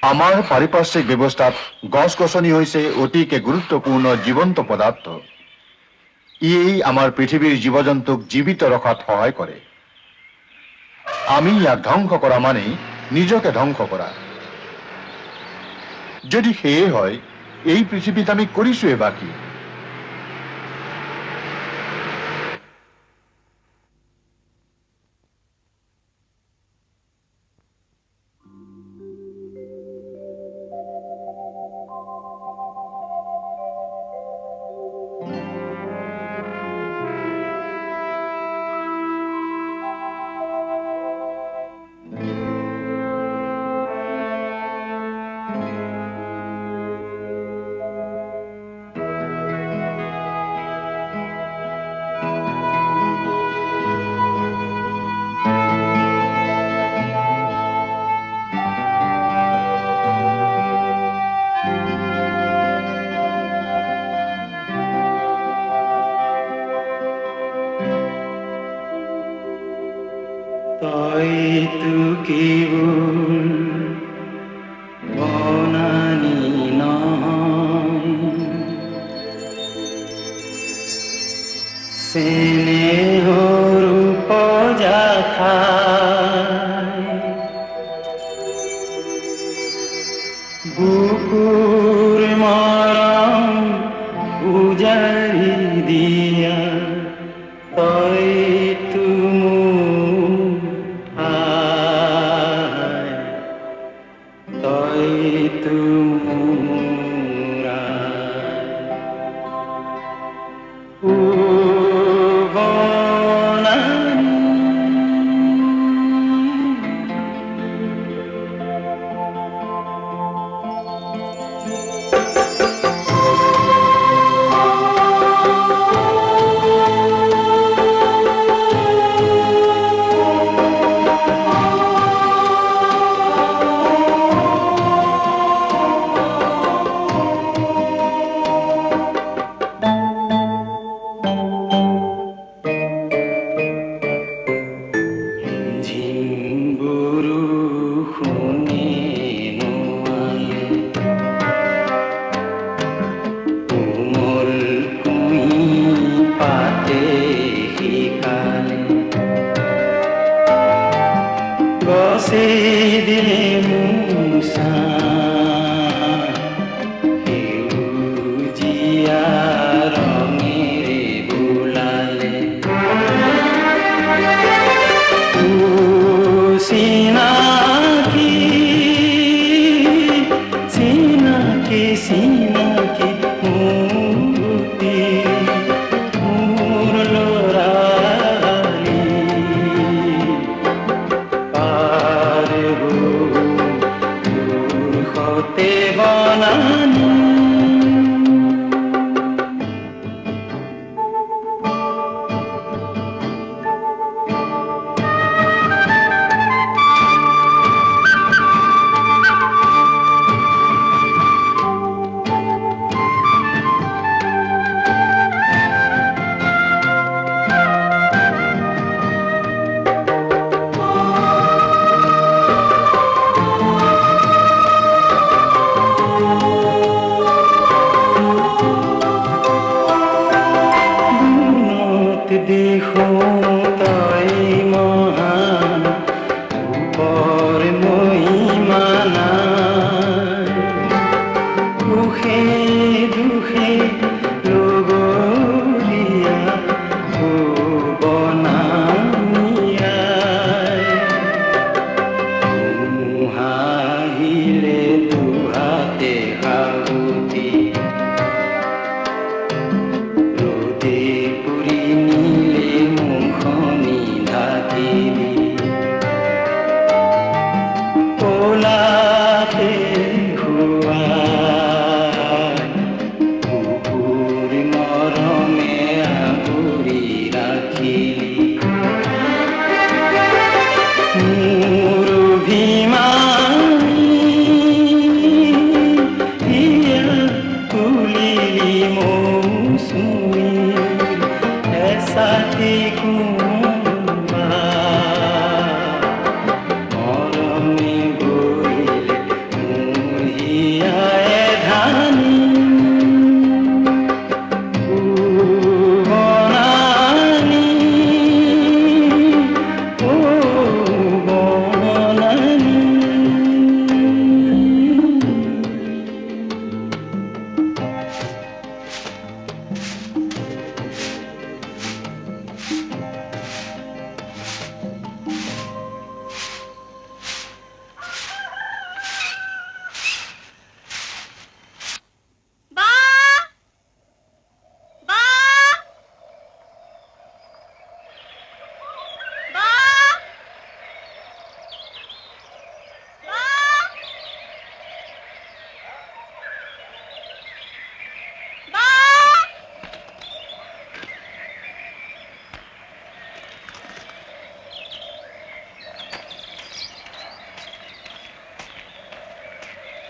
আমাৰ পাৰিপাৰ্শ্বিক ব্যৱস্থাত গছ গছনি হৈছে অতিকে গুৰুত্বপূৰ্ণ জীৱন্ত পদাৰ্থ। ইয়েই আমাৰ পৃথিৱীৰ জীৱ জন্তুক জীৱিত ৰখাত সহায় কৰে। আমি ইয়াক ধ্বংস কৰা মানেই নিজকে ধ্বংস কৰা। যদি সেয়ে হয়, এই পৃথিৱীত আমি কৰিছোৱে বাকী।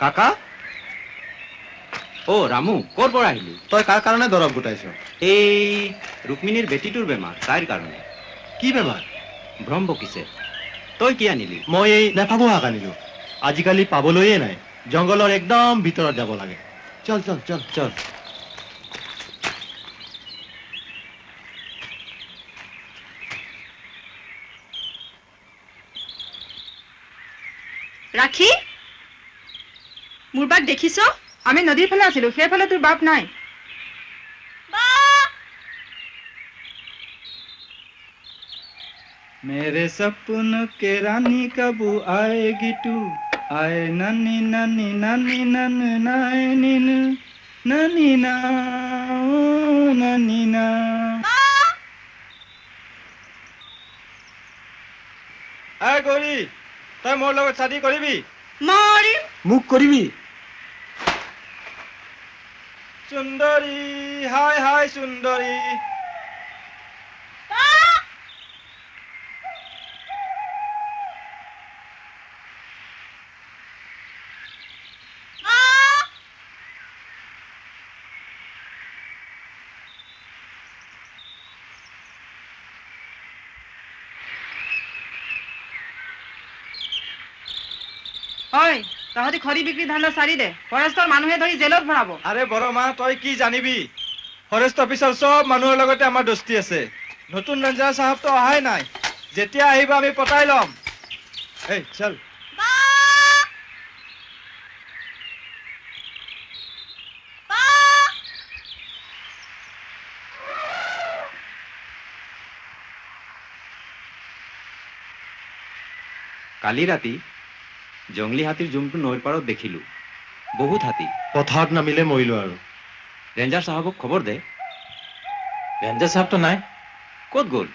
কাকা? অ ৰামু, ক'ৰ পৰা আহিলি? তই কাৰ কাৰণে দৰৱ গোটাইছ? এই ৰুক্মিণীৰ বেটীটোৰ বেমাৰ, তাইৰ কাৰণে। কি বেমাৰ? ভ্ৰম বকিছে। তই কি আনিলি? মই এই নেফাবো শাক আনিলো। আজিকালি পাবলৈয়ে নাই, জংঘলৰ একদম ভিতৰত যাব লাগে। চল চল চল চল। ৰাখি, মোৰ বাক দেখিছ? আমি নদীৰ ফালে আছিলো, সেইফালে তোৰ বাপ নাই। मेरे सपनों के रानी कब आएगी तू, आए नानी नानी नानी नन नाए निन नानी ना ओ नानी ना। আই গৌৰী, তই মোৰ লগত শাদি কৰিবি? মৰিম। মোক কৰিবি? সুন্দৰী, হাই হাই সুন্দৰী। ঐ, তহঁতি খৰি বিক্ৰী ধান্দা সাৰি দে, ফৰেষ্টৰ মানুহে ধৰি জেলত ভৰাব। আৰে বৰমা, তই কি জানিবি? ফৰেষ্ট অফিচাৰ চব মানুহৰ লগতে আমাৰ দোস্তি আছে। নতুন ৰেঞ্জাৰ চাহাবটো অহাই নাই, যেতিয়া আহিব আমি পতাই ল'ম। এই চল। কালি ৰাতি জংলী হাতীৰ জুমটো নৈৰ পাৰত দেখিলো, বহুত হাতী। পথাৰত নামিলে মৰিলো আৰু। ৰেঞ্জাৰ চাহাবক খবৰ দে। ৰেঞ্জাৰ চাহাবটো নাই। ক'ত গ'ল?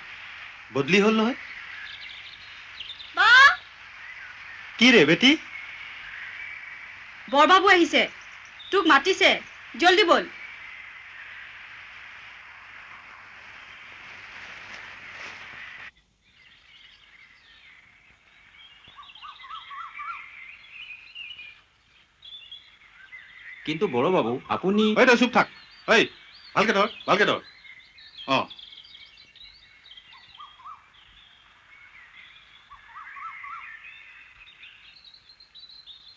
বদলি হ'ল নহয়। কি ৰে বেটি? বৰবাবু আহিছে, তোক মাতিছে, জলদি বল। কিন্তু বড়বাবু আপুনি। ঐ তই চুপ থাক। ঐ ভালকে ধৰ, ভালকে ধৰ। অ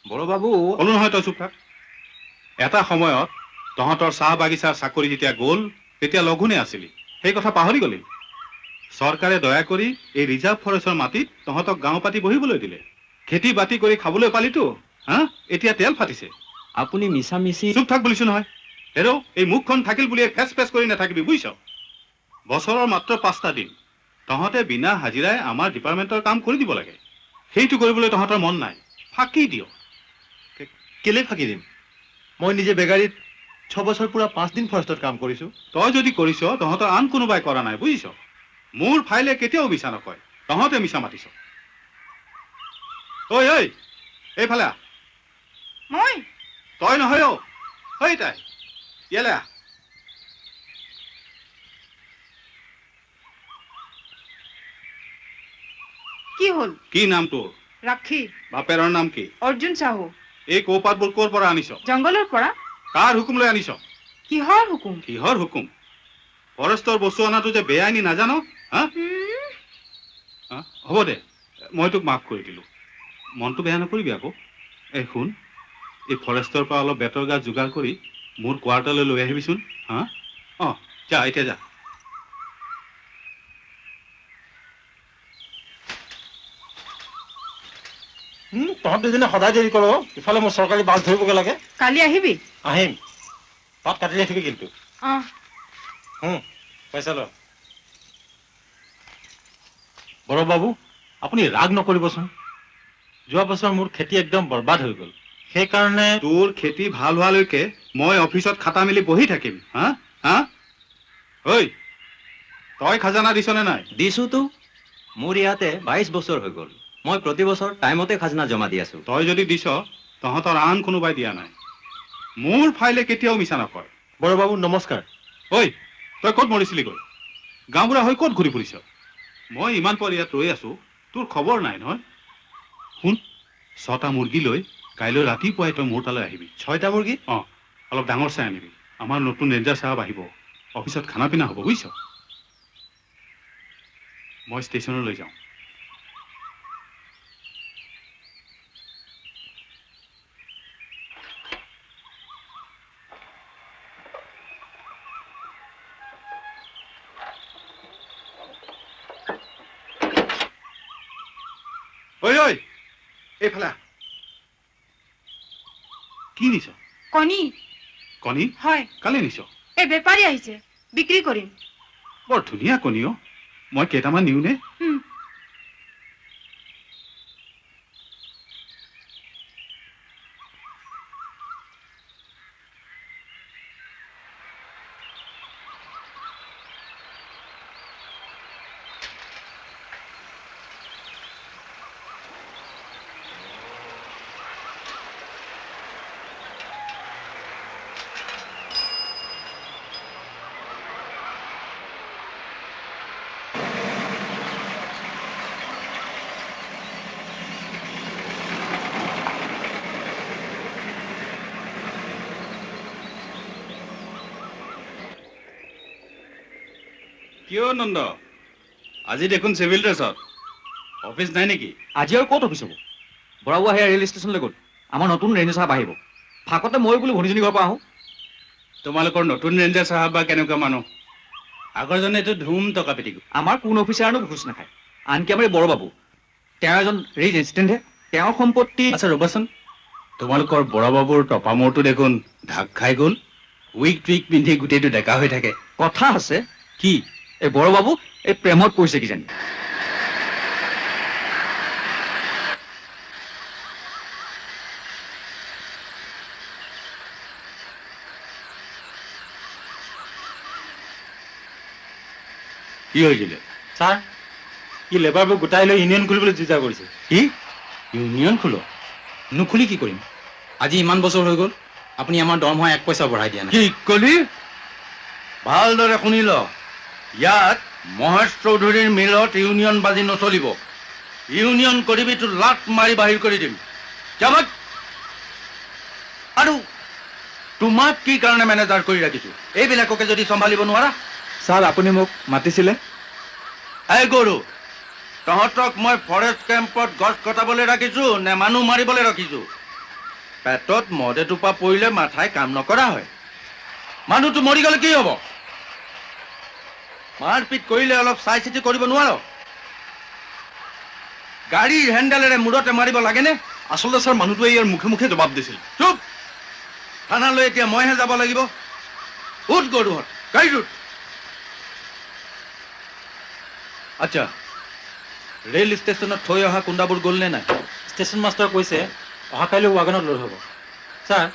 বড়বাবু। ক'লো নহয় তই চুপ থাক। এটা সময়ত তহঁতৰ চাহ বাগিচাৰ চাকৰি যেতিয়া গ'ল, তেতিয়া লঘোণে আছিলি, সেই কথা পাহৰি গ'লি। চৰকাৰে দয়া কৰি এই ৰিজাৰ্ভ ফৰেষ্টৰ মাটিত তহঁতক গাঁও পাতি বহিবলৈ দিলে। খেতি বাতি কৰি খাবলৈ পালিতো, হা? এতিয়া তেল ফাটিছে। আপুনি মিছামিছি। চুপ থাক বুলিছো নহয়। হেৰ', এই মুখখন থাকিল বুলিয়ে ফেচ ফেচ কৰি নাথাকিবি, বুজিছ? বছৰৰ মাত্ৰ 5টা দিন তহঁতে বিনা হাজিৰাই আমাৰ ডিপাৰ্টমেণ্টৰ কাম কৰি দিব লাগে। সেইটো কৰিবলৈ তহঁতৰ মন নাই। ফাঁকি দিয়। কেলে ফাঁকি দিম? মই নিজে বেগাৰীত 6 বছৰ পুৰা 5 দিন ফৰেষ্টত কাম কৰিছো। তই যদি কৰিছ, তহঁতৰ আন কোনোবাই কৰা নাই, বুজিছ? মোৰ ফাইলে কেতিয়াও মিছা নকয়, তহঁতে মিছা মাতিছ। ঐ ঐ, এইফালে আহ। মই? তই নহয় অ, ঐ তাই ইয়ালে আহ। কি হ'ল? কি নাম তোৰ? ৰাখি। বাপেৰৰ নাম কি? অৰ্জুন চাহু। এই কৌপাতবোৰ ক'ৰ পৰা আনিছ? জংঘলৰ পৰা। কাৰ হুকুম লৈ আনিছ? কিহৰ হুকুম? কিহৰ হুকুম? ফৰেষ্টৰ বস্তু অনাটো যে বেআইনী নাজান? হা, হ'ব দে, মই তোক মাফ কৰি দিলো। মনটো বেয়া নকৰিবি আকৌ। এই শুন, এই ফৰেষ্টৰ পৰা অলপ বেতৰ গাছ যোগাৰ কৰি মোৰ কোৱাৰ্টাৰলৈ লৈ আহিবিচোন। হা, অঁ যা, এতিয়া যা। তহঁত দুজনে সদায় দেৰি কৰ। ইফালে মোৰ চৰকাৰী বাছ ধৰিবগৈ লাগে। কালি আহিবি? আহিম। পাত কাটি ৰাখিবি কিন্তু। অঁ। পইচা ল। বড়বাবু, আপুনি ৰাগ নকৰিবচোন। যোৱা বছৰ মোৰ খেতি একদম বৰবাদ হৈ গ'ল, সেইকাৰণে। তোৰ খেতি ভাল হোৱালৈকে মই অফিচত খাতা মেলি বহি থাকিম? হা হা, ঐ তই খাজানা দিছনে নাই? দিছোতো। মোৰ ইয়াতে 22 বছৰ হৈ গ'ল, মই প্ৰতি বছৰ টাইমতে খাজনা জমা দি আছো। তই যদি দিছ, তহঁতৰ আন কোনোবাই দিয়া নাই। মোৰ ফাইলে কেতিয়াও মিছা নকয়। বড়বাবু নমস্কাৰ। ঐ তই ক'ত মৰিছিলিগৈ? গাঁওবুঢ়া হৈ ক'ত ঘূৰি ফুৰিছ? মই ইমান পৰ ইয়াত ৰৈ আছো, তোৰ খবৰ নাই নহয়। শুন, 6টা মুৰ্গী লৈ কাইলৈ ৰাতিপুৱাই তই মোৰ তালৈ আহিবি। 6টা মুৰ্গী? অঁ, অলপ ডাঙৰ চাই আনিবি। আমাৰ নতুন ৰেঞ্জাৰ চাহাব আহিব, অফিচত খানা পিনা হ'ব, বুজিছ? মই ষ্টেচনলৈ যাওঁ। ঐ ঐ, এইফালে কি নিছ? কণী। কণী? হয়। কালি নিছ? এই বেপাৰী আহিছে, বিক্ৰী কৰিম। বৰ ধুনীয়া কণী অ', মই কেইটামান নিওঁনে? কিয় নন্দ, আজি দেখোন চিভিল ড্ৰেছত, অফিচ নাই নেকি? আজি আৰু ক'ত অফিচ হ'ব? বৰাবু আহি ৰেল ষ্টেচনলৈ গ'ল। আমাৰ নতুন ৰেঞ্জাৰ চাহাব আহিব। ফাকতে মই বোলো ভনীজনী ঘৰৰ পৰা আহোঁ। তোমালোকৰ নতুন ৰেঞ্জাৰ চাহাব বা কেনেকুৱা মানুহ? আগৰজনেতো ধুম টকা পিটি গ'ল। আমাৰ কোন অফিচাৰনো ঘোচ নাখায়? আনকি আমাৰ এই বৰবাবু, তেওঁ এজন ৰেঞ্জ এছিষ্টেণ্টহে, তেওঁৰ সম্পত্তি। আচ্ছা ৰ'বাচোন, তোমালোকৰ বৰাবাবুৰ টপা মূৰটো দেখোন ঢাক খাই গ'ল। উইক টুইক পিন্ধি গোটেইটো ডেকা হৈ থাকে। কথা আছে কি, এই বৰবাবু এই প্ৰেমত পৰিছে কিজানি। কি হৈছিলে ছাৰ? ই লেবাৰবোৰ গোটাই লৈ ইউনিয়ন খুলিবলৈ যো-জা কৰিছে। কি ইউনিয়ন খোলো? নুখুলি কি কৰিম? আজি ইমান বছৰ হৈ গ'ল, আপুনি আমাৰ দৰমহা এক পইচা বঢ়াই দিয়া নাই। কি কলি? ভালদৰে শুনি ল, ইয়াত মহেশ চৌধুৰীৰ মিলত ইউনিয়ন বাজি নচলিব। ইউনিয়ন কৰিবি তো লাট মাৰি বাহিৰ কৰি দিম। যাবত। আৰু তোমাক কি কাৰণে মেনেজাৰ কৰি ৰাখিছো? এইবিলাককে যদি চম্ভালিব নোৱাৰা। ছাৰ, আপুনি মোক মাতিছিলে? এই গৰু, তহঁতক মই ফৰেষ্ট কেম্পত গছ কটাবলৈ ৰাখিছো নে মানুহ মাৰিবলৈ ৰাখিছো? পেটত মদ এটোপা পৰিলে মাথাই কাম নকৰা হয়। মানুহটো মৰি গ'লে কি হ'ব? মাৰপিট কৰিলে অলপ চাই চিতি কৰিব নোৱাৰ? গাড়ীৰ হেণ্ডেলেৰে মূৰতে মাৰিব লাগেনে? আচলতে ছাৰ, মানুহটোৱে ইয়াৰ মুখে মুখে জবাব দিছিল। চুপ! থানালৈ এতিয়া মইহে যাব লাগিব। উঠ গৰুহঁত, গাড়ীত উঠ। আচ্ছা, ৰেল ষ্টেচনত থৈ অহা কুণ্ডাবোৰ গ'ল নে নাই? ষ্টেচন মাষ্টাৰে কৈছে অহা কাইলৈ ৱাগনত লোড হ'ব। ছাৰ,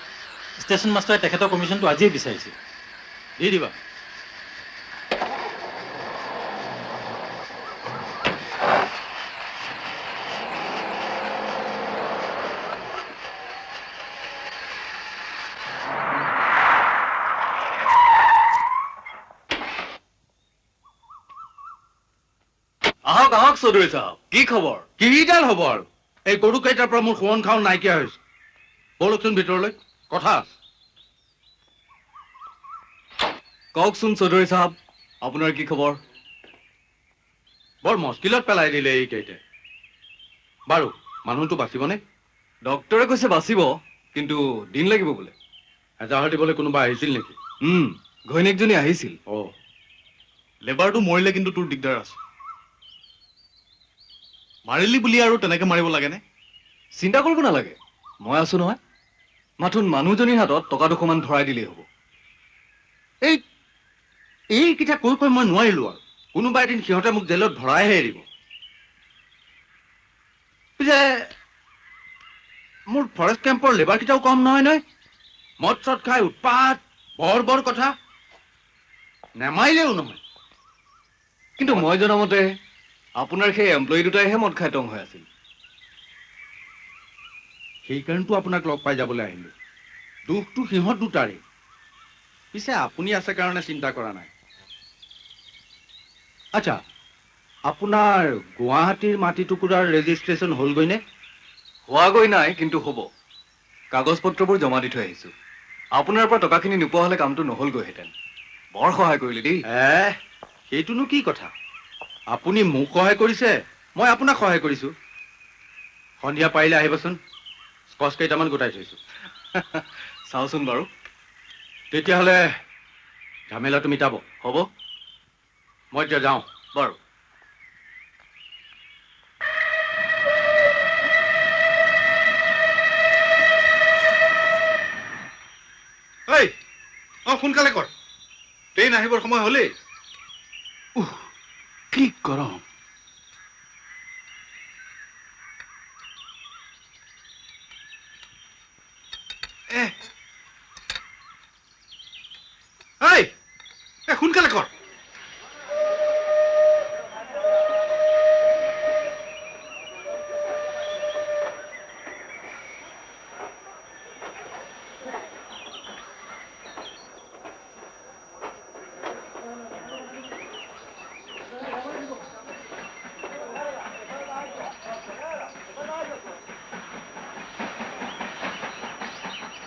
ষ্টেচন মাষ্টাৰে তেখেতৰ কমিশ্যনটো আজিয়েই বিচাৰিছে। দি দিবা। আহক আহক চৌধুৰী চাহাব, কি খবৰ? কিডাল হ'ব আৰু, এই গৰু কেইটাৰ পৰা মোৰ শোৱন খাওঁ নাইকিয়া হৈছে। ব'লকচোন ভিতৰলৈ, কথা আছে। কওকচোন চৌধুৰী চাহাব, আপোনাৰ কি খবৰ? বৰ মস্কিলত পেলাই দিলে এইকেইটাই। বাৰু, মানুহটো বাচিবনে? ডক্তৰে কৈছে বাচিব, কিন্তু দিন লাগিব বোলে। এজাহাৰ দিবলৈ কোনোবা আহিছিল নেকি? ঘৈণীয়েকজনী আহিছিল। অ', লেবাৰটো মৰিলে কিন্তু তোৰ দিগদাৰ আছে। মাৰিলি বুলি আৰু তেনেকে মাৰিব লাগেনে? চিন্তা কৰিব নালাগে, মই আছো নহয়। মাথোন মানুহজনীৰ হাতত টকা 200মান ধৰাই দিলেই হ'ব। এইকেইটা কৈ কৈ মই নোৱাৰিলো আৰু। কোনোবা এদিন সিহঁতে মোক জেলত ভৰাইহে এৰিব। পিছে মোৰ ফৰেষ্ট কেম্পৰ লেবাৰকেইটাও কম নহয় নহয়। মদ চদ খাই উৎপাত, বৰ বৰ কথা, নেমাৰিলেও নহয়। কিন্তু মই জনামতে আপোনাৰ সেই এমপ্লয়ী দুটাইহে মদ খাই টং হৈ আছিল। সেইকাৰণেতো আপোনাক লগ পাই যাবলৈ আহিলোঁ। দুখটো সিহঁত দুটাৰে। পিছে আপুনি আছে কাৰণে চিন্তা কৰা নাই। আচ্ছা, আপোনাৰ গুৱাহাটীৰ মাটি টুকুৰাৰ ৰেজিষ্ট্ৰেশ্যন হ'লগৈ নে? হোৱাগৈ নাই, কিন্তু হ'ব। কাগজ পত্ৰবোৰ জমা দি থৈ আহিছোঁ। আপোনাৰ পৰা টকাখিনি নোপোৱা হ'লে কামটো নহ'লগৈহেঁতেন। বৰ সহায় কৰিলে দেই। সেইটোনো কি কথা, আপুনি মোক সহায় কৰিছে, মই আপোনাক সহায় কৰিছোঁ। সন্ধিয়া পাৰিলে আহিবচোন, স্কচ কেইটামান গোটাই থৈছোঁ। চাওঁচোন বাৰু। তেতিয়াহ'লে ঝামেলাটো মিটাব। হ'ব, মই এতিয়া যাওঁ। বাৰু। ঐ, অ সোনকালে কৰ, ট্ৰেইন আহিবৰ সময় হ'লেই। উহ, কি গৰম। এই সোনকালে কৰ।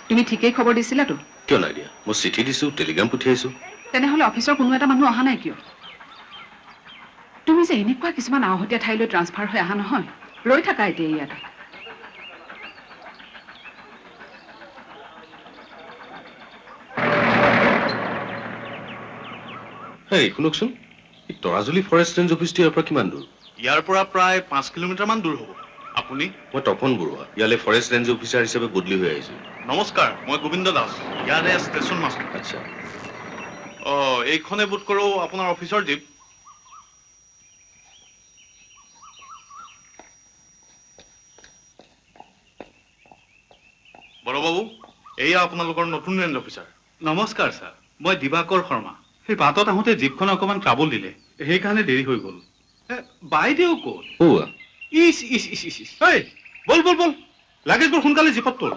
তুমি ঠিকেই খবৰ দিছিলাতো? কিয় নাই দিয়া, মই চিঠি দিছো, টেলিগ্ৰাম পঠিয়াইছো। তেনেহ'লে অফিচৰ কোনো এটা মানুহ অহা নাই কিয়? তুমি যে এনেকুৱা কিছুমান আওহতীয়া ঠাইলৈ ট্ৰান্সফাৰ হৈ অহা নহয়, ৰৈ থাকা এতিয়া ইয়াতে। হেই শুনকচোন, এই তৰাজুলি ফৰেষ্ট ৰেঞ্জ অফিচটো ইয়াৰ পৰা কিমান দূৰ? ইয়াৰ পৰা প্ৰায় 5 কিলোমিটাৰ মান দূৰ হ'ব। আপুনি? মই তপন বৰুৱা, ইয়ালৈ ফৰেষ্ট ৰেঞ্জ অফিচাৰ হিচাপে বদলি হৈ আহিছোঁ। নমস্কাৰ, মই গোবিন্দ দাস, ইয়াৰে ষ্টেচন মাষ্টাৰ। আচ্ছা। অঁ, এইখনে বোধ কৰোঁ আপোনাৰ অফিচৰ জীপ। বড়বাবু, এয়া আপোনালোকৰ নতুন ৰেঞ্জ অফিচাৰ। নমস্কাৰ ছাৰ, মই দিবাকৰ শৰ্মা। সেই বাটত আহোঁতে জীপখন অকণমান ট্ৰাবল দিলে, সেইকাৰণে দেৰি হৈ গ'ল। বাইদেউ ক'ত? ইচ ইচ ইচ ইচ ইচ, এই বল বল বল, লাগেজবোৰ সোনকালে জীপত তোল।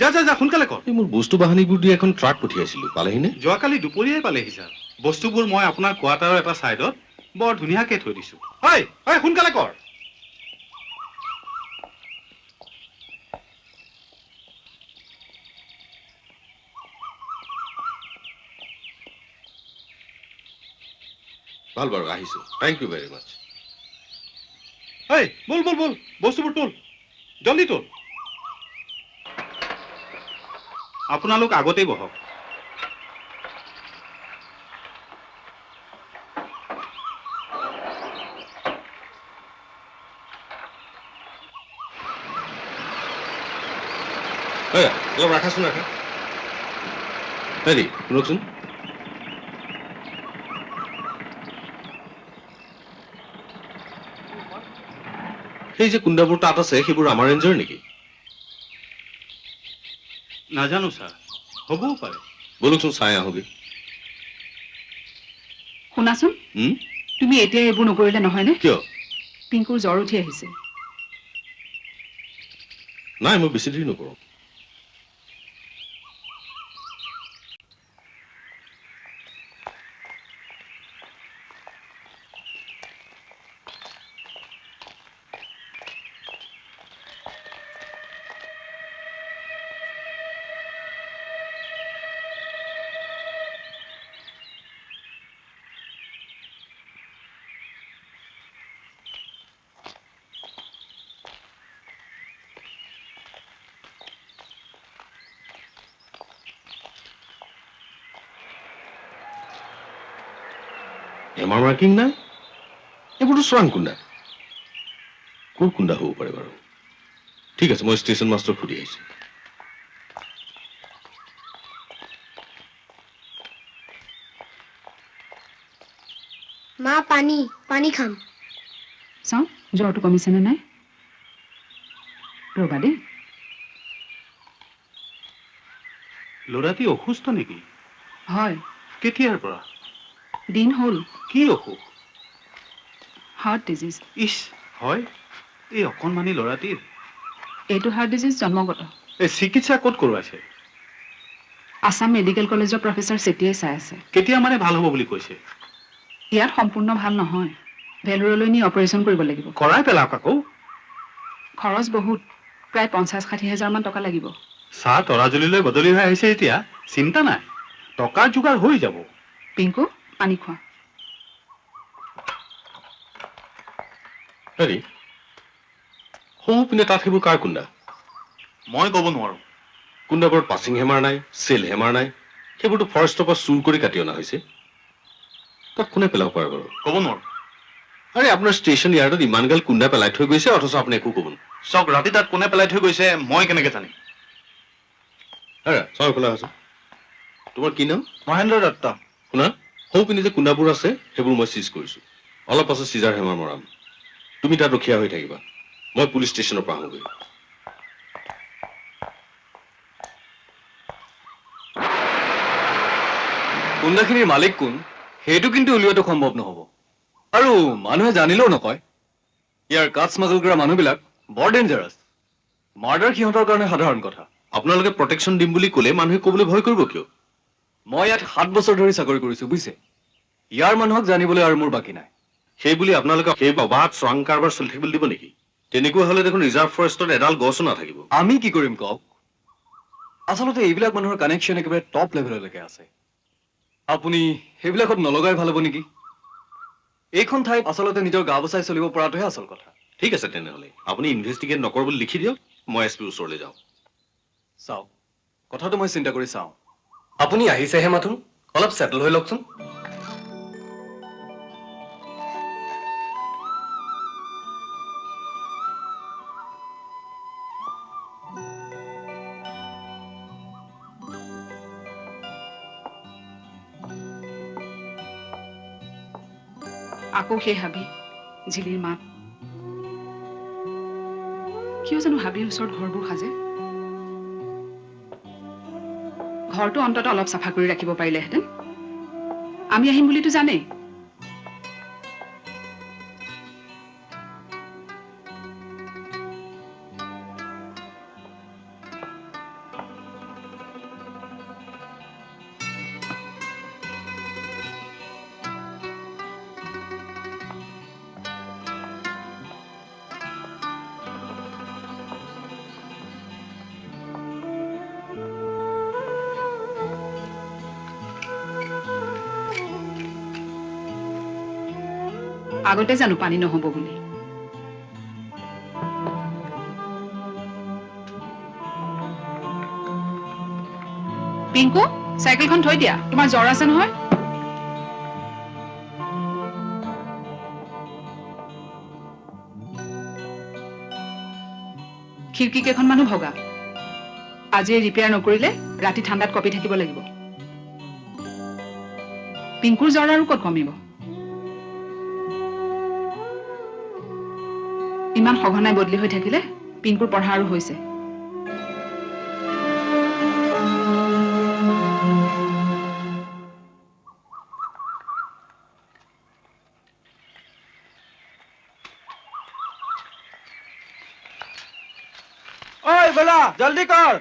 যা যা যা, সোনকালে কৰ। মোৰ বস্তু বাহানিবোৰ দি এখন ট্ৰাক পঠিয়াইছিলোঁ, পালেহিনে? যোৱাকালি দুপৰীয়াই পালেহি ছাৰ। বস্তুবোৰ মই আপোনাৰ কোৱাৰ্টাৰৰ এটা ছাইডত বৰ ধুনীয়াকৈ থৈ দিছোঁ। ঐ ঐ, সোনকালে কৰ। ভাল বাৰু, আহিছোঁ। Thank you very মাছ। ঐ বল বল বল, বস্তুবোৰ তোল, জলদি তোল। আপোনালোক আগতেই বহক। অলপ ৰাখাচোন, ৰাখা। হেৰি শুনকচোন, সেই যে কুণ্ডাবোৰ তাত আছে, সেইবোৰ আমাৰ ৰেঞ্জৰ নেকি? নাজানো ছাৰ, হ'বও পাৰে। ব'লকচোন চাই আহোঁগৈ। শুনাচোন, তুমি এতিয়া এইবোৰ নকৰিলে নহয়নে? কিয়? পিংকুৰ জ্বৰ উঠি আহিছে। নাই, মই বেছি দেৰি নকৰোঁ। এমাৰ মাৰ্কিং নাই, এইবোৰতো চোৰাং কুন্দা। ক'ৰ কুন্দা হ'ব পাৰে বাৰু? ঠিক আছে, মই ষ্টেচন মাষ্টৰক সুধি আহিছোঁ। মা, পানী পানী খাম। চাওঁ জ্বৰটো কমিছেনে নাই। ৰ'বা দেই। ল'ৰাটি অসুস্থ নেকি? হয়। কেতিয়াৰ পৰা? দিন হ'ল। কি অসুখ? Heart disease. ইছ, হয়, এই অকণমানি ল'ৰাটিৰ এইটো হাৰ্ট ডিজিজ জন্মগত। এই চিকিৎসা ক'ত কৰোৱাইছে? আছাম মেডিকেল কলেজৰ প্ৰফেচাৰ চেতিয়াই চাই আছে। কেতিয়া মানে ভাল হ'ব বুলি কৈছে? ইয়াত সম্পূৰ্ণ ভাল নহয়, ভেলুৰলৈ নি অপাৰেশ্যন কৰিব লাগিব। কৰাই পেলাওক আকৌ। খৰচ বহুত, প্ৰায় 50-60 হাজাৰমান টকা লাগিব। চাহ তৰাজুলিলৈ বদলি হৈ আহিছে এতিয়া, চিন্তা নাই, টকাৰ যোগাৰ হৈ যাব। পিংকু, পানী খোৱা। হেৰি, সৌ পিনে তাত সেইবোৰ কাৰ কুন্দা? মই ক'ব নোৱাৰো। কুন্দাবোৰত পাছিং হেমাৰ নাই, চেল হেমাৰ নাই, সেইবোৰতো ফৰেষ্টৰ পৰা চুৰ কৰি কাটি অনা হৈছে। তাত কোনে পেলাব পাৰে বাৰু? ক'ব নোৱাৰো। আৰে আপোনাৰ ষ্টেচন ইয়াৰ্ডত ইমান গাল কুন্দা পেলাই থৈ গৈছে, অথচ আপুনি একো ক'ব নোৱাৰে। চাওক, ৰাতি তাত কোনে পেলাই থৈ গৈছে মই কেনেকে জানিম? হেৰা, চাওঁ খোলা আছে। তোমাৰ কি নাম? মহেন্দ্ৰ দত্ত। শুনা, সৌ পিনে যে কুন্দাবোৰ আছে সেইবোৰ মই চিজ কৰিছো। অলপ পাছত চিজাৰ হেমাৰ মৰাম। তুমি তাত ৰখীয়া হৈ থাকিবা, মই পুলিচ ষ্টেচনৰ পৰা আহোঁগৈ। কুন্দাখিনিৰ মালিক কোন সেইটো কিন্তু উলিওৱাটো সম্ভৱ নহ'ব, আৰু মানুহে জানিলেও নকয়। ইয়াৰ কাঠ স্মাগল কৰা মানুহবিলাক বৰ ডেঞ্জাৰাছ। মাৰ্ডাৰ সিহঁতৰ কাৰণে সাধাৰণ কথা। আপোনালোকে প্ৰটেকশ্যন দিম বুলি ক'লে মানুহে ক'বলৈ ভয় কৰিব কিয়? মই ইয়াত 7 বছৰ ধৰি চাকৰি কৰিছো বুজিছে। ইয়াৰ মানুহক জানিবলৈ আৰু মোৰ বাকী নাই। সেই বুলি আপোনালোকে সেই অবাধ চোৰাং কাৰবাৰ চলি থাকিবলৈ দিব নেকি? তেনেকুৱা হ'লে দেখোন ৰিজাৰ্ভ ফৰেষ্টত এডাল গছো নাথাকিব। আমি কি কৰিম কওক? আচলতে এইবিলাক মানুহৰ কানেকশ্যন একেবাৰে টপ লেভেললৈকে আছে। আপুনি সেইবিলাকত নলগাই ভাল হ'ব নেকি? এইখন ঠাইত আচলতে নিজৰ গা বচাই চলিব পৰাটোহে আচল কথা। ঠিক আছে, তেনেহ'লে আপুনি ইনভেষ্টিগেট নকৰ বুলি লিখি দিয়ক, মই এছ পিৰ ওচৰলৈ যাওঁ। চাওক, কথাটো মই চিন্তা কৰি চাওঁ। আপুনি আহিছেহে মাথোন, অলপ ছেটেল হৈ লওকচোন। আকৌ সেই হাবি, ঝিলিৰ মাত। কিয় জানো হাবিৰ ওচৰত ঘৰবোৰ সাজে? ঘৰটো অন্ততঃ অলপ চাফা কৰি ৰাখিব পাৰিলেহেঁতেন। আমি আহিম বুলিতো জানেই। আগতে জানো পানী নহ'ব বুলি। পিংকু, চাইকেলখন থৈ দিয়া, তোমাৰ জ্বৰ আছে নহয়। খিৰিকী কেইখনমানো ভগা। আজিয়ে ৰিপেয়াৰ নকৰিলে ৰাতি ঠাণ্ডাত কঁপি থাকিব লাগিব। পিংকুৰ জ্বৰ আৰু ক'ত কমিব? ইমান সঘনাই বদলি হৈ থাকিলে পিংকুৰ পঢ়া আৰু হৈছে। ঐ বলা, জলদি কৰ।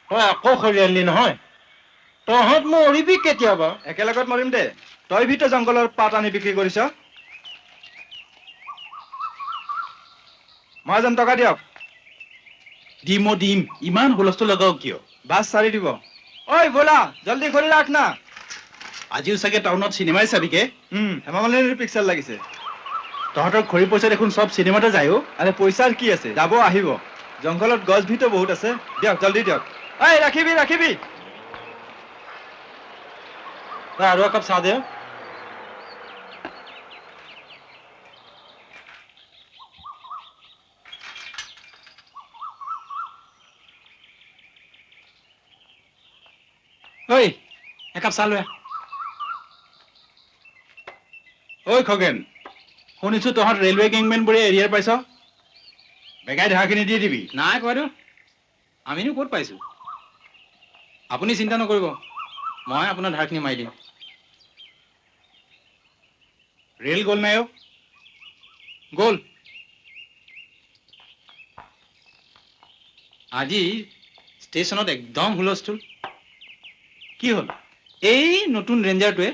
তই আকৌ খৰি আনিলি নহয়? তহঁত মৰিবি কেতিয়াবা। একেলগত মৰিম দে। তই ভিত জংঘলৰ পাত আনি বিক্ৰী কৰিছ। মহাজন, টকা দিয়ক। দিম দিম, ইমান হুলস্থুল লগাও কিয়? বাছ চাৰি দিব। ঐ বলা, জলদি খৰি ৰাখ না। আজিও চাগে টাউনত চিনেমাই চাবিকে। হেমামালিনীৰ পিকচাৰ লাগিছে। তহঁতৰ খৰি পইচা দেখোন চব চিনেমাতে যায়। আৰে পইচাৰ কি আছে, যাব আহিব। জংঘলত গছ ভিতো বহুত আছে। দিয়ক, জলদি দিয়ক। ঐ ৰাখিবি ৰাখিবি। আৰু একাপ চাহ দে। ঐ একাপ চাহ লৈ আহ। ঐ খগেন, শুনিছো তহঁত ৰেলৱে গেংমেনবোৰে এৰিয়াৰ পাইছ। বেগাই ধাৰখিনি দি দিবি। নাই কয়তো, আমিনো ক'ত পাইছো? আপুনি চিন্তা নকৰিব, মই আপোনাৰ ধাৰখিনি মাৰি দিম। ৰেল গ'ল নাই? অ' গ'ল। আজি ষ্টেচনত একদম হুলস্থুল। কি হ'ল? এই নতুন ৰেঞ্জাৰটোৱে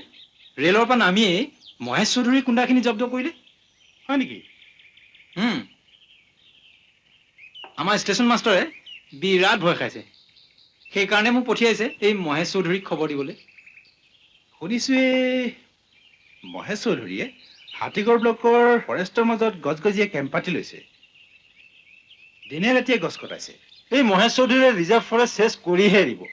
ৰেলৰ পৰা নামিয়েই মহেশ চৌধুৰীৰ কুন্দাখিনি জব্দ কৰিলে। হয় নেকি? আমাৰ ষ্টেচন মাষ্টৰে বিৰাট ভয় খাইছে, সেইকাৰণে মোক পঠিয়াইছে এই মহেশ চৌধুৰীক খবৰ দিবলৈ। শুনিছোঁ এই মহেশ চৌধুৰীয়ে হাতীগড় ব্লকৰ ফৰেষ্টৰ মাজত গছ গজিয়ে কেম্প পাতি লৈছে, দিনে ৰাতিয়ে গছ কটাইছে। এই মহেশ চৌধুৰীয়ে ৰিজাৰ্ভ ফৰেষ্ট চেছ কৰিহে দিব।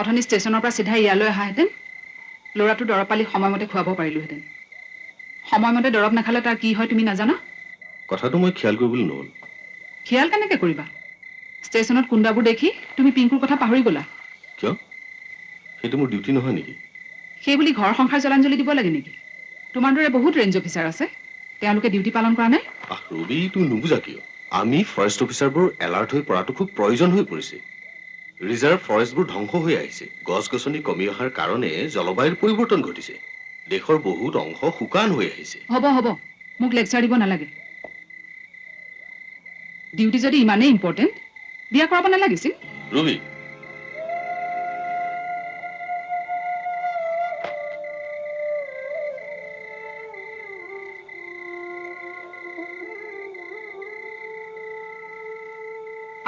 অথনি ষ্টেচনৰ পৰা চিধাই ইয়ালৈ অহাহেঁতেন ল'ৰাটো দৰৱ পালি সময়মতে খুৱাব পাৰিলোহেঁতেন। সময়মতে দৰৱ নাখালে তাৰ কি হয় তুমি নাজানা? কথাটো মই খেয়াল কৰিবলৈ নহ'ল। খেয়াল কেনেকৈ কৰিবা? ষ্টেচনত কুণ্ডাবোৰ দেখি তুমি পিংকুৰ কথা পাহৰি গ'লা। কিয়? সেইটো মোৰ ডিউটি নহয় নেকি? সেই বুলি ঘৰ সংসাৰ জলাঞ্জলি দিব লাগে নেকি? তোমাৰ দৰে বহুত ৰেঞ্জ অফিচাৰ আছে, তেওঁলোকে ডিউটি পালন কৰা নাই? আহ ৰবি, তুমি নুবুজা কিয়? আমি ফৰেষ্ট অফিচাৰবোৰ এলাৰ্ট হৈ পৰাটো খুব প্ৰয়োজন হৈ পৰিছে। ৰিজাৰ্ভ ফৰেষ্টবোৰ ধ্বংস হৈ আহিছে। গছ গছনি কমি অহাৰ কাৰণে জলবায়ুৰ পৰিৱৰ্তন ঘটিছে। দেশৰ বহুত অংশ শুকান হৈ আহিছে। হ'ব হ'ব, মোক লেকচাৰ দিব নালাগে। ডিউটি যদি ইমানেই ইম্পৰ্টেণ্ট, বিয়া কৰাব নালাগিছিল। ৰবি,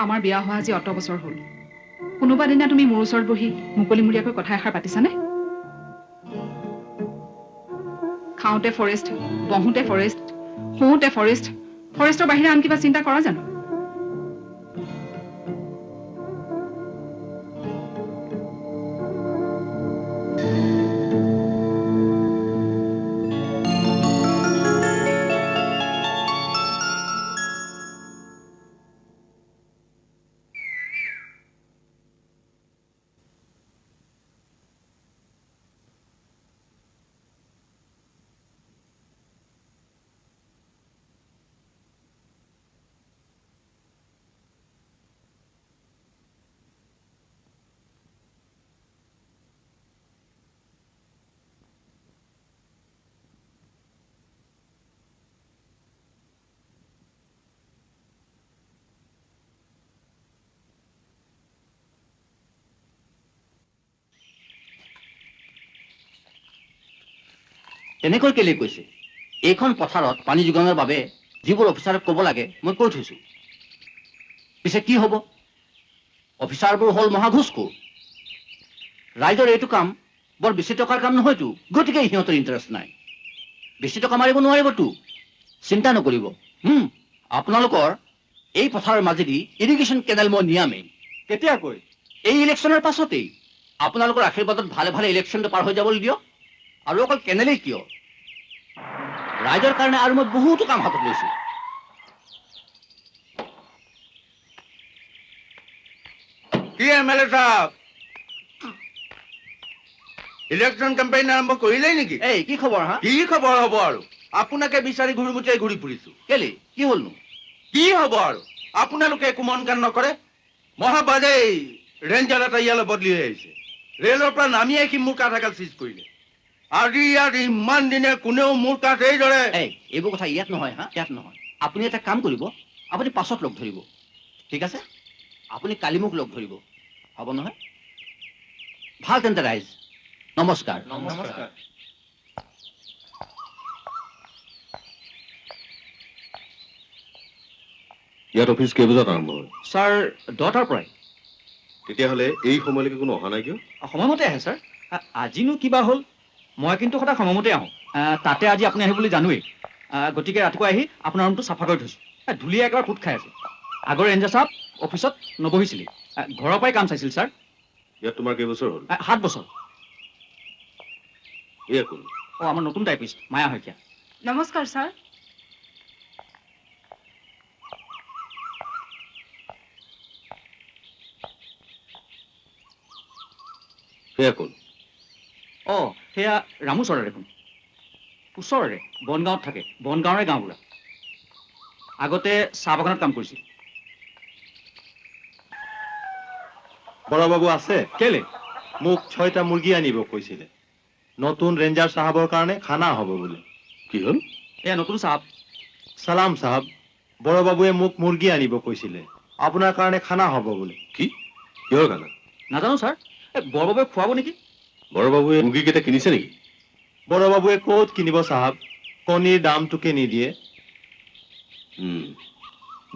আমাৰ বিয়া হোৱা আজি অত বছৰ হ'ল। কোনোবা দিনা তুমি মোৰ ওচৰত বহি মুকলিমূৰীয়াকৈ কথা এষাৰ পাতিছানে? খাওঁতে ফৰেষ্ট, বহোঁতে ফৰেষ্ট, শুওঁতে ফৰেষ্ট, ফৰেষ্টৰ বাহিৰে আন কিবা চিন্তা কৰা জানো? তেনেকৈ কেলে কৈছে? এইখন পথাৰত পানী যোগানৰ বাবে যিবোৰ অফিচাৰক ক'ব লাগে মই কৈ থৈছোঁ। পিছে কি হ'ব? অফিচাৰবোৰ হ'ল মহাঘোষখোৰ। ৰাইজৰ এইটো কাম বৰ বেছি টকাৰ কাম নহয়তো, গতিকে সিহঁতৰ ইণ্টাৰেষ্ট নাই। বেছি টকা মাৰিব নোৱাৰিবতো, চিন্তা নকৰিব। আপোনালোকৰ এই পথাৰৰ মাজেদি ইৰিগেশ্যন কেনেল মই নিয়ামেই। কেতিয়াকৈ? এই ইলেকশ্যনৰ পাছতেই। আপোনালোকৰ আশীৰ্বাদত ভালে ভালে ইলেকশ্যনটো পাৰ হৈ যাবলৈ দিয়ক। আৰু অকল কেনেলেই কিয়, ৰাইজৰ কাৰণে আৰু মই বহুতো কাম হাতত লৈছো। কি এম এল এ সাহেব, ইলেকশ্যন কেম্পেইন আৰম্ভ কৰিলেই নেকি? এই কি খবৰ? হা, কি খবৰ হ'ব আৰু, আপোনাকে বিচাৰি ঘূৰিমুঠিয়াই ঘূৰি ফুৰিছো। কেলে, কি হ'লনো? কি হ'ব আৰু, আপোনালোকে একো মন কাণ নকৰে। মহাবাজেই ৰেঞ্জাৰ এটা ইয়ালৈ বদলি হৈ আহিছে। ৰেলৰ পৰা নামি আহি মোৰ কাঠ এগাল চিজ কৰিলে। আজি ইয়াত ইমান দিনে কোনেও মোৰ কাঠ এইদৰে। এইবোৰ কথা ইয়াত নহয়। হা, ইয়াত নহয়। আপুনি এটা কাম কৰিব, আপুনি পাছত লগ ধৰিব, ঠিক আছে? আপুনি কালি মোক লগ ধৰিব, হ'ব নহয়? ভাল তেন্তে ৰাইজ, নমস্কাৰ। নমস্কাৰ। ইয়াত অফিচ কেইবজাত আৰম্ভ হয়? ছাৰ 10টাৰ পৰাই। তেতিয়াহ'লে এই সময়লৈকে কোনো অহা নাই কিয়? সময়মতে আহে ছাৰ। আজিনো কিবা হ'ল, মই কিন্তু সদায় সময়মতে আহোঁ। তাতে আজি আপুনি আহিব বুলি জানোৱেই, গতিকে ৰাতিপুৱা আহি আপোনাৰ ৰুমটো চাফা কৰি থৈছোঁ। ধূলিয়ে একেবাৰে পোত খাই আছে। আগৰ ৰেঞ্জাৰ চাহাব অফিচত নবহিছিলি, ঘৰৰ পৰাই কাম চাইছিল ছাৰ। ইয়াত তোমাৰ কেইবছৰ হ'ল? 7 বছৰ। এয়া কোন? অঁ, আমাৰ নতুন টাইপিষ্ট মায়া শইকীয়া। নমস্কাৰ ছাৰ। সেয়া কোন? অঁ, সেয়া ৰামু চৰৰ দেখোন, ওচৰৰে বনগাঁৱত থাকে, বনগাঁৱৰে গাঁওবুঢ়া। আগতে চাহ বাগানত কাম কৰিছিল। বড়বাবু আছে? কেলে? মোক 6টা মুৰ্গী আনিব কৈছিলে, নতুন ৰেঞ্জাৰ চাহাবৰ কাৰণে খানা হ'ব বোলে। কি হ'ল? এয়া নতুন চাহাব। চালাম চাহাব, বড়বাবুৱে মোক মুৰ্গী আনিব কৈছিলে, আপোনাৰ কাৰণে খানা হ'ব বোলে। কি? কিহৰ খানা? নাজানো ছাৰ। বৰবাবুৱে খুৱাব নেকি? বৰবাবুৱে মুৰ্গীকেইটা কিনিছে নেকি? বৰবাবুৱে ক'ত কিনিব চাহাব, কণীৰ দামটোকে নিদিয়ে।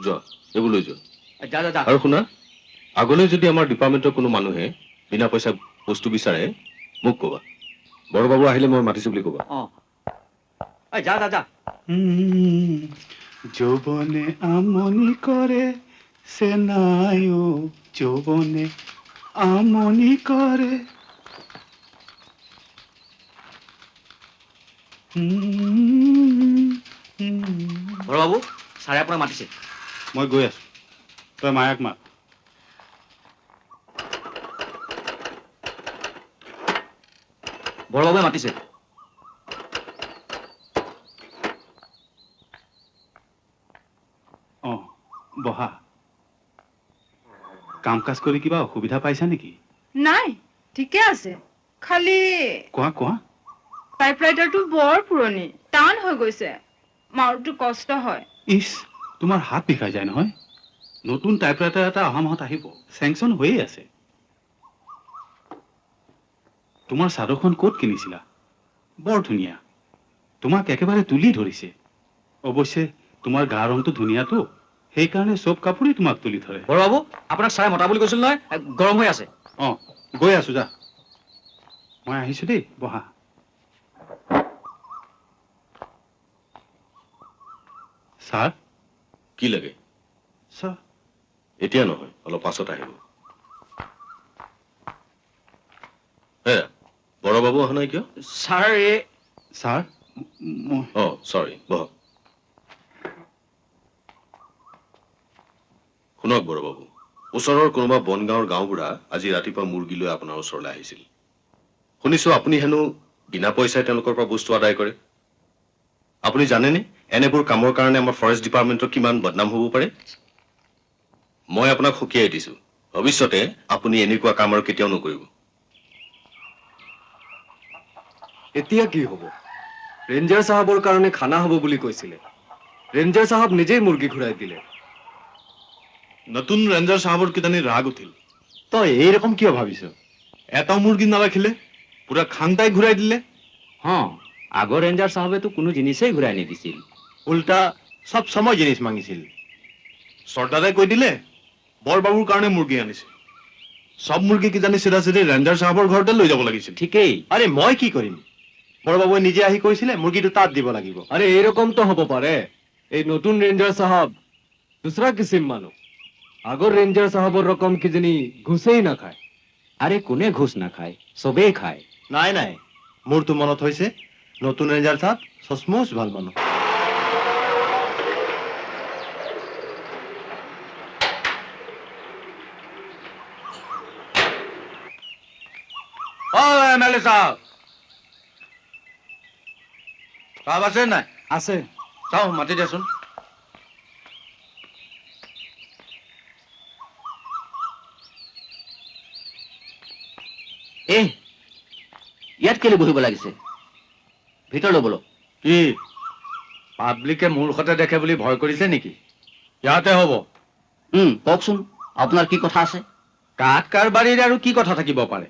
যোৱা, এইবোৰ লৈ যোৱা। আৰু শুনা, আগলৈ যদি আমাৰ ডিপাৰ্টমেণ্টৰ কোনো মানুহে বিনা পইচা বস্তু বিচাৰে মোক ক'বা। বৰবাবু আহিলে মই মাতিছো বুলি ক'বা। যৌৱনে আমনি কৰে চেনাইও, যৌৱনে আমনি কৰে। বৰবাবু, ছাৰে আপোনাক মাতিছে। মই গৈ আছো, তই মায়াক মাত। বৰবাবুৱে মাতিছে। অঁ, বহা। কাম কাজ কৰি কিবা অসুবিধা পাইছা নেকি? নাই, ঠিকে আছে। খালি কোৱা কোৱা। টাইপৰাইটাৰটো বৰ পুৰণি, টান হৈ গৈছে, মাৰটো কষ্ট হয়। ইছ, তোমাৰ হাত বিষাই যায় নহয়। নতুন টাইপৰাইটাৰ এটা অহা মাহত আহিব, চেংচন হৈয়ে আছে। তোমাৰ চাদৰখন ক'ত কিনিছিলা? বৰ ধুনীয়া, তোমাক একেবাৰে তুলি ধৰিছে। অৱশ্যে তোমাৰ গা ৰংটো ধুনীয়াতো, সেইকাৰণে চব কাপোৰেই তোমাক তুলি ধৰে। বৰবাবু, আপোনাক ছাৰে মতা বুলি কৈছিল নহয়, গৰম হৈ আছে। অঁ, গৈ আছো, যা। মই আহিছো দেই, বহা। ছাৰ। কি লাগে? ছাৰ এতিয়া নহয়, অলপ পাছত আহিব। হে, বৰবাবু অহা নাই কিয়? ছাৰ, এই ছাৰ। অঁ, চৰি, বহক। শুনক বৰবাবু, ওচৰৰ কোনোবা বনগাঁৱৰ গাঁওবুঢ়া আজি ৰাতিপুৱা মুৰ্গী লৈ আপোনাৰ ওচৰলৈ আহিছিল। শুনিছো আপুনি হেনো বিনা পইচাই তেওঁলোকৰ পৰা বস্তু আদায় কৰে। আপুনি জানেনে এনেবোৰ কামৰ কাৰণে আমাৰ ফৰেষ্ট ডিপাৰ্টমেণ্টৰ কিমান বদনাম হ'ব পাৰে? মই আপোনাক সকীয়াই দিছো, ভৱিষ্যতে আপুনি এনেকুৱা কাম আৰু কেতিয়াও নকৰিব। এতিয়া কি হ'ব? ৰেঞ্জাৰ চাহাবৰ কাৰণে খানা হ'ব বুলি কৈছিলে, ৰেঞ্জাৰ চাহাব নিজেই মুৰ্গী ঘূৰাই দিলে। নতুন ৰেঞ্জাৰ চাহাবৰ কিজানি ৰাগ উঠিল। তই এইৰকম কিয় ভাবিছ? এটাও মুৰ্গী নাৰাখিলে, পুৰা খানটাই ঘূৰাই দিলে। হঁ, আগৰ ৰেঞ্জাৰ চাহাবেতো কোনো জিনিসেই ঘূৰাই নিদিছিল, উল্টা চব সময় জিনিস মাগিছিল। চৰ্দাৰে কৈ দিলে বৰবাবুৰ কাৰণে মুৰ্গী আনিছে। চব মুৰ্গী কিজানি চিধা চিধি ৰেঞ্জাৰ চাহাবৰ ঘৰতে লৈ যাব লাগিছিল। ঠিকেই। আৰে মই কি কৰিম? বৰবাবুৱে নিজে আহি কৈছিলে মুৰ্গীটো তাত দিব লাগিব। আৰে এইৰকমতো হ'ব পাৰে, এই নতুন ৰেঞ্জাৰ চাহাব দুসৰা কিচিম মানুহ। আগৰ ৰেঞ্জাৰ চাহাবৰ ৰকম কিজানি ঘুচেই নাখায়। আৰে কোনে ঘুচ নাখায়, চবেই খায়। নাই নাই, মোৰতো মনত হৈছে নতুন ৰেঞ্জাৰ চাহাব সচমুচ ভাল মানুহ। অ এম এল এ চাহাব, চাহাব আছে নাই? আছে। চাওঁ, মাতি দেচোন। এ, ইয়াত কেলে বহিব লাগিছে? ভিতৰলৈ বলক। কি পাব্লিকে মোৰ সতে দেখে বুলি ভয় কৰিছে নেকি? ইয়াতে হ'ব। কওকচোন, আপোনাৰ কি কথা আছে? কাঠ কাৰবাৰীৰ আৰু কি কথা থাকিব পাৰে?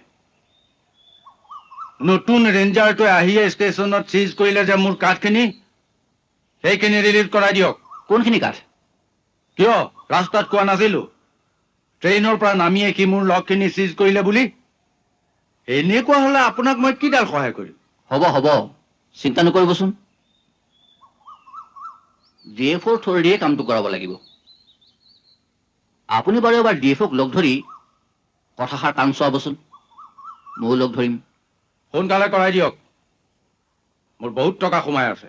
নতুন ৰেঞ্জাৰটোৱে আহিয়ে ষ্টেচনত চিজ কৰিলে যে মোৰ কাঠখিনি, সেইখিনি ৰিলিজ কৰাই দিয়ক। কোনখিনি কাঠ? কিয়, ৰাস্তাত কোৱা নাছিলো ট্ৰেইনৰ পৰা নামিয়ে সি মোৰ লগখিনি চিজ কৰিলে বুলি? এনেকুৱা হলে আপোনাক মই কিডাল সহায় কৰিম? হ'ব হ'ব, চিন্তা নকৰিবচোন। ডি এফ অ'ৰ থ্ৰুদিয়ে কামটো কৰাব লাগিব। আপুনি বাৰু এবাৰ ডি এফ অ'ক লগ ধৰি কথাষাৰ কাণ চোৱাবচোন, ময়ো লগ ধৰিম। সোনকালে কৰাই দিয়ক, মোৰ বহুত টকা সোমাই আছে।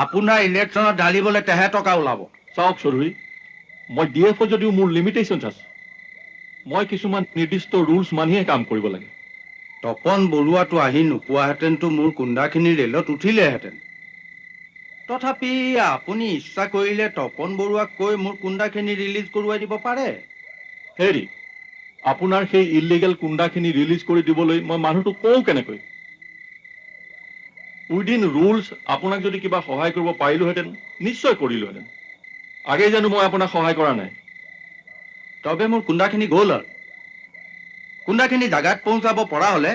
আপোনাৰ ইলেকশ্যনত ঢালিবলৈ তেহে টকা ওলাব। চাওক চৌধুৰী, মই ডি এফ অ' যদিও মোৰ লিমিটেশ্যনছ আছে, মই কিছুমান নিৰ্দিষ্ট ৰুলছ মানিহে কাম কৰিব লাগে। তপন বৰুৱাটো আহি নোপোৱাহেঁতেনতো মোৰ কুন্দাখিনি ৰেলত উঠিলেহেঁতেন। তথাপি আপুনি ইচ্ছা কৰিলে তপন বৰুৱাক কৈ মোৰ কুন্দাখিনি ৰিলিজ কৰোৱাই দিব পাৰে। হেৰি, আপোনাৰ সেই ইলিগেল কুন্দাখিনি ৰিলিজ কৰি দিবলৈ মই মানুহটোক কওঁ কেনেকৈ? উইদিন ৰুলছ আপোনাক যদি কিবা সহায় কৰিব পাৰিলোহেঁতেন নিশ্চয় কৰিলোহেঁতেন। আগেই জানো মই আপোনাক সহায় কৰা নাই? তবে মোৰ কুন্দাখিনি গ'ল আৰু। কুন্দাখিনি জাগাত পहुঁচাব পৰা হ'লে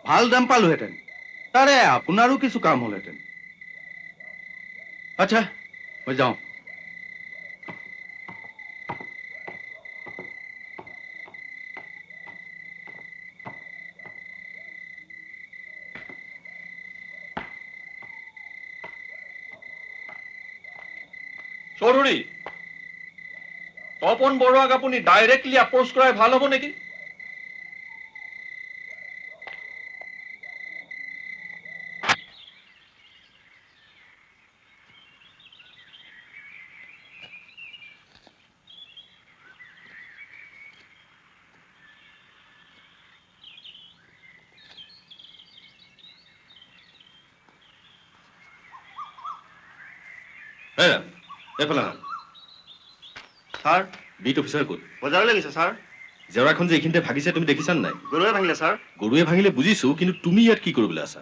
ভাল দাম পালোহেঁতেন, তাৰে আপোনাৰো কিছু কাম হ'লহেঁতেন। আচ্ছা, মই যাওঁ। চৌধুৰী, তপন বৰুৱাক আপুনি ডাইৰেক্টলি এপ্ৰ'চ কৰাই ভাল হ'ব নেকি? এইফালে আহা। ছাৰ, বিট অফিচাৰ ক'ত? বজাৰলৈ গৈছে ছাৰ। জেওৰাখন যে এইখিনিতে ভাগিছে তুমি দেখিছা নাই? গৰুৱে ভাঙিলে ছাৰ। গৰুৱে ভাঙিলে বুজিছো, কিন্তু তুমি ইয়াত কি কৰিবলৈ আছা?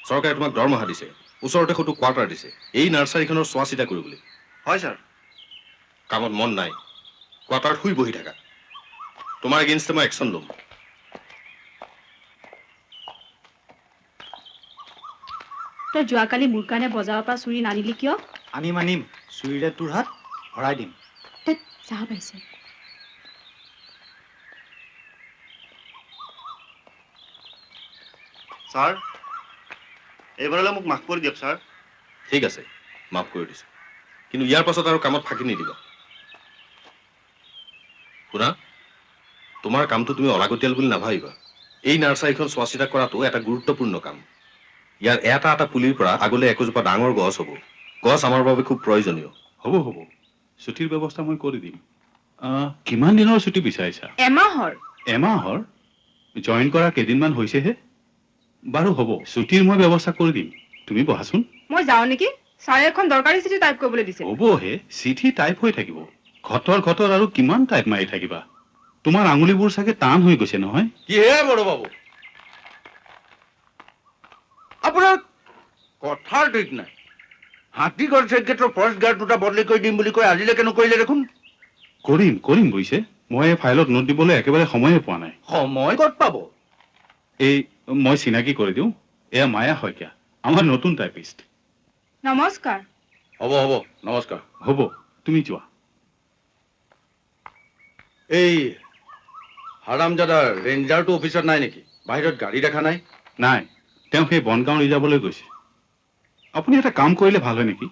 চৰকাৰে তোমাক দৰমহা দিছে, ওচৰতে সটো কোৱাৰ্টাৰ দিছে, এই নাৰ্চাৰীখনৰ চোৱা চিতা কৰিবলৈ। হয় ছাৰ। কামত মন নাই, কোৱাৰ্টাৰত শুই বহি থাকা। তোমাৰ এগেইনষ্টে মই একশ্যন ল'ম। তই যোৱাকালি মোৰ কাৰণে বজাৰৰ পৰা চুৰি নানিলি কিয়? আনিম আনিম, চুৰিৰে তোৰ হাত ভৰাই দিম। চাহ পাইছে। ছাৰ, এইবাৰলৈ মোক মাফ কৰি দিয়ক ছাৰ। ঠিক আছে, মাফ কৰি দিছো, কিন্তু ইয়াৰ পাছত আৰু কামত ফাঁকি নিদিবা। শুনা, তোমাৰ কামটো তুমি অলাগতিয়াল বুলি নাভাবিবা। এই নাৰ্চাৰীখন চোৱা চিতা কৰাটো এটা গুৰুত্বপূৰ্ণ কাম। ইয়াৰ এটা এটা পুলিৰ পৰা আগলৈ একোজোপা ডাঙৰ গছ হ'ব। গছ আমাৰ বাবে খুব প্ৰয়োজনীয়। হ'ব হ'ব, ছুটিৰ ব্যৱস্থা মই কৰি দিম। কিমান দিনৰ ছুটি বিচাৰিছা? এমাহৰ। এমাহৰ? জইন কৰা কেইদিনমান হৈছেহে। বাৰু হ'ব, ছুটিৰ মই ব্যৱস্থা কৰি দিম, তুমি বহাচোন। মই যাওঁ নেকি? ছাৰে এখন দৰকাৰী চিঠি টাইপ কৰিবলৈ দিছে। হ'বহে, চিঠি টাইপ হৈ থাকিব। ঘটৰ ঘটৰ আৰু কিমান টাইপ মাৰি থাকিবা? তোমাৰ আঙুলিবোৰ চাগে টান হৈ গৈছে নহয়? কিহে বড়ো বাবু, আপোনাৰ কথাৰ ঠিক নাই। হাতীগড় চেকগেটৰ ফৰেষ্ট গাৰ্ড দুটা বদলি কৰি দিম বুলি কৈ আজিলৈকে নকৰিলে দেখোন। কৰিম কৰিম বুজিছে, মই এই ফাইলত নোট দিবলৈ একেবাৰে সময়ে পোৱা নাই। সময় ক'ত পাব? এই মই চিনাকি কৰি দিওঁ, এয়া মায়া শইকীয়া, আমাৰ নতুন টাইপিষ্ট। নমস্কাৰ। হ'ব হ'ব, নমস্কাৰ। হ'ব, তুমি যোৱা। এই হাৰামজাদা ৰেঞ্জাৰটো অফিচত নাই নেকি? বাহিৰত গাড়ী দেখা নাই? নাই, তেওঁ সেই বনগাঁও ৰিজাৰ্ভলৈ গৈছে। আপুনি এটা কাম কৰিলে ভাল হয় নেকি,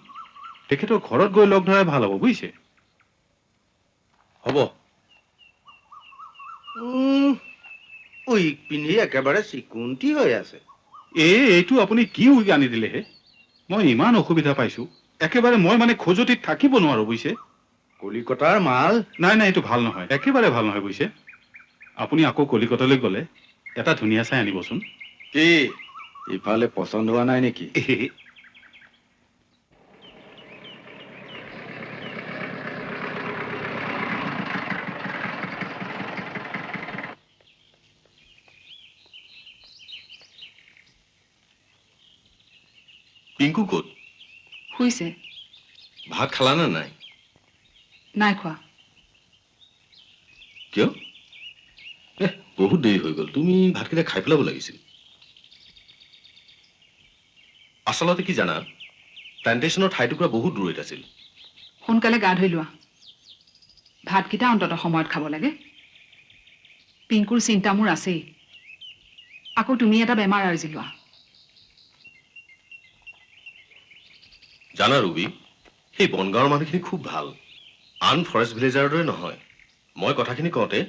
তেখেতৰ ঘৰত গৈ লগ ধৰাই ভাল হ'ব বুজিছে। হ'ব। উইক পিন্ধি একেবাৰে চিকুণটি হৈ আছে। এইটো আপুনি কি উইক আনি দিলেহে? মই ইমান অসুবিধা পাইছো একেবাৰে, মই মানে খজুতিত থাকিব নোৱাৰো বুজিছে। কলিকতাৰ মাল? নাই নাই, এইটো ভাল নহয়, একেবাৰে ভাল নহয় বুজিছে। আপুনি আকৌ কলিকতালৈ গ'লে এটা ধুনীয়া চাই আনিবচোন। কি ইফালে পচন্দ হোৱা নাই নেকি? পিংকু ক'ত? শুইছে। ভাত খালা নে নাই? নাই খোৱা। কিয়? বহুত দেৰি হৈ গ'ল, তুমি ভাতকেইটা খাই পেলাব লাগিছিল। আচলতে কি জানা, প্লান্টেশ্যনৰ ঠাইটুকুৰা বহুত দূৰৈত আছিল। সোনকালে গা ধুই লোৱা, ভাতকেইটা অন্ততঃ সময়ত খাব লাগে। পিংকুৰ চিন্তা মোৰ আছেই, আকৌ তুমি এটা বেমাৰ আৰ্জি লোৱা। জানা ৰুবি, সেই বনগাঁৱৰ মানুহখিনি খুব ভাল, আন ফৰেষ্ট ভিলেজাৰৰ দৰে নহয়। মই কথাখিনি কওঁতে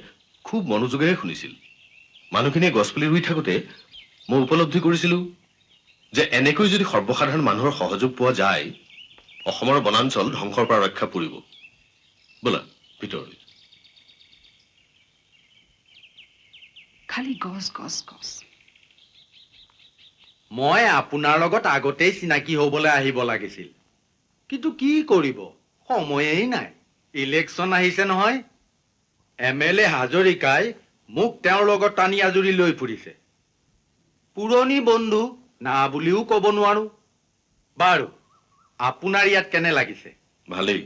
খুব মনোযোগেৰে শুনিছিল। মানুহখিনিয়ে গছপুলি ৰুই থাকোঁতে মই উপলব্ধি কৰিছিলোঁ যে এনেকৈ যদি সৰ্বসাধাৰণ মানুহৰ সহযোগ পোৱা যায়, অসমৰ বনাঞ্চল ধ্বংসৰ পৰা ৰক্ষা পৰিব। বোলা ভিতৰলৈ। খালি গছ গছ গছ। মই আপোনাৰ লগত আগতেই চিনাকি হ'বলৈ আহিব লাগিছিল, কিন্তু কি কৰিব, সময়েই নাই। ইলেকশ্যন আহিছে নহয়, এম এল এ হাজৰিকাই মোক তেওঁৰ লগত টানি আজুৰি লৈ ফুৰিছে। পুৰণি বন্ধু না বুলিও ক'ব নোৱাৰো। বাৰু, আপোনাৰ ইয়াত কেনে লাগিছে? ভালেই।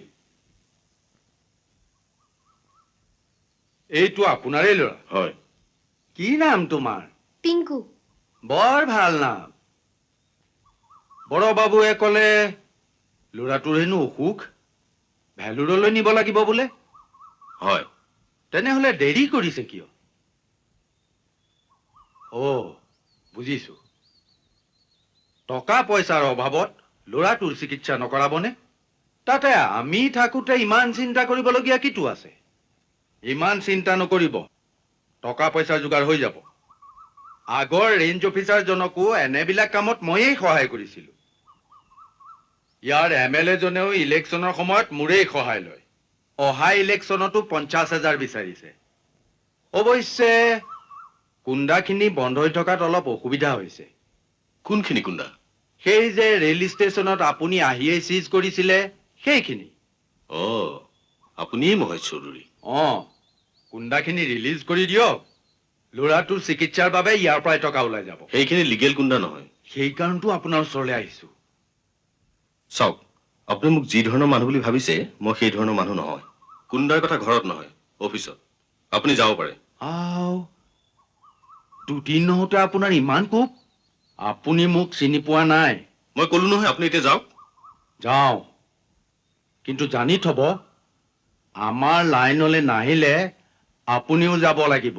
এইটো আপোনাৰেই ল'ৰা? হয়। কি নাম তোমাৰ? পিংকু। বৰ ভাল নাম। বড়বাবুৱে ক'লে ল'ৰাটোৰ হেনো অসুখ, ভেলুৰলৈ নিব লাগিব বোলে। হয়। তেনেহ'লে দেৰি কৰিছে কিয়? অ' বুজিছো, টকা পইচাৰ অভাৱত ল'ৰাটোৰ চিকিৎসা নকৰাবনে? তাতে আমি থাকোঁতে ইমান চিন্তা কৰিবলগীয়া কিটো আছে? ইমান চিন্তা নকৰিব, টকা পইচা যোগাৰ হৈ যাব। আগৰ ৰেঞ্জ অফিচাৰজনকো এনেবিলাক কামত ময়েই সহায় কৰিছিলোঁ। ইয়াৰ এম এল এজনেও ইলেকশ্যনৰ সময়ত মোৰেই সহায় লয়। অহা ইলেকশ্যনতো 50,000 বিচাৰিছে। অৱশ্যে কুণ্ডাখিনি বন্ধ হৈ থকাত অলপ অসুবিধা হৈছে। কোনখিনি কুণ্ডা? সেই যে ৰেল ষ্টেচনত আপুনি আহিয়েই চিজ কৰিছিলে সেইখিনি। অ', আপুনিয়েই মহেশ চৌধুৰী? অঁ, কুণ্ডাখিনি ৰিলিজ কৰি দিয়ক। ল'ৰাটোৰ চিকিৎসাৰ বাবে ইয়াৰ পৰাই টকা ওলাই যাব। সেইখিনি লিগেল কুণ্ডা নহয়। সেইকাৰণেতো আপোনাৰ ওচৰলৈ আহিছোঁ। চাওক, আপুনি মোক যি ধৰণৰ মানুহ বুলি ভাবিছে মই সেই ধৰণৰ মানুহ নহয়। কুণ্ডাৰ কথা ঘৰত নহয়, অফিচত। আপুনি যাব পাৰে। আও, দুদিন নহওঁতে আপোনাৰ ইমান কোপ? আপুনি মোক চিনি পোৱা নাই। মই ক'লো নহয়, আপুনি এতিয়া যাওক। যাওঁ, কিন্তু জানি থব, আমাৰ লাইনলৈ নাহিলে আপুনিও যাব লাগিব।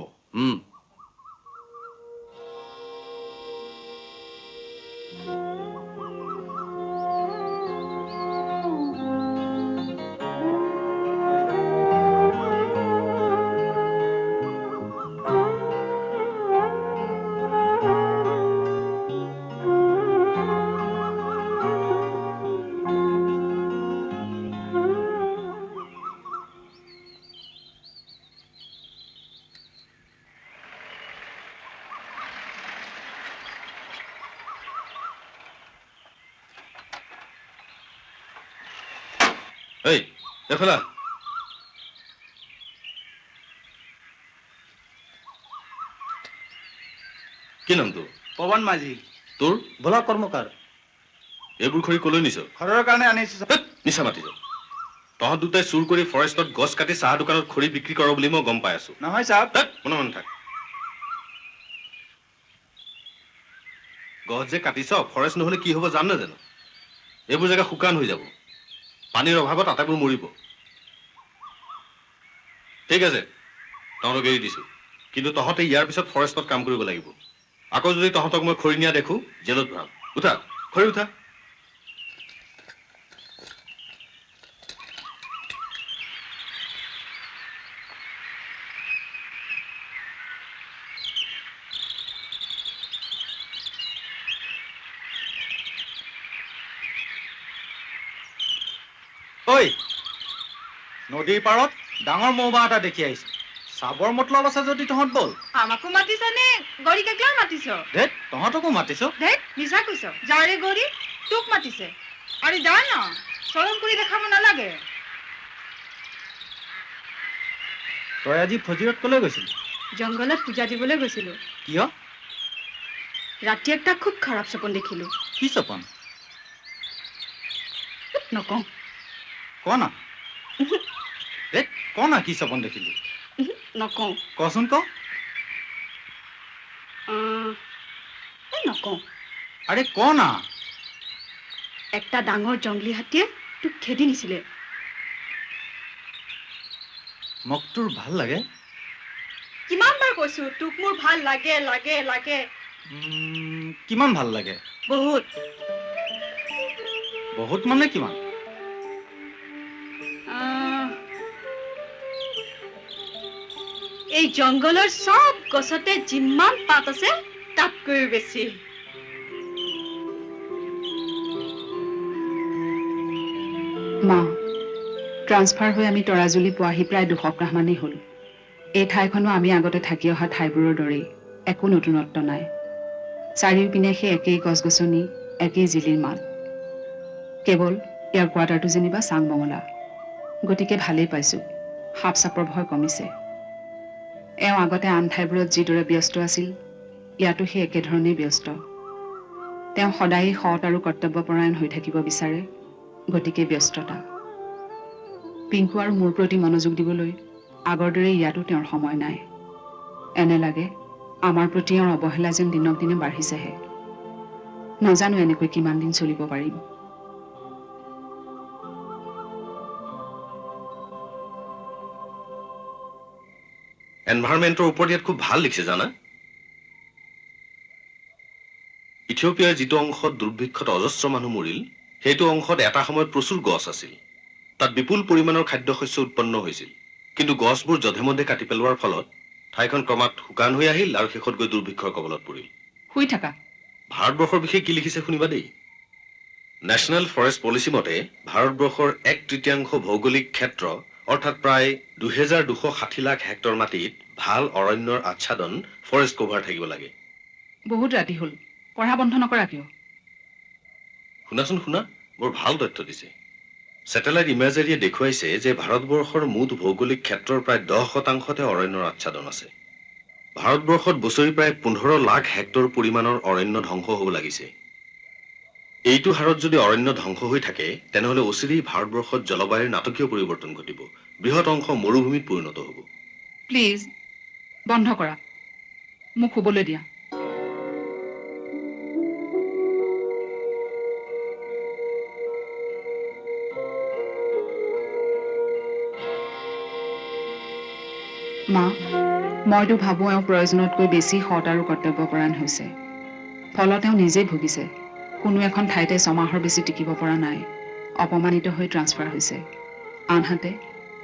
এই দেখলা, কি নাম তোৰ? পৱন মাঝি। তোৰ? ভোলা কৰ্মকাৰ। এইবোৰ খৰি কলৈ নিছ? ঘৰৰ কাৰণে আনিছো। মিছা মাতিছ। তহঁত দুটাই চুৰ কৰি ফৰেষ্টত গছ কাটি চাহ দোকানত খৰি বিক্ৰী কৰ বুলি মই গম পাই আছো। নহয় চাহ, মনে মনে থাক। গছ যে কাটিছ, ফৰেষ্ট নহ'লে কি হ'ব জান নাজানো? এইবোৰ জেগা শুকান হৈ যাব, পানীৰ অভাৱত আটাইবোৰ মৰিব। ঠিক আছে, তহঁতক এৰি দিছো, কিন্তু তহঁতে ইয়াৰ পিছত ফৰেষ্টত কাম কৰিব লাগিব। আকৌ যদি তহঁতক মই খৰি নিয়া দেখো, জেলত ভৰাম। উঠা, খৰি উঠা। ঐ, নদীৰ পাৰত ডাঙৰ মৌবাহ এটা দেখি আহিছো। চাবৰ মতলব আছে যদি তহঁত বল। আমাকো মাতিছ নে গৌৰীক একলা মাতিছ? ধেত, তহঁতকো মাতিছ। ধেত, মিছা কৈছ। যাৰে গৌৰী তোক মাতিছে। আৰে যা না, চৰম কৰি দেখাব নালাগে। তই আজি ফজিৰত কলৈ গৈছিলি? জংঘলত পূজা দিবলৈ গৈছিলো। কিয়? ৰাতি একটা খুব খাৰাপ সপোন দেখিলো। কি সপোন? নকওঁ। ক না। দেখ, ক না, কি সপোন দেখিলি? নকওঁ। কচোন ক। নকওঁ। আৰে ক না। একটা ডাঙৰ জংলী হাতীয়ে তোক খেদি নিছিলে। মোক তোৰ ভাল লাগে? কিমান বাৰ কৈছো তোক মোৰ ভাল লাগে লাগে লাগে। কিমান ভাল লাগে? বহুত। বহুত মানে কিমান? এই জংঘলৰ চব গছতে যিমান পাত আছে তাতকৈও বেছি। মা, ট্ৰান্সফাৰ হৈ আমি তৰাজুলি পোৱাহি প্ৰায় 2 সপ্তাহমানেই হ'ল। এই ঠাইখনো আমি আগতে থাকি অহা ঠাইবোৰৰ দৰেই, একো নতুনত্ব নাই। চাৰিওপিনে সেই একেই গছ গছনি, একেই জিলিৰ মাত। কেৱল ইয়াৰ কোৱাৰ্টাৰটো যেনিবা চাং বঙলা, গতিকে ভালেই পাইছোঁ। সাপ চাপৰ ভয় কমিছে। এওঁ আগতে আন ঠাইবোৰত যিদৰে ব্যস্ত আছিল, ইয়াতো সেই একেধৰণেই ব্যস্ত। তেওঁ সদায়েই সৎ আৰু কৰ্তব্যপৰায়ণ হৈ থাকিব বিচাৰে, গতিকে ব্যস্ততা। পিংকু আৰু মোৰ প্ৰতি মনোযোগ দিবলৈ আগৰ দৰে ইয়াতো তেওঁৰ সময় নাই। এনে লাগে আমাৰ প্ৰতি তেওঁৰ অৱহেলা যেন দিনক দিনে বাঢ়িছেহে। নাজানো এনেকৈ কিমান দিন চলিব পাৰিম। এনভাইৰনমেণ্টৰ ওপৰত ইয়াত খুব ভাল লিখিছে জানা। ইথিঅ'পিয়াৰ যিটো অংশত দুৰ্ভিক্ষত অজস্ৰ মানুহ মৰিল, সেইটো অংশত এটা সময়ত প্ৰচুৰ গছ আছিল। তাত বিপুল পৰিমাণৰ খাদ্য শস্য উৎপন্ন হৈছিল। কিন্তু গছবোৰ যধে-মধে কাটি পেলোৱাৰ ফলত ঠাইখন ক্ৰমাৎ শুকান হৈ আহিল আৰু শেষত গৈ দুৰ্ভিক্ষৰ কবলত পৰিল। শুই থাকা। ভাৰতবৰ্ষৰ বিষয়ে কি লিখিছে শুনিবা দেই। নেশ্যনেল ফৰেষ্ট পলিচি মতে ভাৰতবৰ্ষৰ এক তৃতীয়াংশ ভৌগোলিক ক্ষেত্ৰ অৰ্থাৎ প্ৰায় 2260 লাখ হেক্টৰ মাটিত ভাল অৰণ্যৰ আচ্ছাদন ফৰেষ্ট কভাৰ থাকিব লাগে। বহুত ৰাতি হ'ল, পঢ়া বন্ধ নকৰা কিয়? শুনাচোন শুনা, বৰ ভাল তথ্য দিছে। ছেটেলাইট ইমেজাৰীয়ে দেখুৱাইছে যে ভাৰতবৰ্ষৰ মুঠ ভৌগোলিক ক্ষেত্ৰৰ প্ৰায় 10%তে অৰণ্যৰ আচ্ছাদন আছে। ভাৰতবৰ্ষত বছৰি প্ৰায় 15 লাখ হেক্টৰ পৰিমাণৰ অৰণ্য ধ্বংস হ'ব লাগিছে। এইটো হাৰত যদি অৰণ্য ধ্বংস হৈ থাকে, তেনেহ'লে অচিৰেই ভাৰতবৰ্ষত জলবায়ুৰ নাটকীয় পৰিৱৰ্তন ঘটিব। বৃহৎ অংশ মৰুভূমিত পৰিণত হ'ব। প্লিজ বন্ধ কৰা, মোক শুবলৈ দিয়া। মা, মইতো ভাবোঁ এওঁ প্ৰয়োজনতকৈ বেছি সৎ আৰু কৰ্তব্যপৰায়ণ হৈছে। ফলত তেওঁ নিজেই ভুগিছে। কোনো এখন ঠাইতে ছমাহৰ বেছি টিকিব পৰা নাই, অপমানিত হৈ ট্ৰান্সফাৰ হৈছে। আনহাতে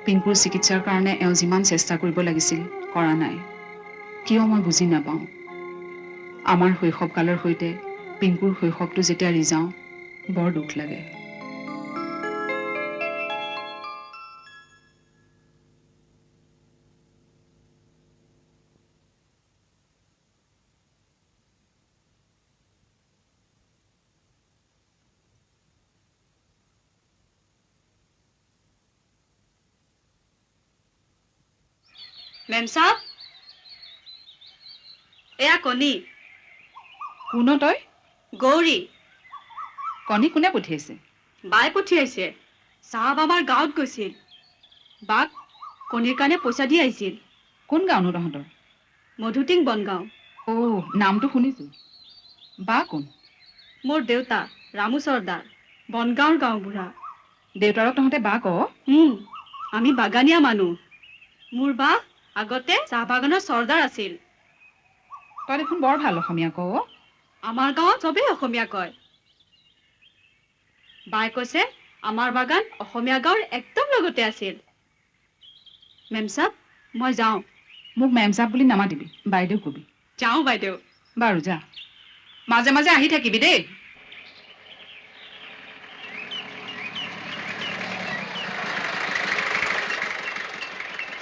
পিংকুৰ চিকিৎসাৰ কাৰণে এওঁ যিমান চেষ্টা কৰিব লাগিছিল কৰা নাই। কিয় মই বুজি নাপাওঁ। আমাৰ শৈশৱকালৰ সৈতে পিংকুৰ শৈশৱটো যেতিয়া ৰিজাওঁ, বৰ দুখ লাগে। মেম চাব, এয়া কণী। কোন তই? গৌৰী। কণী কোনে পঠিয়াইছে? বাই পঠিয়াইছে। চাহাব আমাৰ গাঁৱত গৈছিল, বাক কণীৰ কাৰণে পইচা দি আহিছিল। কোন গাঁওনো তহঁতৰ? মধুটিং বনগাঁও। অ', নামটো শুনিছো। বা কোন? মোৰ দেউতা ৰামু চৰ্দাৰ, বনগাঁৱৰ গাঁওবুঢ়া। দেউতাৰক তহঁতে বা ক? আমি বাগানীয়া মানুহ। মোৰ বা আগতে চাহ বাগানৰ চৰ্দাৰ আছিল। তই দেখোন বৰ ভাল অসমীয়া ক। আমাৰ গাঁৱত চবেই অসমীয়া কয়। বাই কৈছে আমাৰ বাগান অসমীয়া গাঁৱৰ একদম লগতে আছিল। মেম চাব, মই যাওঁ। মোক মেম চাব বুলি নামাতিবি, বাইদেউ কবি। যাওঁ বাইদেউ। বাৰু যা, মাজে মাজে আহি থাকিবি দেই।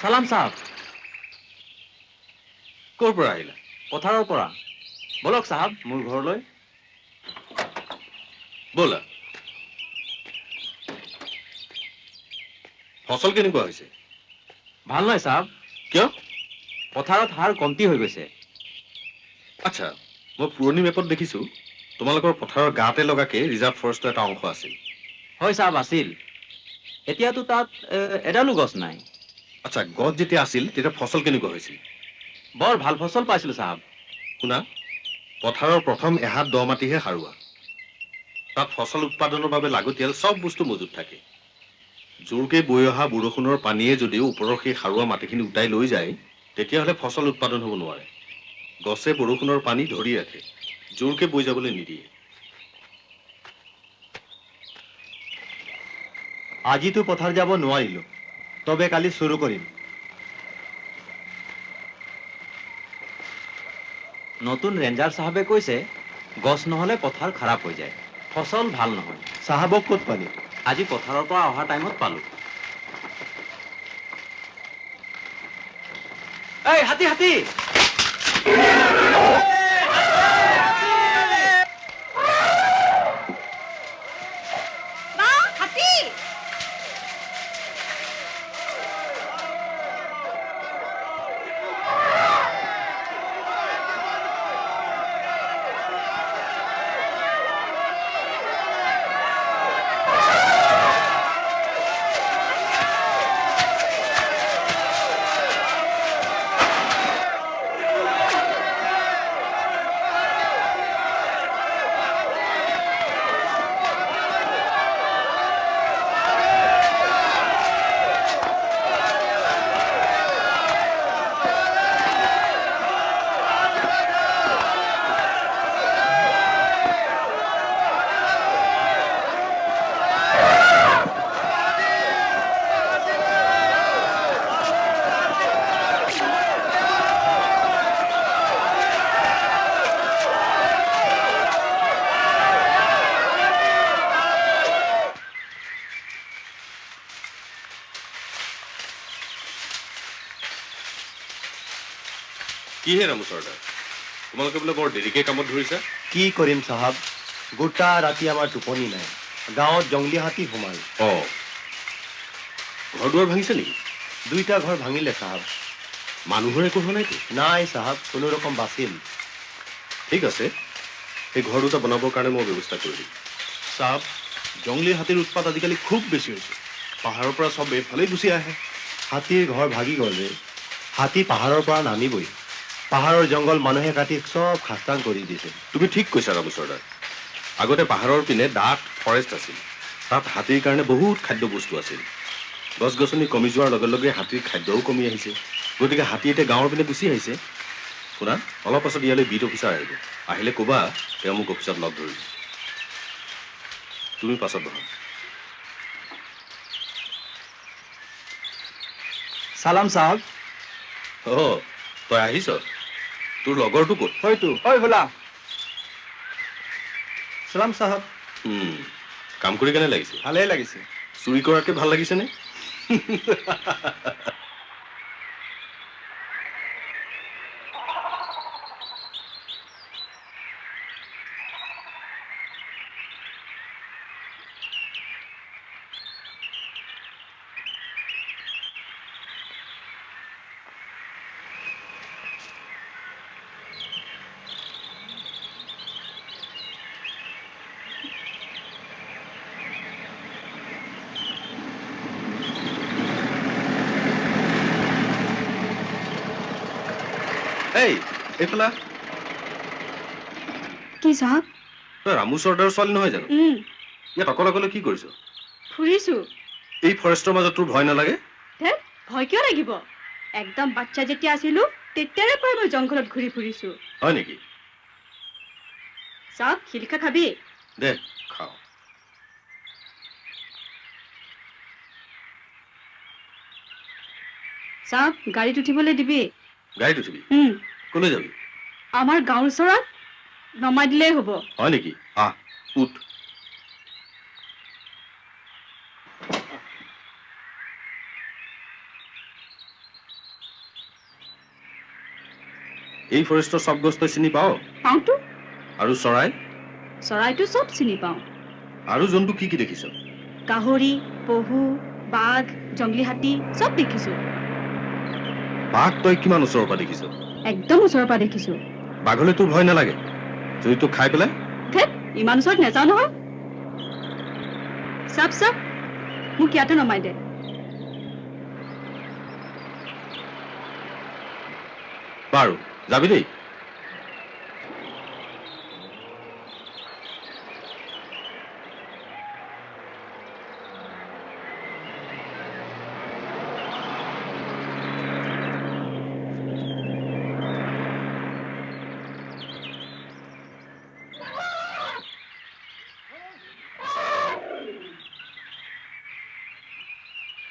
চালাম চাহাব। ক'ৰ পৰা আহিলা? পথাৰৰ পৰা। ব'লক চাহাব, মোৰ ঘৰলৈ। ব'লা। ফচল কেনেকুৱা হৈছে? ভাল নহয় চাহাব। কিয়? পথাৰত সাৰ কমটি হৈ গৈছে। আচ্ছা, মই পুৰণি মেপত দেখিছোঁ তোমালোকৰ পথাৰৰ গাতে লগাকে ৰিজাৰ্ভ ফৰেষ্টৰ এটা অংশ আছিল। হয় চাহাব, আছিল। এতিয়াতো তাত এডালো গছ নাই। আচ্ছা, গছ যেতিয়া আছিল তেতিয়া ফচল কেনেকুৱা হৈছিল? বৰ ভাল ফচল পাইছিলোঁ চাহাব। শুনা, পথাৰৰ প্ৰথম এহাত দ মাটিহে সাৰুৱা। তাত ফচল উৎপাদনৰ বাবে লাগতিয়াল চব বস্তু মজুত থাকে। জোৰকে বৈ অহা বৰষুণৰ পানীয়ে যদিও ওপৰৰ সেই সাৰুৱা মাটিখিনি উটাই লৈ যায়, তেতিয়াহ'লে ফচল উৎপাদন হ'ব নোৱাৰে। গছে বৰষুণৰ পানী ধৰি ৰাখে, জোৰকে বৈ যাবলৈ নিদিয়ে। আজিতো পথাৰ যাব নোৱাৰিলোঁ, তবে কালি শুৰু কৰিম। নতুন ৰেঞ্জাৰ চাহাবে কৈছে গছ নহ'লে পথাৰ খাৰাপ হৈ যায়, ফচল ভাল নহয়। চাহাবক ক'ত পালি? আজি পথাৰৰ পৰা অহা টাইমত পালো। এই হাতী, হাতী! কিহে ৰামু চৰ্দাৰ, তোমালোকে বোলে বৰ দেৰিকে কামত ধৰিছা? কি কৰিম চাহাব, গোটা ৰাতি আমাৰ টোপনি নাই। গাঁৱত জংলী হাতী সোমাল। অ, ঘৰ দুৱাৰ ভাঙিছে নেকি? দুইটা ঘৰ ভাঙিলে চাহাব। মানুহৰ একো হোৱা নাইতো? নাই চাহাব, কোনো ৰকম বাচিল। ঠিক আছে, সেই ঘৰ দুটা বনাবৰ কাৰণে মই ব্যৱস্থা কৰি দিম। চাহাব, জংলী হাতীৰ উৎপাত আজিকালি খুব বেছি হৈছে। পাহাৰৰ পৰা চব এইফালেই গুচি আহে। হাতীৰ ঘৰ ভাগি গ'লে হাতী পাহাৰৰ পৰা নামিবই। পাহাৰৰ জংঘল মানুহে কাটি চব খাস্তাং কৰি দিছে। তুমি ঠিক কৈছা ৰামু চৰ্দাৰ। আগতে পাহাৰৰ পিনে ডাঠ ফৰেষ্ট আছিল, তাত হাতীৰ কাৰণে বহুত খাদ্য বস্তু আছিল। গছ গছনি কমি যোৱাৰ লগে লগে হাতীৰ খাদ্যও কমি আহিছে, গতিকে হাতী এতিয়া গাঁৱৰ পিনে গুচি আহিছে। শুনা, অলপ পাছত ইয়ালৈ বিট অফিচাৰ আহিব। আহিলে ক'বা তেওঁ মোক অফিচত লগ ধৰিব। তুমি পাছত বহা। সালাম চাহাব। অ, তই আহিছ? তোৰ লগৰটো ক'ত? হয়তো ঐ ভোলা। সালাম চাহাব। কাম কৰি কেনে লাগিছে? ভালেই লাগিছে। চুৰি কৰাতকৈ ভাল লাগিছেনে? কি চাহাব? তই ৰামু চৰ্দাৰৰ ছোৱালী নহয় জানো? ইয়াত অকলে অকলে কি কৰিছ? ফুৰিছো। এই ফৰেষ্টৰ মাজত তোৰ ভয় নালাগে? ভয় কিয় লাগিব? একদম বাচ্চা যেতিয়া আছিলো তেতিয়াৰে পৰা মই জংঘলত ঘূৰি ফুৰিছো। হয় নেকি? চাওক, শিলিখা খাবি? দে খাওঁ। চাওক, গাড়ীত উঠিবলৈ দিবি? গাড়ীত উঠিবি? কলৈ যাবি? আমাৰ গাঁৱৰ ওচৰত নমাই দিলেই হ'ব। হয় নেকি? আহ, উঠ। এই ফৰেষ্টৰ চব গছ তই চিনি পাও? পাওঁতো। আৰু চৰাই? চৰাইটো চব চিনি পাওঁ। আৰু জন্তু কি কি দেখিছ? গাহৰি, পহু, বাঘ, জংলী হাতী চব দেখিছো। বাঘ তই কিমান ওচৰৰ পৰা দেখিছ? একদম ওচৰৰ পৰা দেখিছো। বাঘলৈ তোৰ ভয় নালাগে? যদি তোক খাই পেলাই? ধেত, ইমান ওচৰত নাযাওঁ নহয়। চাপ চাপ, মোক ইয়াতে নমাই দে। বাৰু, যাবি দেই।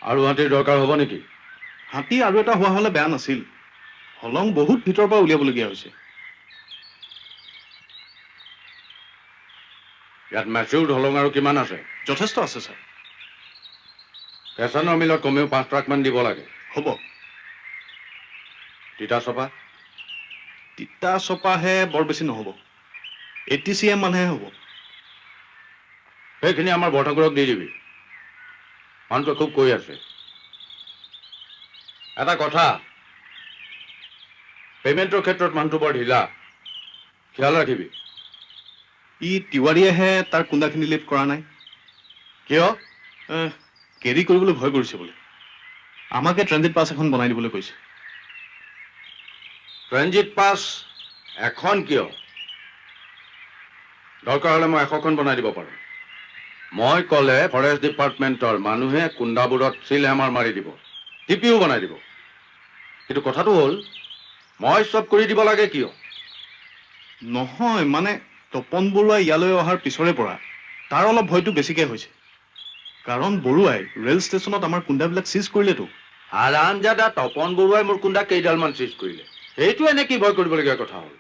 আৰু হাতীৰ দৰকাৰ হ'ব নেকি? হাতী আৰু এটা হোৱা হ'লে বেয়া নাছিল। হলং বহুত ভিতৰৰ পৰা উলিয়াবলগীয়া হৈছে। ইয়াত মেচিউৰ্ড হলং আৰু কিমান আছে? যথেষ্ট আছে ছাৰ। কেঁচানৰ মিলত কমেও 5 ট্ৰাকমান দিব লাগে। হ'ব। তিতা চপা? তিতা চপাহে বৰ বেছি নহ'ব, 80 cm মানহে হ'ব। সেইখিনি আমাৰ বৰঠাকুৰক দি দিবি, মানুহটোৱে খুব কৈ আছে। এটা কথা, পে'মেণ্টৰ ক্ষেত্ৰত মানুহটো বৰ ঢিলা, খেয়াল ৰাখিবি। ই তিৱাৰীয়েহে তাৰ কুন্দাখিনি লিফ্ট কৰা নাই। কিয়? কেৰি কৰিবলৈ ভয় কৰিছে বোলে। আমাকে ট্ৰেনজিট পাছ এখন বনাই দিবলৈ কৈছে। ট্ৰেনজিট পাছ এখন কিয়? দৰকাৰ হ'লে মই 100খন বনাই দিব পাৰোঁ। মই ক'লে ফৰেষ্ট ডিপাৰ্টমেণ্টৰ মানুহে কুন্দাবোৰত চিল হেমাৰ মাৰি দিব, টিপিও বনাই দিব। কিন্তু কথাটো হ'ল, মই চব কৰি দিব লাগে কিয়? নহয় মানে, তপন বৰুৱা ইয়ালৈ অহাৰ পিছৰে পৰা তাৰ অলপ ভয়টো বেছিকৈ হৈছে। কাৰণ বৰুৱাই ৰেল ষ্টেচনত আমাৰ কুন্দাবিলাক চিজ কৰিলেতো। আৰামজাদা তপন বৰুৱাই মোৰ কুন্দা কেইডালমান চিজ কৰিলে, সেইটো এনে কি ভয় কৰিবলগীয়া কথা হ'ল?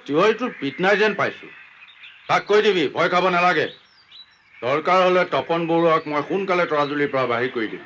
তিৱাৰীটোৰ পিত নাই যেন পাইছোঁ। তাক কৈ দিবি ভয় খাব নালাগে। দৰকাৰ হ'লে তপন বৰুৱাক মই সোনকালে তৰাজুলিৰ পৰা বাহিৰ কৰি দিম।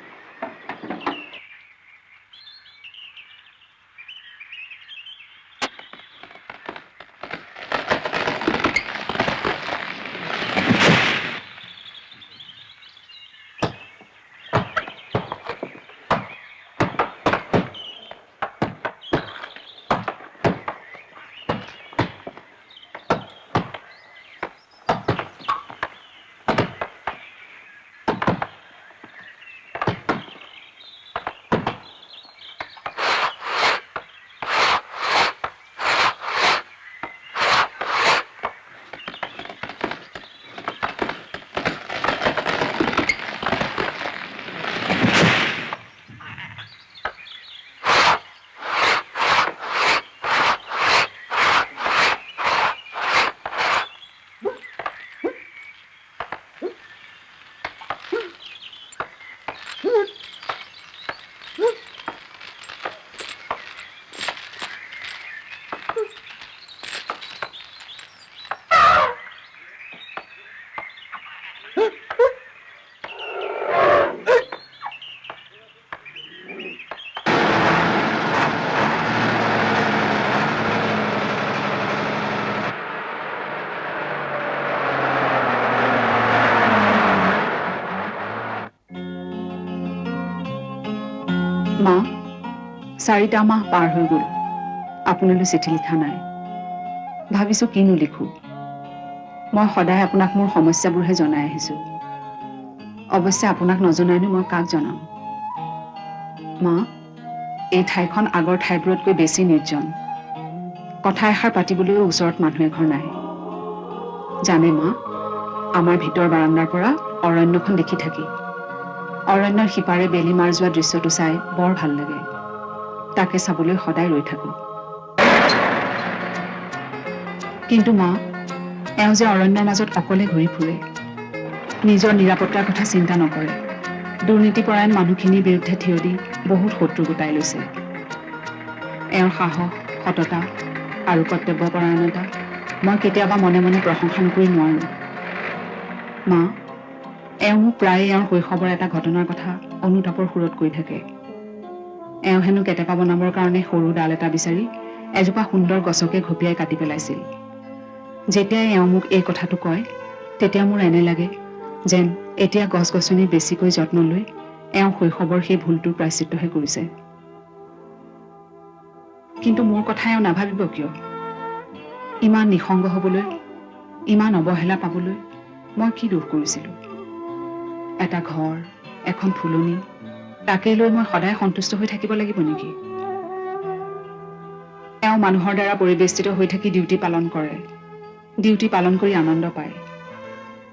4টা মাহ পাৰ হৈ গ'ল, আপোনালৈ চিঠি লিখা নাই। ভাবিছোঁ কিনো লিখোঁ, মই সদায় আপোনাক মোৰ সমস্যাবোৰহে জনাই আহিছোঁ। অৱশ্যে আপোনাক নজনাইনো মই কাক জনাম? মা, এই ঠাইখন আগৰ ঠাইবোৰতকৈ বেছি নিৰ্জন। কথা এষাৰ পাতিবলৈও ওচৰত মানুহ এঘৰ নাই। জানে মা, আমাৰ ভিতৰ বাৰাণ্ডাৰ পৰা অৰণ্যখন দেখি থাকি অৰণ্যৰ সিপাৰে বেলি মাৰ যোৱা দৃশ্যটো চাই বৰ ভাল লাগে। তাকে চাবলৈ সদায় ৰৈ থাকোঁ। কিন্তু মা, এওঁ যে অৰণ্যৰ মাজত অকলে ঘূৰি ফুৰে, নিজৰ নিৰাপত্তাৰ কথা চিন্তা নকৰে, দুৰ্নীতিপৰায়ণ মানুহখিনিৰ বিৰুদ্ধে থিয় দি বহুত শত্ৰু গোটাই লৈছে। এওঁৰ সাহস, সততা আৰু কৰ্তব্যপৰায়ণতা মই কেতিয়াবা মনে মনে প্ৰশংসা নকৰি নোৱাৰোঁ। মা, এওঁ মোক প্ৰায়ে এওঁৰ শৈশৱৰ এটা ঘটনাৰ কথা অনুতাপৰ সুৰত কৈ থাকে। এওঁ হেনো কেটেপা বনাবৰ কাৰণে সৰু ডাল এটা বিচাৰি এজোপা সুন্দৰ গছকে ঘপিয়াই কাটি পেলাইছিল। যেতিয়াই এওঁ মোক এই কথাটো কয়, তেতিয়া মোৰ এনে লাগে যেন এতিয়া গছ গছনি বেছিকৈ যত্ন লৈ এওঁ শৈশৱৰ সেই ভুলটোৰ প্ৰায়শ্চিত্তহে কৰিছে। কিন্তু মোৰ কথা এওঁ নাভাবিব কিয়? ইমান নিসংগ হ'বলৈ, ইমান অৱহেলা পাবলৈ মই কি দোষ কৰিছিলোঁ? এটা ঘৰ, এখন ফুলনি, তাকে লৈ মই সদায় সন্তুষ্ট হৈ থাকিব লাগিব নেকি? এওঁ মানুহৰ দ্বাৰা পৰিবেষ্টিত হৈ থাকি ডিউটি পালন কৰে, ডিউটি পালন কৰি আনন্দ পায়।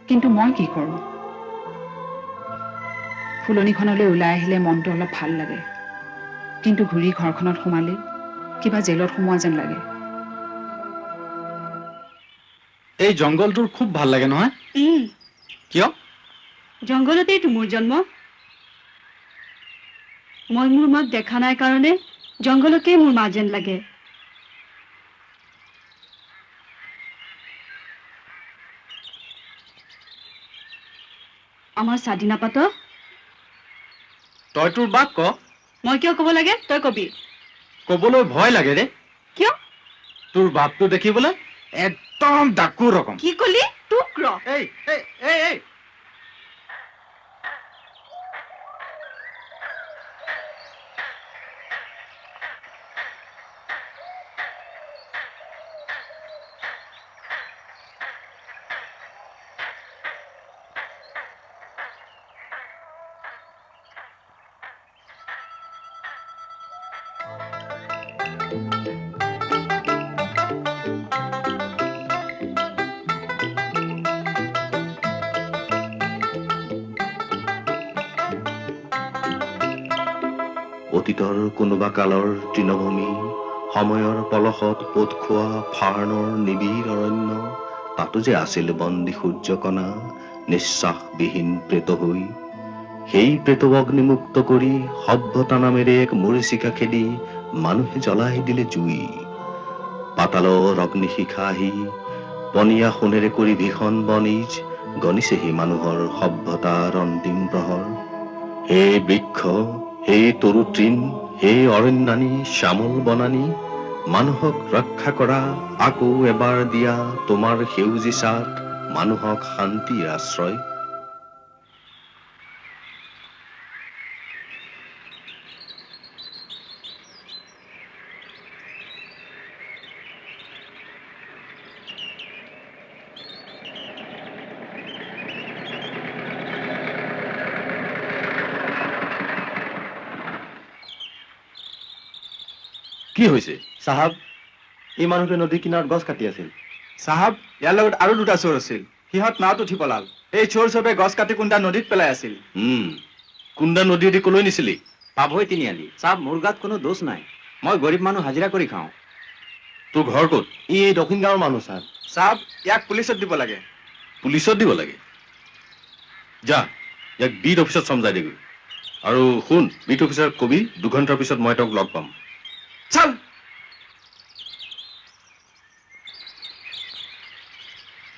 কিন্তু মই কি কৰোঁ? ফুলনিখনলৈ ওলাই আহিলে মনটো অলপ ভাল লাগে, কিন্তু ঘূৰি ঘৰখনত সোমালেই কিবা জেলত সোমোৱা যেন লাগে। এই জংঘলটোৰ খুব ভাল লাগে নহয়? কিয়? জংঘলতেইতো মোৰ জন্ম। মই মোৰ মাক দেখা নাই কাৰণে জংঘলকেই মোৰ মা যেন লাগে। আমাৰ স্বাধীনা পাত। তই তোৰ বাক ক। মই কিয় ক'ব লাগে? তই কবি। ক'বলৈ ভয় লাগে ৰে। কিয়? তোৰ বাপটো দেখিবলৈ একদম ডাকু ৰকম। কি কলি? তোক ৰ। এই এই এই এই অতীতৰ কোনোবা কালৰ তৃণভূমি, সময়ৰ পলসত পোত খোৱা ফাৰ্ণৰ নিবিড় অৰণ্য, তাতো যে আছিল বন্দী সূৰ্যকণা নিশ্বাসবিহীন প্ৰেত হৈ। সেই প্ৰেতঅগ্নিমুক্ত কৰি সভ্যতা নামেৰে এক মৰীচিকা খেদি মানুহে জ্বলাই দিলে জুই। পাতালৰ অগ্নিশিখা আহি পনীয়া সোণেৰে কৰি ভীষণ বণিজ গণিছেহি মানুহৰ সভ্যতাৰ অন্তিম প্ৰহৰ। হে বৃক্ষ, হে তৰুতৃণ, হে অৰণ্যানী, শ্যামল বনানী, মানুহক ৰক্ষা কৰা, আকৌ এবাৰ দিয়া তোমাৰ সেউজী ছাঁত মানুহক শান্তিৰ আশ্ৰয়। কি হৈছে চাহাব? এই মানুহটোৱে নদীৰ কিনাৰত গছ কাটি আছিল। চাহাব, ইয়াৰ লগত আৰু দুটা চোৰ আছিল। সিহঁত নাৱত উঠি পলাল। এই চোৰ চবে গছ কাটি কুন্দা নদীত পেলাই আছিল। কুন্দা নদীয়েদি কলৈ নিছিলি? পাভৈ তিনিআলি। চাহাব, মোৰ গাত কোনো দোষ নাই। মই গৰীব মানুহ, হাজিৰা কৰি খাওঁ। তোৰ ঘৰ ক'ত? ই এই দক্ষিণ গাঁৱৰ মানুহ ছাৰ। চাহাব, ইয়াক পুলিচত দিব লাগে। পুলিচত দিব লাগে? যা, ইয়াক বিট অফিচত চমজাই দেগৈ। আৰু শুন, বিট অফিচাৰক কবি 2 ঘণ্টাৰ পিছত মই তেওঁক লগ পাম। চল।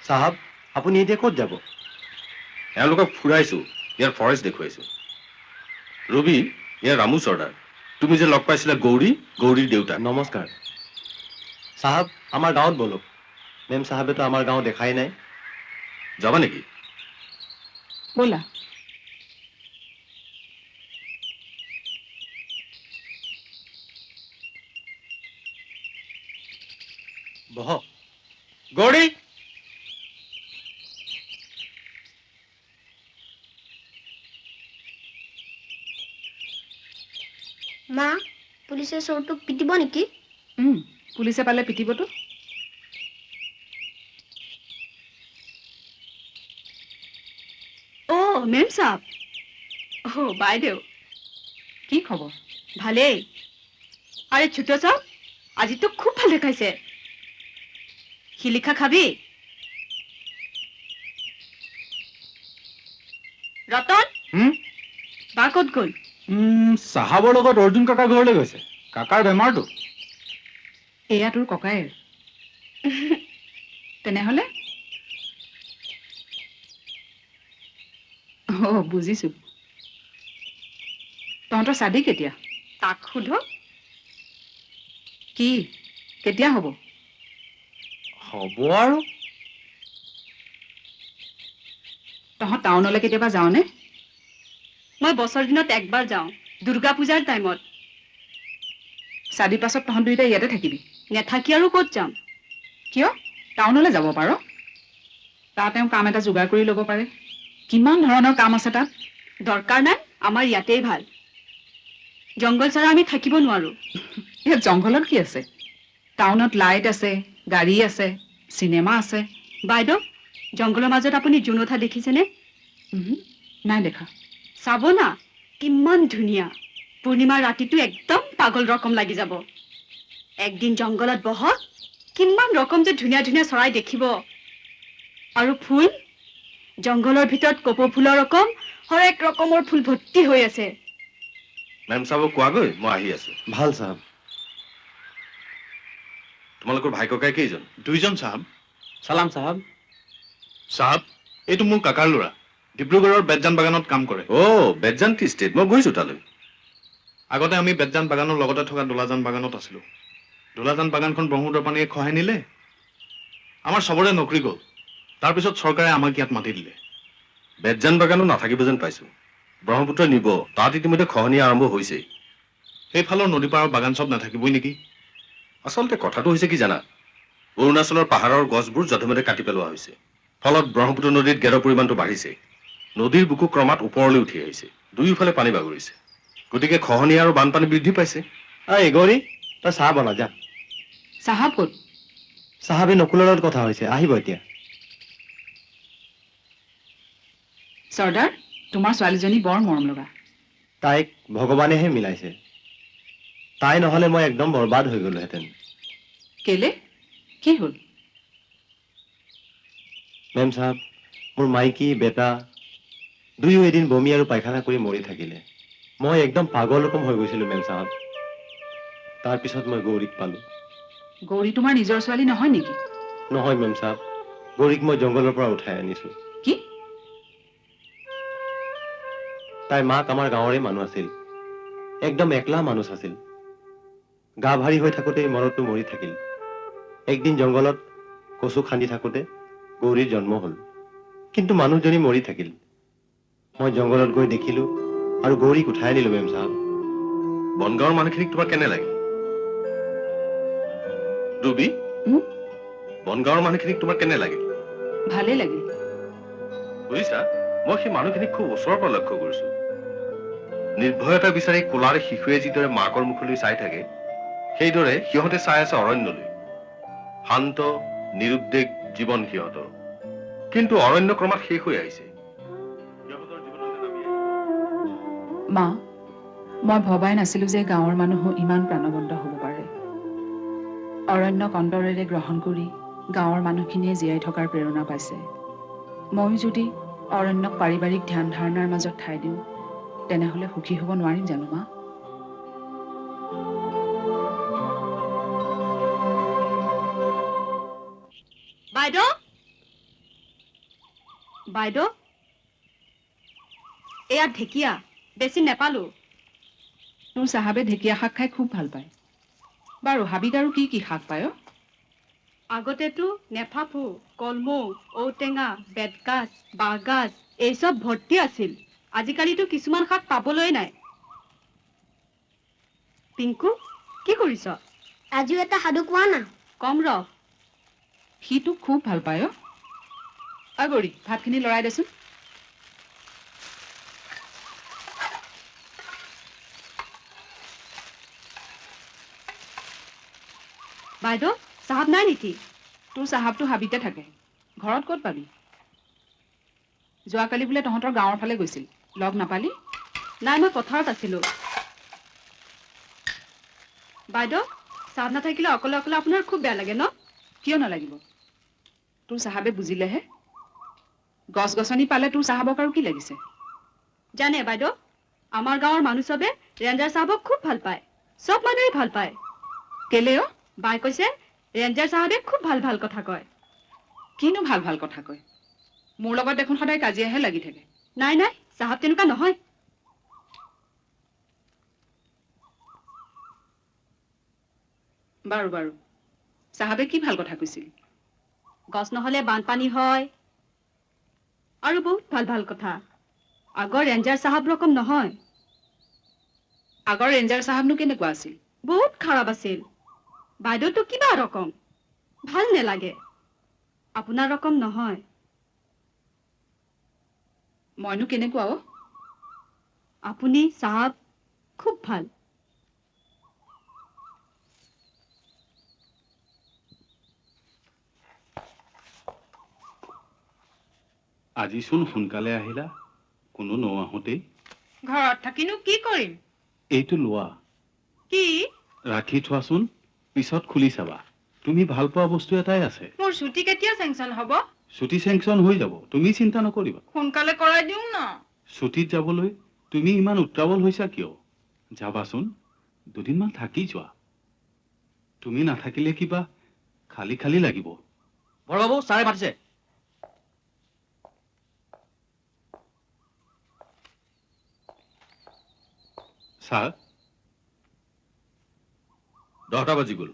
চাহাব, আপুনি এতিয়া ক'ত যাব? এওঁলোকক ফুৰাইছো, ইয়াৰ ফৰেষ্ট দেখুৱাইছো। ৰবি, ইয়াৰ ৰামু চৰ্দাৰ। তুমি যে লগ পাইছিলা গৌৰী, গৌৰীৰ দেউতা। নমস্কাৰ চাহাব, আমাৰ গাঁৱত ব'লক। মেম চাহাবেতো আমাৰ গাঁও দেখাই নাই। যাবা নেকি? ব'লা। বহক। গৌৰী, মা, পুলিচে চোৰটোক পিটিব নেকি? পুলিচে পালে পিটিবতো। অ' মেম চাব, অ' বাইদেউ, কি খবৰ? ভালেই। আৰে ছোট চাব, আজি তো খুব ভাল দেখাইছে। শিলিখা খাবি? ৰতন, বা ক'ত গ'ল? চাহাবৰ লগত অৰ্জুন কাকাৰ ঘৰলৈ গৈছে, কাকাৰ বেমাৰটো। এয়া তোৰ ককায়েৰ তেনেহ'লে? অ' বুজিছো। তহঁতৰ চাদি কেতিয়া? তাক সোধ। কি কেতিয়া হ'ব? হ'ব আৰু। তহঁত টাউনলৈ কেতিয়াবা যাওঁনে? মই বছৰ দিনত একবাৰ যাওঁ, দুৰ্গা পূজাৰ টাইমত। চাদি পাছত তহঁত দুয়োটা ইয়াতে থাকিবি? নেথাকি আৰু ক'ত যাম? কিয়? টাউনলৈ যাব পাৰ, তাত তেওঁ কাম এটা যোগাৰ কৰি ল'ব পাৰে। কিমান ধৰণৰ কাম আছে তাত। দৰকাৰ নাই, আমাৰ ইয়াতেই ভাল। জংঘল ছাড়া আমি থাকিব নোৱাৰো। ইয়াত জংঘলত কি আছে? টাউনত লাইট আছে, গাড়ী আছে, চিনেমা আছে। বাইদেউ, জংঘলৰ মাজত আপুনি জোন উঠা দেখিছেনে? নাই দেখা। চাব না, কিমান ধুনীয়া। পূৰ্ণিমাৰ ৰাতিটো একদম পাগল ৰকম লাগি যাব। একদিন জংঘলত বহক, কিমান ৰকম যে ধুনীয়া ধুনীয়া চৰাই দেখিব। আৰু ফুল, জংঘলৰ ভিতৰত কপৌ ফুলৰ ৰকম হৰেক ৰকমৰ ফুল ভৰ্তি হৈ আছে। মেম চাহাবক কোৱাগৈ, মই আহি আছো। ভাল চাহাব। তোমালোকৰ ভাই ককাই কেইজন? দুইজন চাহাব। চালাম চাহাব। চাহাব, এইটো মোৰ কাকাৰ ল'ৰা, ডিব্ৰুগড়ৰ বেদজান বাগানত কাম কৰে। অ' বেদজান টি ষ্টেট, মই গৈছো তালৈ। আগতে আমি বেদজান বাগানৰ লগতে থকা দোলাজান বাগানত আছিলো। দোলাজান বাগানখন ব্ৰহ্মপুত্ৰৰ পানীয়ে খহাই নিলে, আমাৰ চবৰে নকৰি গ'ল। তাৰপিছত চৰকাৰে আমাক ইয়াত মাতি দিলে। বেদজান বাগানো নাথাকিব যেন পাইছো, ব্ৰহ্মপুত্ৰ নিব, তাত ইতিমধ্যে খহনীয়া আৰম্ভ হৈছে। সেইফালৰ নদী পাৰৰ বাগান চব নাথাকিবই নেকি? আচলতে কথাটো হৈছে কি জানা, অৰুণাচলৰ পাহাৰৰ গছবোৰ যধে-মধে কাটি পেলোৱা হৈছে, ফলত ব্ৰহ্মপুত্ৰ নদীত গেদৰ পৰিমাণটো বাঢ়িছে। নদীৰ বুকু ক্ৰমাৎ ওপৰলৈ উঠি আহিছে, দুয়োফালে পানী বাগৰিছে, গতিকে খহনীয়া আৰু বানপানী বৃদ্ধি পাইছে। এই গৌৰী, তই চাহ বনা যা। চাহাব ক'ত? চাহাবে নকুলৰ লগত কথা হৈছে, আহিব এতিয়া। চৰ্দাৰ, তোমাৰ ছোৱালীজনী বৰ মৰম লগা। তাইক ভগৱানেহে মিলাইছে, তাই নহ'লে মই একদম বৰবাদ হৈ গ'লোহেঁতেন। কেলে, কি হ'ল? মেম চাহাব, মোৰ মাইকী বেটা দুয়ো এদিন বমি আৰু পায়খানা কৰি মৰি থাকিলে। মই একদম পাগল ৰকম হৈ গৈছিলোঁ মেম চাহাব। তাৰপিছত মই গৌৰীক পালোঁ। গৌৰী তোমাৰ নিজৰ ছোৱালী নহয় নেকি? নহয় মেম চাহাব, গৌৰীক মই জংঘলৰ পৰা উঠাই আনিছোঁ। কি? তাইৰ মাক আমাৰ গাঁৱৰে মানুহ আছিল, একদম একলা মানুহ আছিল। গা ভাৰী হৈ থাকোঁতেই মৰতটো মৰি থাকিল। একদিন জংঘলত কচু খান্দি থাকোঁতে গৌৰীৰ জন্ম হ'ল, কিন্তু মানুহজনী মৰি থাকিল। মই জংঘলত গৈ দেখিলোঁ আৰু গৌৰীক উঠাই আনিলোঁ মেম চাহাব। বনগাঁৱৰ মানুহখিনিক তোমাৰ কেনে লাগে ৰুবি? বনগাঁৱৰ মানুহখিনিক তোমাৰ কেনে লাগিল? ভালেই লাগিল। বুজিছা, মই সেই মানুহখিনিক খুব ওচৰৰ পৰা লক্ষ্য কৰিছো। নিৰ্ভয়তা বিচাৰি কোলাৰ শিশুৱে যিদৰে মাকৰ মুখলৈ চাই থাকে, সেইদৰে সিহঁতে চাই আছে অৰণ্যলৈ। শান্ত নিৰুদ্বেগ জীৱন সিহঁতৰ, কিন্তু অৰণ্য ক্ৰমাৎ শেষ হৈ আহিছে। মা, মই ভবাই নাছিলো যে গাঁৱৰ মানুহো ইমান প্ৰাণবন্ত হ'ব পাৰে। অৰণ্যক অন্তৰেৰে গ্ৰহণ কৰি গাঁৱৰ মানুহখিনিয়ে জীয়াই থকাৰ প্ৰেৰণা পাইছে। ময়ো যদি অৰণ্যক পাৰিবাৰিক ধ্যান ধাৰণাৰ মাজত ঠাই দিওঁ, তেনেহ'লে সুখী হ'ব নোৱাৰিম জানো মা? বাইদেউ, বাইদেউ, এয়া ঢেকীয়া বেছি নেপালো। তোৰ চাহাবে ঢেকীয়া শাক খাই খুব ভাল পায়। বাৰু হাবিত আৰু কি কি শাক পায়? আগতেতো নেফাফু, কলমৌ, ঔটেঙা, বেতগাজ, বাঁহগাজ এই চব ভৰ্তি আছিল। আজিকালিতো কিছুমান শাক পাবলৈ নাই। পিংকু, কি কৰিছ? আজিও এটা সাধু কোৱা না। কম ৰ, সি তোক খুব ভাল পায় অ'। ঐ গৌৰী, ভাতখিনি লৰাই দেচোন। বাইদেউ, চাহাব নাই নেকি? তোৰ চাহাবটো হাবিতে থাকে, ঘৰত ক'ত পাবি? যোৱাকালি বোলে তহঁতৰ গাঁৱৰ ফালে গৈছিল, লগ নাপালি? নাই, মই পথাৰত আছিলো। বাইদেউ, চাহাব নাথাকিলে অকলে অকলে আপোনাৰ খুব বেয়া লাগে ন? কিয় নালাগিব? তোৰ চাহাবে বুজিলেহে। গছ গছনি পালে তোৰ চাহাবক আৰু কি লাগিছে? জানে বাইদেউ, আমাৰ গাঁৱৰ মানুহ চবে ৰেঞ্জাৰ চাহাবক খুব ভাল পায়, চব মানুহেই ভাল পায়। কেলে অ'? বাই কৈছে ৰেঞ্জাৰ চাহাবে খুব ভাল ভাল কথা কয়। কিনো ভাল ভাল কথা কয়? মোৰ লগত দেখোন সদায় কাজিয়াহে লাগি থাকে। নাই নাই, চাহাব তেনেকুৱা নহয়। বাৰু বাৰু, চাহাবে কি ভাল কথা কৈছিল? গছ নহলে বানপানী হয়, আৰু বহুত ভাল ভাল কথা। আগৰ ৰেঞ্জাৰ চাহাব ৰকম নহয়। আগৰ ৰেঞ্জাৰ চাহাবনো কেনেকুৱা আছিল? বহুত খাৰাপ আছিল। বাইদেউতো কিবা ৰকম, ভাল নেলাগে। আপোনাৰ ৰকম নহয়। মইনো কেনেকুৱা অ'? আপুনি চাহাব খুব ভাল। আজিচোন সোনকালে আহিলা, কোনো নআহোঁতেই। ঘৰত থাকিনো কি কৰিম? এইটো লোৱা। কি? ৰাখি থোৱাচোন, পিছত খুলি চাবা। তুমি ভাল পোৱা বস্তু এটাই আছে। মোৰ ছুটি কেতিয়া চেংচন হ'ব? ছুটি চেংচন হৈ যাব, তুমি চিন্তা নকৰিবা। সোনকালে কৰাই দিওঁ না। ছুটিত যাবলৈ তুমি ইমান উত্ৰাৱল হৈছা কিয়? যাবাচোন, দুদিনমান থাকি যোৱা। তুমি নাথাকিলে কিবা খালী খালী লাগিব। বৰবাবু, ছাৰে মাতিছে। ছাৰ, 10টা বাজি গ'ল,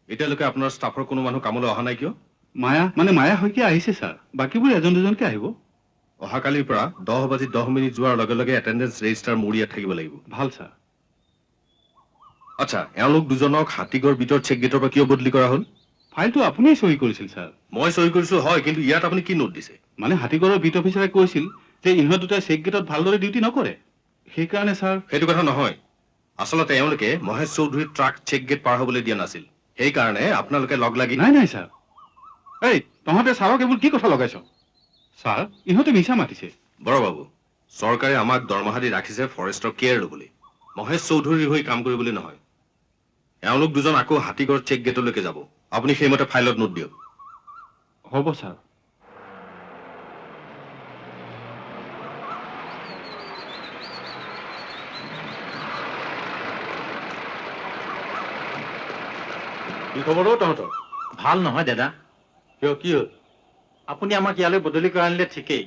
এতিয়ালৈকে আপোনাৰ ষ্টাফৰ কোনো মানুহ কামলৈ অহা নাই কিয়? মায়া মানে মায়া শইকীয়া আহিছে ছাৰ, বাকীবোৰ এজন দুজনকে আহিব। অহাকালিৰ পৰা 10:10 যোৱাৰ লগে লগে এটেণ্ডেঞ্চ ৰেজিষ্টাৰ মোৰ ইয়াত থাকিব লাগিব। ভাল ছাৰ। আচ্ছা, এওঁলোক দুজনক হাতীগড় বিটৰ চেক গেটৰ পৰা কিয় বদলি কৰা হ'ল? ফাইলটো আপুনিয়ে চহী কৰিছিল ছাৰ। মই চহী কৰিছো হয়, কিন্তু ইয়াত আপুনি কি নোট দিছে? মানে হাতীগড়ৰ বিট অফিচাৰে কৈছিল যে ইহঁত দুটাই চেক গেটত ভালদৰে ডিউটি নকৰে, সেইকাৰণে ছাৰ। সেইটো কথা নহয়, আচলতে এওঁলোকে মহেশ চৌধুৰীৰ ট্ৰাক চেক গেট পাৰ হ'বলৈ দিয়া নাছিল, সেইকাৰণে আপোনালোকে লগ লাগি। নাই নাই ছাৰ, এই তহঁতে ছাৰক এইবোৰ কি কথা লগাইছ? ছাৰ, ইহঁতে মিছা মাতিছে। বৰবাবু, চৰকাৰে আমাক দৰমহা দি ৰাখিছে ফৰেষ্টৰ কেয়াৰ ল'বলৈ, মহেশ চৌধুৰীৰ হৈ কাম কৰিবলৈ নহয়। এওঁলোক দুজন আকৌ হাতীগড় চেক গেটলৈকে যাব, আপুনি সেইমতে ফাইলত নোট দিয়ক। হ'ব ছাৰ। কি খবৰ অ তহঁতৰ? ভাল নহয় দাদা। কিয়, কি হ'ল? আপুনি আমাক ইয়ালৈ বদলি কৰাই আনিলে ঠিকেই,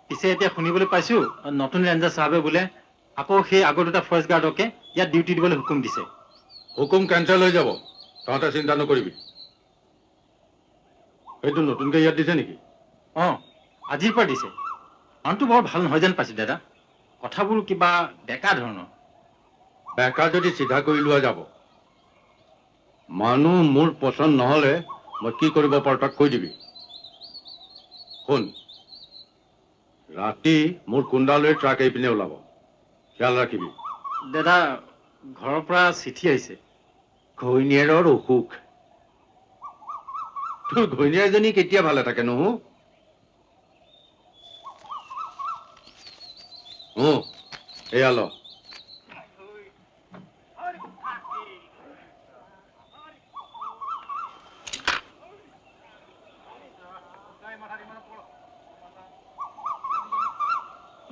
পিছে এতিয়া শুনিবলৈ পাইছো নতুন ৰেঞ্জাৰ চাহাবে বোলে আকৌ সেই আগৰ দুটা ফৰেষ্ট গাৰ্ডকে ইয়াত ডিউটি দিবলৈ হুকুম দিছে। হুকুম কেঞ্চেল হৈ যাব, তহঁতে চিন্তা নকৰিবি। সেইটো নতুনকৈ ইয়াত দিছে নেকি? অঁ, আজিৰ পৰা দিছে। মানুহটো বৰ ভাল নহয় যেন পাইছো দাদা, কথাবোৰ কিবা বেকা ধৰণৰ। বেকা যদি চিধা কৰি লোৱা যাব। মানুহ মোৰ পচন্দ নহ'লে মই কি কৰিব পাৰোঁ তাক কৈ দিবি। শুন, ৰাতি মোৰ কুণ্ডালৈ ট্ৰাক এইপিনে ওলাব, খেয়াল ৰাখিবি। দাদা, ঘৰৰ পৰা চিঠি আহিছে। ঘৈণীয়েৰৰ অসুখ। তোৰ ঘৈণীয়েৰজনী কেতিয়া ভালে থাকে নহু? এয়া ল।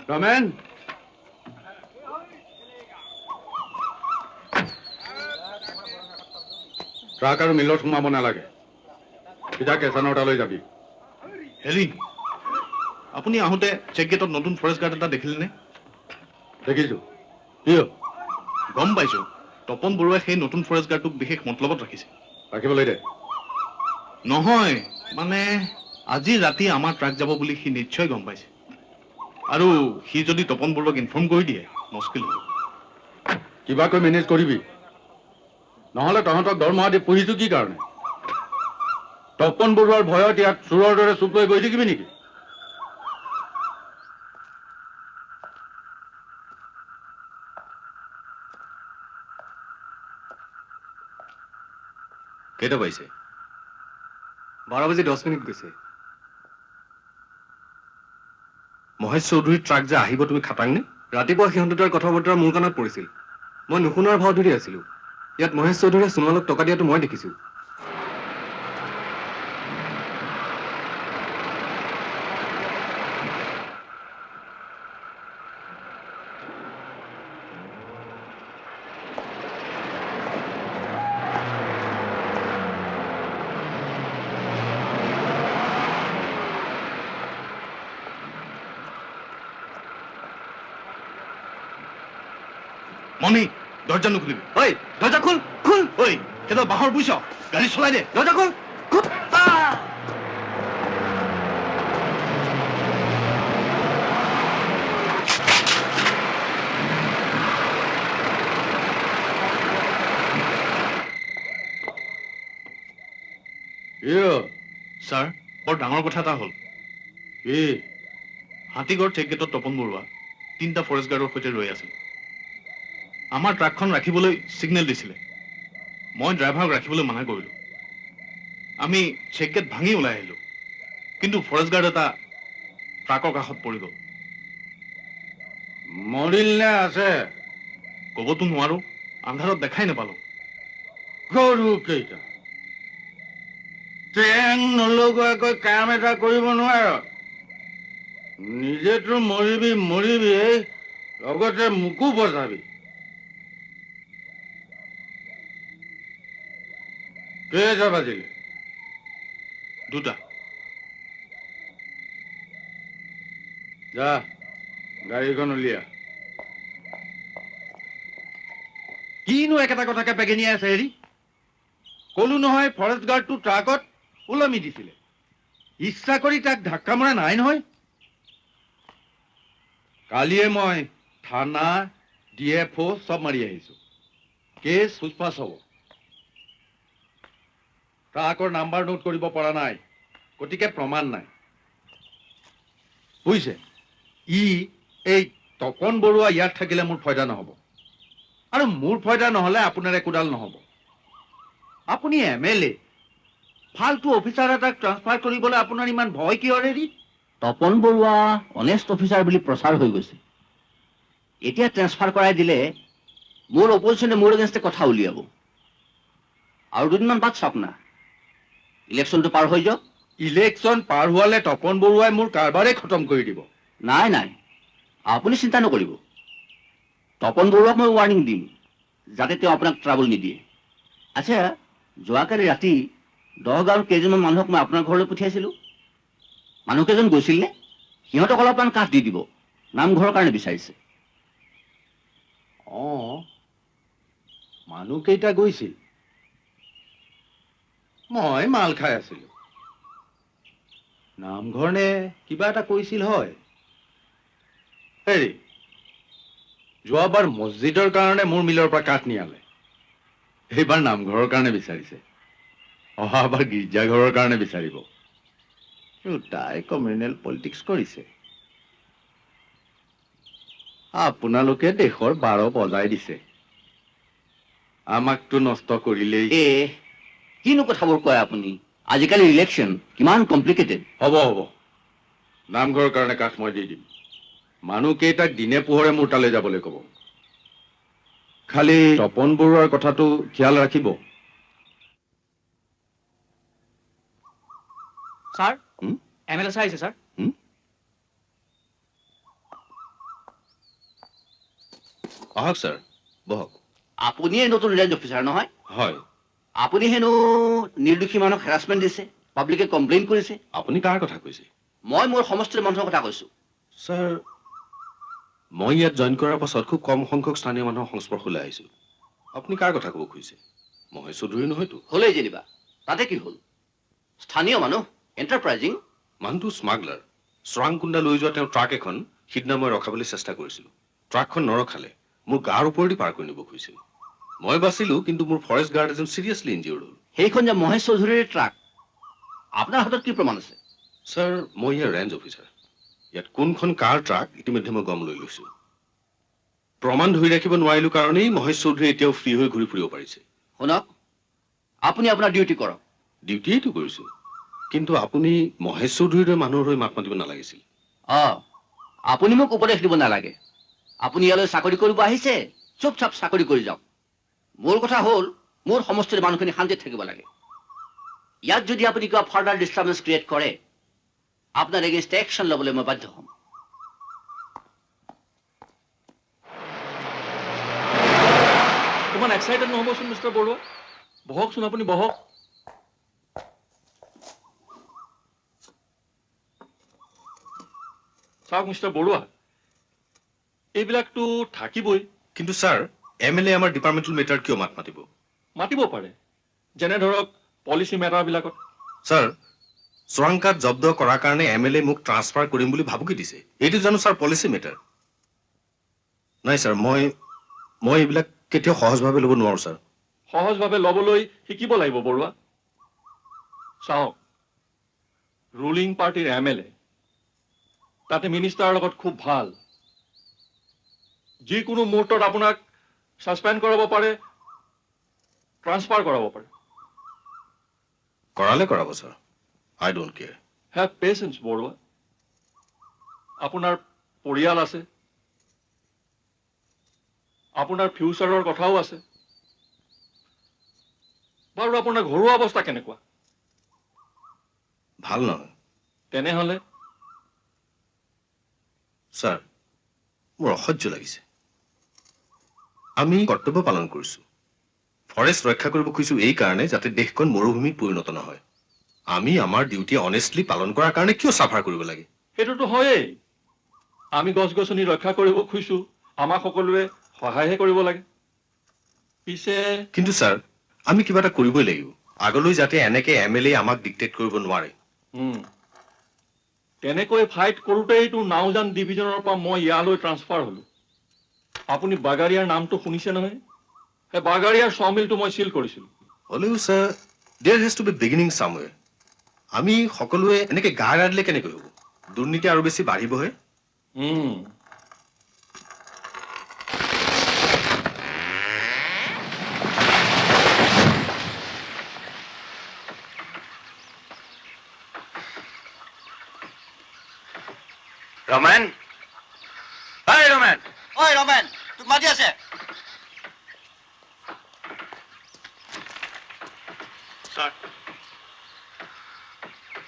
ৰমেন, ট্ৰাক আৰু মিলত সোমাব নালাগে, চিধা কেঁচানৰ তালৈ যাবি। হেৰি, আপুনি আহোঁতে চেক গেটত নতুন ফৰেষ্ট গাৰ্ড এটা দেখিলেনে? দেখিছো। কিয়? গম পাইছো, তপন বৰুৱাই সেই নতুন ফৰেষ্ট গাৰ্ডটোক বিশেষ মতলবত ৰাখিছে। ৰাখিবলৈ দে। নহয় মানে আজি ৰাতি আমাৰ ট্ৰাক যাব বুলি সি নিশ্চয় গম পাইছে, আৰু সি যদি তপন বৰুৱাক ইনফৰ্ম কৰি দিয়ে মুস্কিল হ'ব। কিবাকৈ মেনেজ কৰিবি, নহ'লে তহঁতক দৰমহা দি পুহিছো কি কাৰণে? তপন বৰুৱাৰ ভয়ত ইয়াত চোৰৰ দৰে চুপ লৈ বহি থাকিবি নেকি? কেইটা পাইছে? 12:10 গৈছে। মহেশ চৌধুৰীৰ ট্ৰাক যে আহিব তুমি খাটাং নে? ৰাতিপুৱা সিহঁত দুটাৰ কথা বতৰা মোৰ কাণত পৰিছিল। মই নুশুনাৰ ভাও ধৰি আছিলো। ইয়াত মহেশ চৌধুৰীয়ে সোণোৱালক টকা দিয়াটো মই দেখিছো। মণি, দৰ্জা নুখুলিবি। ঐ, দৰ্জা খোল, খোল। ঐ, সেইডাল বাঁহৰ বুজিছ, গাড়ী চলাই দে। দৰ্জা খোল, খোল। ছাৰ, বৰ ডাঙৰ কথা এটা হ'ল। কি? হাতীগড় চেক গেটত তপন বৰুৱা 3টা ফৰেষ্ট গাৰ্ডৰ সৈতে ৰৈ আছিল। আমাৰ ট্ৰাকখন ৰাখিবলৈ ছিগনেল দিছিলে। মই ড্ৰাইভাৰক ৰাখিবলৈ মানা কৰিলোঁ। আমি চেক গেট ভাঙি ওলাই আহিলোঁ, কিন্তু ফৰেষ্ট গাৰ্ড এটা ট্ৰাকৰ কাষত পৰি গ'ল। মৰিল নে আছে? ক'বতো নোৱাৰোঁ, আন্ধাৰত দেখাই নাপালোঁ। গৰু কেইটা ট্ৰেং নলগোৱাকৈ কাম এটা কৰিব নোৱাৰ। নিজেতো মৰিবি মৰিবি, লগতে মোকো বচাবি। কেইটা বাজিলে? 2টা। যা, গাড়ীখন উলিয়া। কিনো একেটা কথাকে পেগেনিয়াই আছে? হেৰি, কলো নহয় ফৰেষ্ট গাৰ্ডটো ট্ৰাকত ওলমি দিছিলে। ইচ্ছা কৰি তাক ধাক্কা মৰা নাই নহয়। কালিয়ে মই থানা, ডি এফ অ' চব মাৰি আহিছো। কেছ পুষ্পাছ হ'ব। ট্ৰাকৰ নাম্বাৰ নোট কৰিব পৰা নাই, গতিকে প্ৰমাণ নাই। বুজিছে, ই এই তপন বৰুৱা ইয়াত থাকিলে মোৰ ফায়দা নহ'ব, আৰু মোৰ ফায়দা নহ'লে আপোনাৰ একোডাল নহ'ব। আপুনি এম এল এ, ফাল্টু অফিচাৰ এটাক ট্ৰান্সফাৰ কৰিবলৈ আপোনাৰ ইমান ভয় কিহৰ? হেৰি, তপন বৰুৱা অনেষ্ট অফিচাৰ বুলি প্ৰচাৰ হৈ গৈছে। এতিয়া ট্ৰেন্সফাৰ কৰাই দিলে মোৰ অপজিশ্যনে মোৰ এগেইনষ্টে কথা উলিয়াব। আৰু দুদিনমান বাদ চাওক না, ইলেকশ্যনটো পাৰ হৈ যাওক। ইলেকশ্যন পাৰ হোৱালে তপন বৰুৱাই মোৰ কাৰবাৰেই খতম কৰি দিব। নাই নাই, আপুনি চিন্তা নকৰিব। তপন বৰুৱাক মই ৱাৰ্ণিং দিম যাতে তেওঁ আপোনাক ট্ৰাবল নিদিয়ে। আচ্ছা, যোৱাকালি ৰাতি দহগাঁৱৰ কেইজনমান মানুহক মই আপোনাৰ ঘৰলৈ পঠিয়াইছিলোঁ। মানুহকেইজন গৈছিল নে? সিহঁতক অলপমান কাঠ দি দিব, নামঘৰৰ কাৰণে বিচাৰিছে। অঁ, মানুহকেইটা গৈছিল, মই মাল খাই আছিলো। নামঘৰ নে কিবা এটা কৈছিল হয়। হেৰি, যোৱাবাৰ মছজিদৰ কাৰণে মোৰ মিলৰ পৰা কাঠ নিয়ালে, এইবাৰ নামঘৰৰ কাৰণে বিচাৰিছে, অহাবাৰ গীৰ্জাঘৰৰ কাৰণে বিচাৰিব। তাই কমিউনেল পলিটিক্স কৰিছে। আপোনালোকে দেশৰ 12 বজাই দিছে, আমাকতো নষ্ট কৰিলেই। এ কিনো কথাবোৰ কয় আপুনি? আজিকালি ইলেকশ্যন কিমান কমপ্লিকেটেড। হ'ব হ'ব, নামঘৰৰ কাৰণে কাঠ মই দি দিম। মানুহকেইটাক দিনে পোহৰে মোৰ তালৈ যাবলৈ ক'ব। খালি তপন বৰুৱাৰ কথাটো খিয়াল ৰাখিব। Sir, M L এ ছাৰ আহিছে ছাৰ। আহক ছাৰ, বহক। আপুনিয়ে নতুন ৰেঞ্জ অফিচাৰ নহয়? হয়। আপুনি হেনো নিৰ্দোষী মানুহক হেৰাছমেণ্ট দিছে, পাব্লিকে কমপ্লেইন কৰিছে। আপুনি কাৰ কথা কৈছে? মই মোৰ সমষ্টিৰ মানুহৰ কথা কৈছো। ছাৰ, মই ইয়াত জইন কৰাৰ পাছত খুব কম সংখ্যক স্থানীয় মানুহৰ সংস্পৰ্শলৈ আহিছো। আপুনি কাৰ কথা ক'ব খুজিছে? মহেশ চৌধুৰী নহয়তো? হ'লেই যেনিবা, তাতে কি হ'ল? স্থানীয় মানুহ, এণ্টাৰপ্ৰাইজিং। মানুহটো স্মাগলাৰ। চোৰাং কুন্দা লৈ যোৱা তেওঁৰ ট্ৰাক এখন সিদিনা মই ৰখাবলৈ চেষ্টা কৰিছিলো। ট্ৰাকখন নৰখালে, মোৰ গাৰ ওপৰেদি পাৰ কৰি নিব খুজিছিল। মই বাচিলো, কিন্তু মোৰ ফৰেষ্ট গাৰ্ড এজন চিৰিয়াছলি ইনজিয়ৰ্ড হ'ল। সেইখন যে মহেশ চৌধুৰীৰ ট্ৰাক, আপোনাৰ হাতত কি প্ৰমাণ আছে? ছাৰ, মই ইয়াৰ ৰেঞ্জ অফিচাৰ। ইয়াত কোনখন কাৰ ট্ৰাক ইতিমধ্যে মই গম লৈ লৈছোঁ। প্ৰমাণ ধৰি ৰাখিব নোৱাৰিলোঁ কাৰণেই মহেশ চৌধুৰী এতিয়াও ফ্ৰী হৈ ঘূৰি ফুৰিব পাৰিছে। শুনক, আপুনি আপোনাৰ ডিউটি কৰক। ডিউটিয়েইতো কৰিছোঁ, কিন্তু আপুনি মহেশ চৌধুৰীৰ দৰে মানুহৰ হৈ মাত মাতিব নালাগিছিল। অঁ, আপুনি মোক উপদেশ দিব নালাগে। আপুনি ইয়ালৈ চাকৰি কৰিব আহিছে, চুপচাপ চাকৰি কৰি যাওক। মোৰ কথা হ'ল, মোৰ সমষ্টিৰ মানুহখিনি শান্তিত থাকিব লাগে। ইয়াত যদি আপুনি কিবা ফাৰ্ডাৰ ডিষ্টাৰ্বেঞ্চ ক্ৰিয়েট কৰে, আপোনাৰ এগেইনষ্ট একশ্যন ল'বলৈ মই বাধ্য হ'ম। ইমান এক্সাইটেড নহ'বচোন মিষ্টাৰ বৰুৱা। বহকচোন, আপুনি বহক। চাওক মিষ্টাৰ বৰুৱা, এইবিলাকতো থাকিবই। কিন্তু ছাৰ, এম এল এ আমাৰ ডিপাৰ্টমেণ্টেল মেটাৰ কিয় মাত মাতিব? মাতিব পাৰে, যেনে ধৰক পলিচি মেটাৰবিলাকত। ছাৰ, চোৰাং কাঠ জব্দ কৰাৰ কাৰণে এম এল এ মোক ট্ৰান্সফাৰ কৰিম বুলি ভাবুকি দিছে। এইটো জানো ছাৰ পলিচি মেটাৰ? নাই ছাৰ, মই মই এইবিলাক কেতিয়াও সহজভাৱে ল'ব নোৱাৰোঁ ছাৰ। সহজভাৱে ল'বলৈ শিকিব লাগিব বৰুৱা। চাওক, ৰুলিং পাৰ্টিৰ এম এল এ, তাতে মিনিষ্টাৰৰ লগত খুব ভাল। যিকোনো মুহূৰ্তত আপোনাক ছাছপেণ্ড কৰাব পাৰে, ট্ৰান্সফাৰ কৰাব পাৰে। কৰালে কৰাব sir, I don't care. Have patience Barua. আপোনাৰ পৰিয়াল আছে, আপোনাৰ ফিউচাৰৰ কথাও আছে। বাৰু, আপোনাৰ ঘৰুৱা অৱস্থা কেনেকুৱা? ভাল নহয়। তেনেহ'লে ছাৰ, মোৰ অসহ্য লাগিছে। আমি কৰ্তব্য পালন কৰিছোঁ, ফৰেষ্ট ৰক্ষা কৰিব খুজিছোঁ এইকাৰণে যাতে দেশখন মৰুভূমিত পৰিণত নহয়। আমি আমাৰ ডিউটি অনেষ্টলি পালন কৰাৰ কাৰণে কিয় চাফাৰ কৰিব লাগে? সেইটোতো হয়েই। আমি গছ গছনি ৰক্ষা কৰিব খুজিছোঁ, আমাক সকলোৱে সহায়হে কৰিব লাগে। পিছে কিন্তু ছাৰ, আমি কিবা এটা কৰিবই লাগিব আগলৈ, যাতে এনেকে এম এল এ আমাক ডিক্টেট কৰিব নোৱাৰে। তেনেকৈ ফাইট কৰোঁতেইতো নাওজান ডিভিজনৰ পৰা মই ইয়ালৈ ট্ৰান্সফাৰ হ'লোঁ। আপুনি বাগাৰিয়াৰ নামটো শুনিছে নহয়? সেই বাগাৰিয়াৰ চমিলটো মই চিল কৰিছিলোঁ। হ'লেও sir, there has to be beginning somewhere. আমি সকলোৱে এনেকে গা এৰা দিলে কেনেকৈ হ'ব? দুৰ্নীতি আৰু বেছি বাঢ়িবহে। ৰমেন, ঐ ৰমেন, ঐ ৰমেন, তোক মাতি আছে। ছাৰ,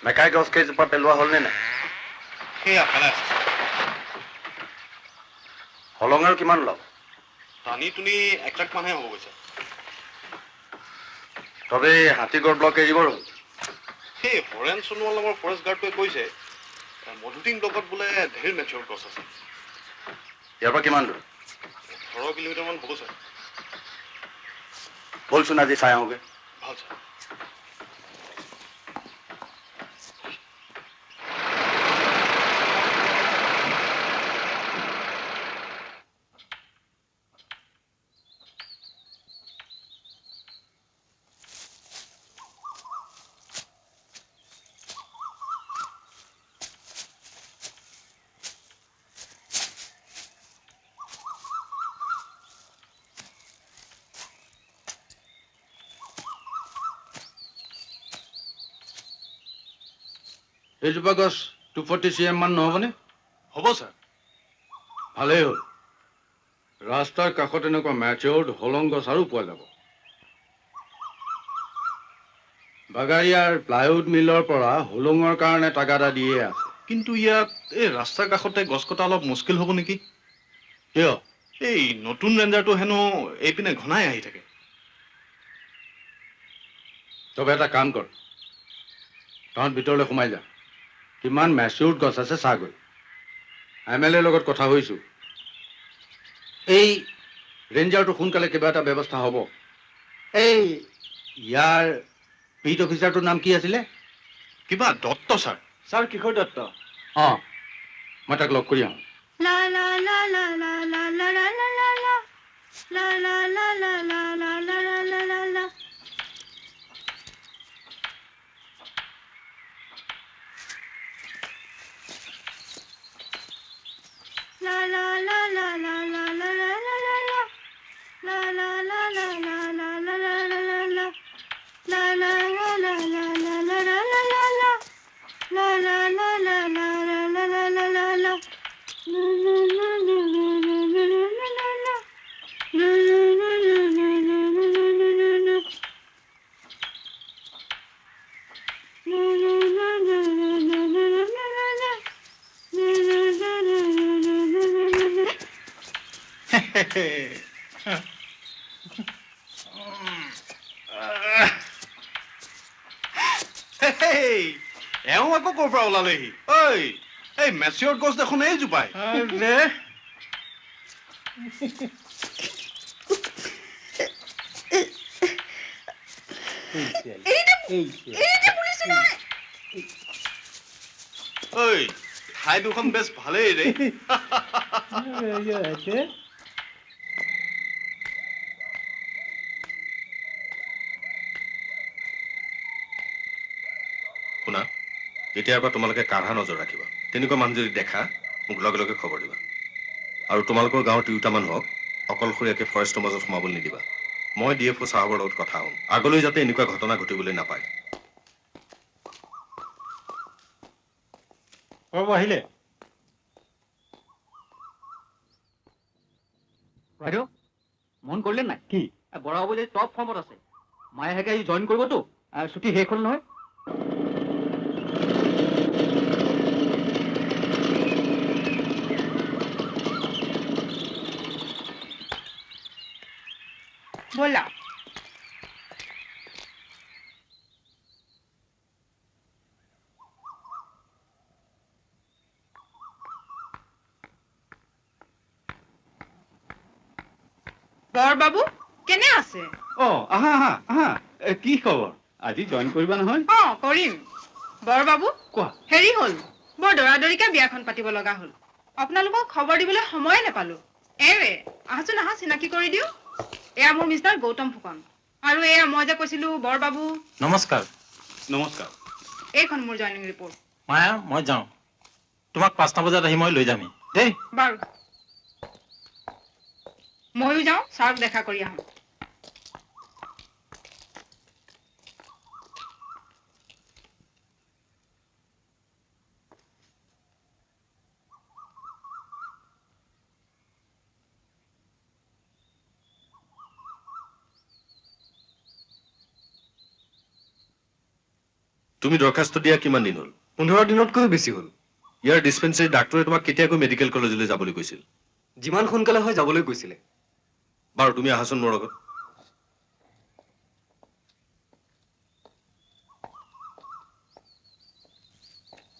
মেকাই গছ কেইজোপা পেলোৱা হ'লনে নাই? সেয়া পেলাই আছে। হলং আৰু কিমান লওঁ? টানি টুনি 1 লাখ মানহে হ'বগৈ ছাৰ। তবে হাতীগড় ব্লক এৰিবৰ হ'ল। সেই হৰেণ সোণোৱাল নামৰ ফৰেষ্ট গাৰ্ডটোৱে কৈছে মধুটিং ব্লকত বোলে ঢেৰ মেচিয়ৰ গছ আছে। ইয়াৰ পৰা কিমান দূৰ? 18 কিলোমিটাৰমান হ'ব ছাৰ। ব'লচোন আজি চাই আহোঁগৈ। ভাল ছাৰ। এইজোপা গছ 240 cm মান নহ'বনে? হ'ব ছাৰ। ভালেই হ'ল, ৰাস্তাৰ কাষত এনেকুৱা মেচিয়ৰ্ড হলং গছ আৰু পোৱা যাব। বাগাৰিয়াৰ প্লাইউড মিলৰ পৰা হলঙৰ কাৰণে তাগাদা দিয়ে আছে। কিন্তু ইয়াত এই ৰাস্তাৰ কাষতে গছ কটা অলপ মুস্কিল হ'ব নেকি? কিয়? এই নতুন ৰেঞ্জাৰটো হেনো এইপিনে ঘনাই আহি থাকে। তবে এটা কাম কৰ, তহঁত ভিতৰলৈ সোমাই যা। কিমান মেচিয়ৰ্ড গছ আছে চাগৈ। এম এল এৰ লগত কথা হৈছোঁ, এই ৰেঞ্জাৰটো সোনকালে কিবা এটা ব্যৱস্থা হ'ব। এই ইয়াৰ বিট অফিচাৰটোৰ নাম কি আছিলে? কিবা দত্ত ছাৰ। ছাৰ, কিশোৰ দত্ত। অঁ, মই তাক লগ কৰি আহোঁ। এওঁ আকৌ ক'ৰ পৰা ওলালেহি? ঐ, এই মেচিয়ৰ গছ দেখোন এইজোপাই। ঐ, ঠাই দুখন বেছ ভালেই ৰে। শুনা, এতিয়াৰ পৰা তোমালোকে কাঢ়া নজৰ ৰাখিবা। তেনেকুৱা মানুহ যদি দেখা মোক লগে লগে খবৰ দিবা। আৰু তোমালোকৰ গাঁৱৰ তিৰোতা মানুহক অকলশৰীয়াকৈ ফৰেষ্টৰ মাজত সোমাবলৈ নিদিবা। মই ডি এফ অ' চাহাবৰ লগত কথা হ'ম, আগলৈ যাতে এনেকুৱা ঘটনা ঘটিবলৈ নাপায়। আহিলে বাইদেউ, মন কৰিলে নাই কি বৰাবাবু যে টপ ফৰ্মত আছে। মায়েকে আহি জইন কৰিবতো, ছুটি শেষ হ'ল নহয়। ব'লা। বৰবাবু কেনে আছে? অ, আহা আহা আহা। কি খবৰ? আজি জইন কৰিবা নহয়? অ, কৰিম। বৰবাবু কোৱা। হেৰি হ'ল, বৰ দৰাদৰিকে বিয়াখন পাতিব লগা হ'ল। আপোনালোকক খবৰ দিবলৈ সময়ে নাপালো। এৱে আহাচোন আহা, চিনাকি কৰি দিওঁ। এয়া মোৰ মিষ্টাৰ গৌতম ফুকন, আৰু এয়া মই যে কৈছিলো বৰবাবু। নমস্কাৰ। নমস্কাৰ। এইখন মোৰ জইনিং ৰিপৰ্ট। মায়া, মই যাওঁ। তোমাক 5টা বজাত আহি মই লৈ যামহি দেই। বাৰু, ময়ো যাওঁ, ছাৰক দেখা কৰি আহোঁ। তুমি দৰখাস্ত দিয়া কিমান দিন হ'ল? 15 দিনতকৈও বেছি হ'ল। ইয়াৰ ডিছপেঞ্চাৰী ডাক্তৰে তোমাক কেতিয়াকৈ মেডিকেল কলেজলৈ যাবলৈ কৈছিল? যিমান সোনকালে হয় যাবলৈ কৈছিলে। বাৰু, তুমি আহাচোন মোৰ লগত।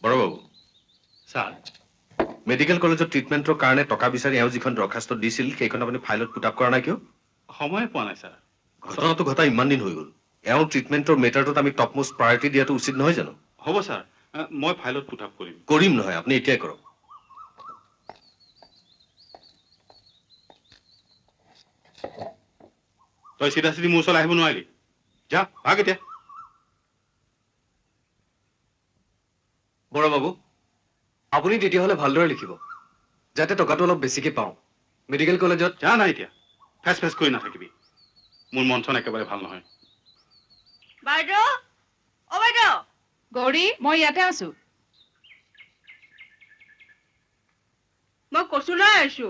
বৰবাবু ছাৰ, মেডিকেল কলেজত ট্ৰিটমেণ্টৰ কাৰণে টকা বিচাৰি এওঁ যিখন দৰখাস্ত দিছিল সেইখন আপুনি ফাইলত পুট আপ কৰা নাই কিয়? সময়ে পোৱা নাই ছাৰ। ঘটনাটো ঘটা ইমান দিন হৈ গ'ল, এওঁৰ ট্ৰিটমেণ্টৰ মেটাৰটোত আমি টপ মোষ্ট প্ৰায়ৰিটি দিয়াটো উচিত নহয় জানো? হ'ব ছাৰ, মই ফাইলত পুট আপ কৰিম। কৰিম নহয়, আপুনি এতিয়াই কৰক। তই চিধা চিধি মোৰ ওচৰলৈ আহিব নোৱাৰিলি, যা ভাগ এতিয়া। বৰবাবু, আপুনি তেতিয়াহ'লে ভালদৰে লিখিব, যাতে টকাটো অলপ বেছিকৈ পাওঁ মেডিকেল কলেজত। যা না এতিয়া, ফেচ ফেচ কৰি নাথাকিবি। মোৰ মন চন একেবাৰে ভাল নহয়। বাইদেউ, অ বাইদেউ। গৌৰী, মই ইয়াতে আছো। মই কচু লৈ আহিছো।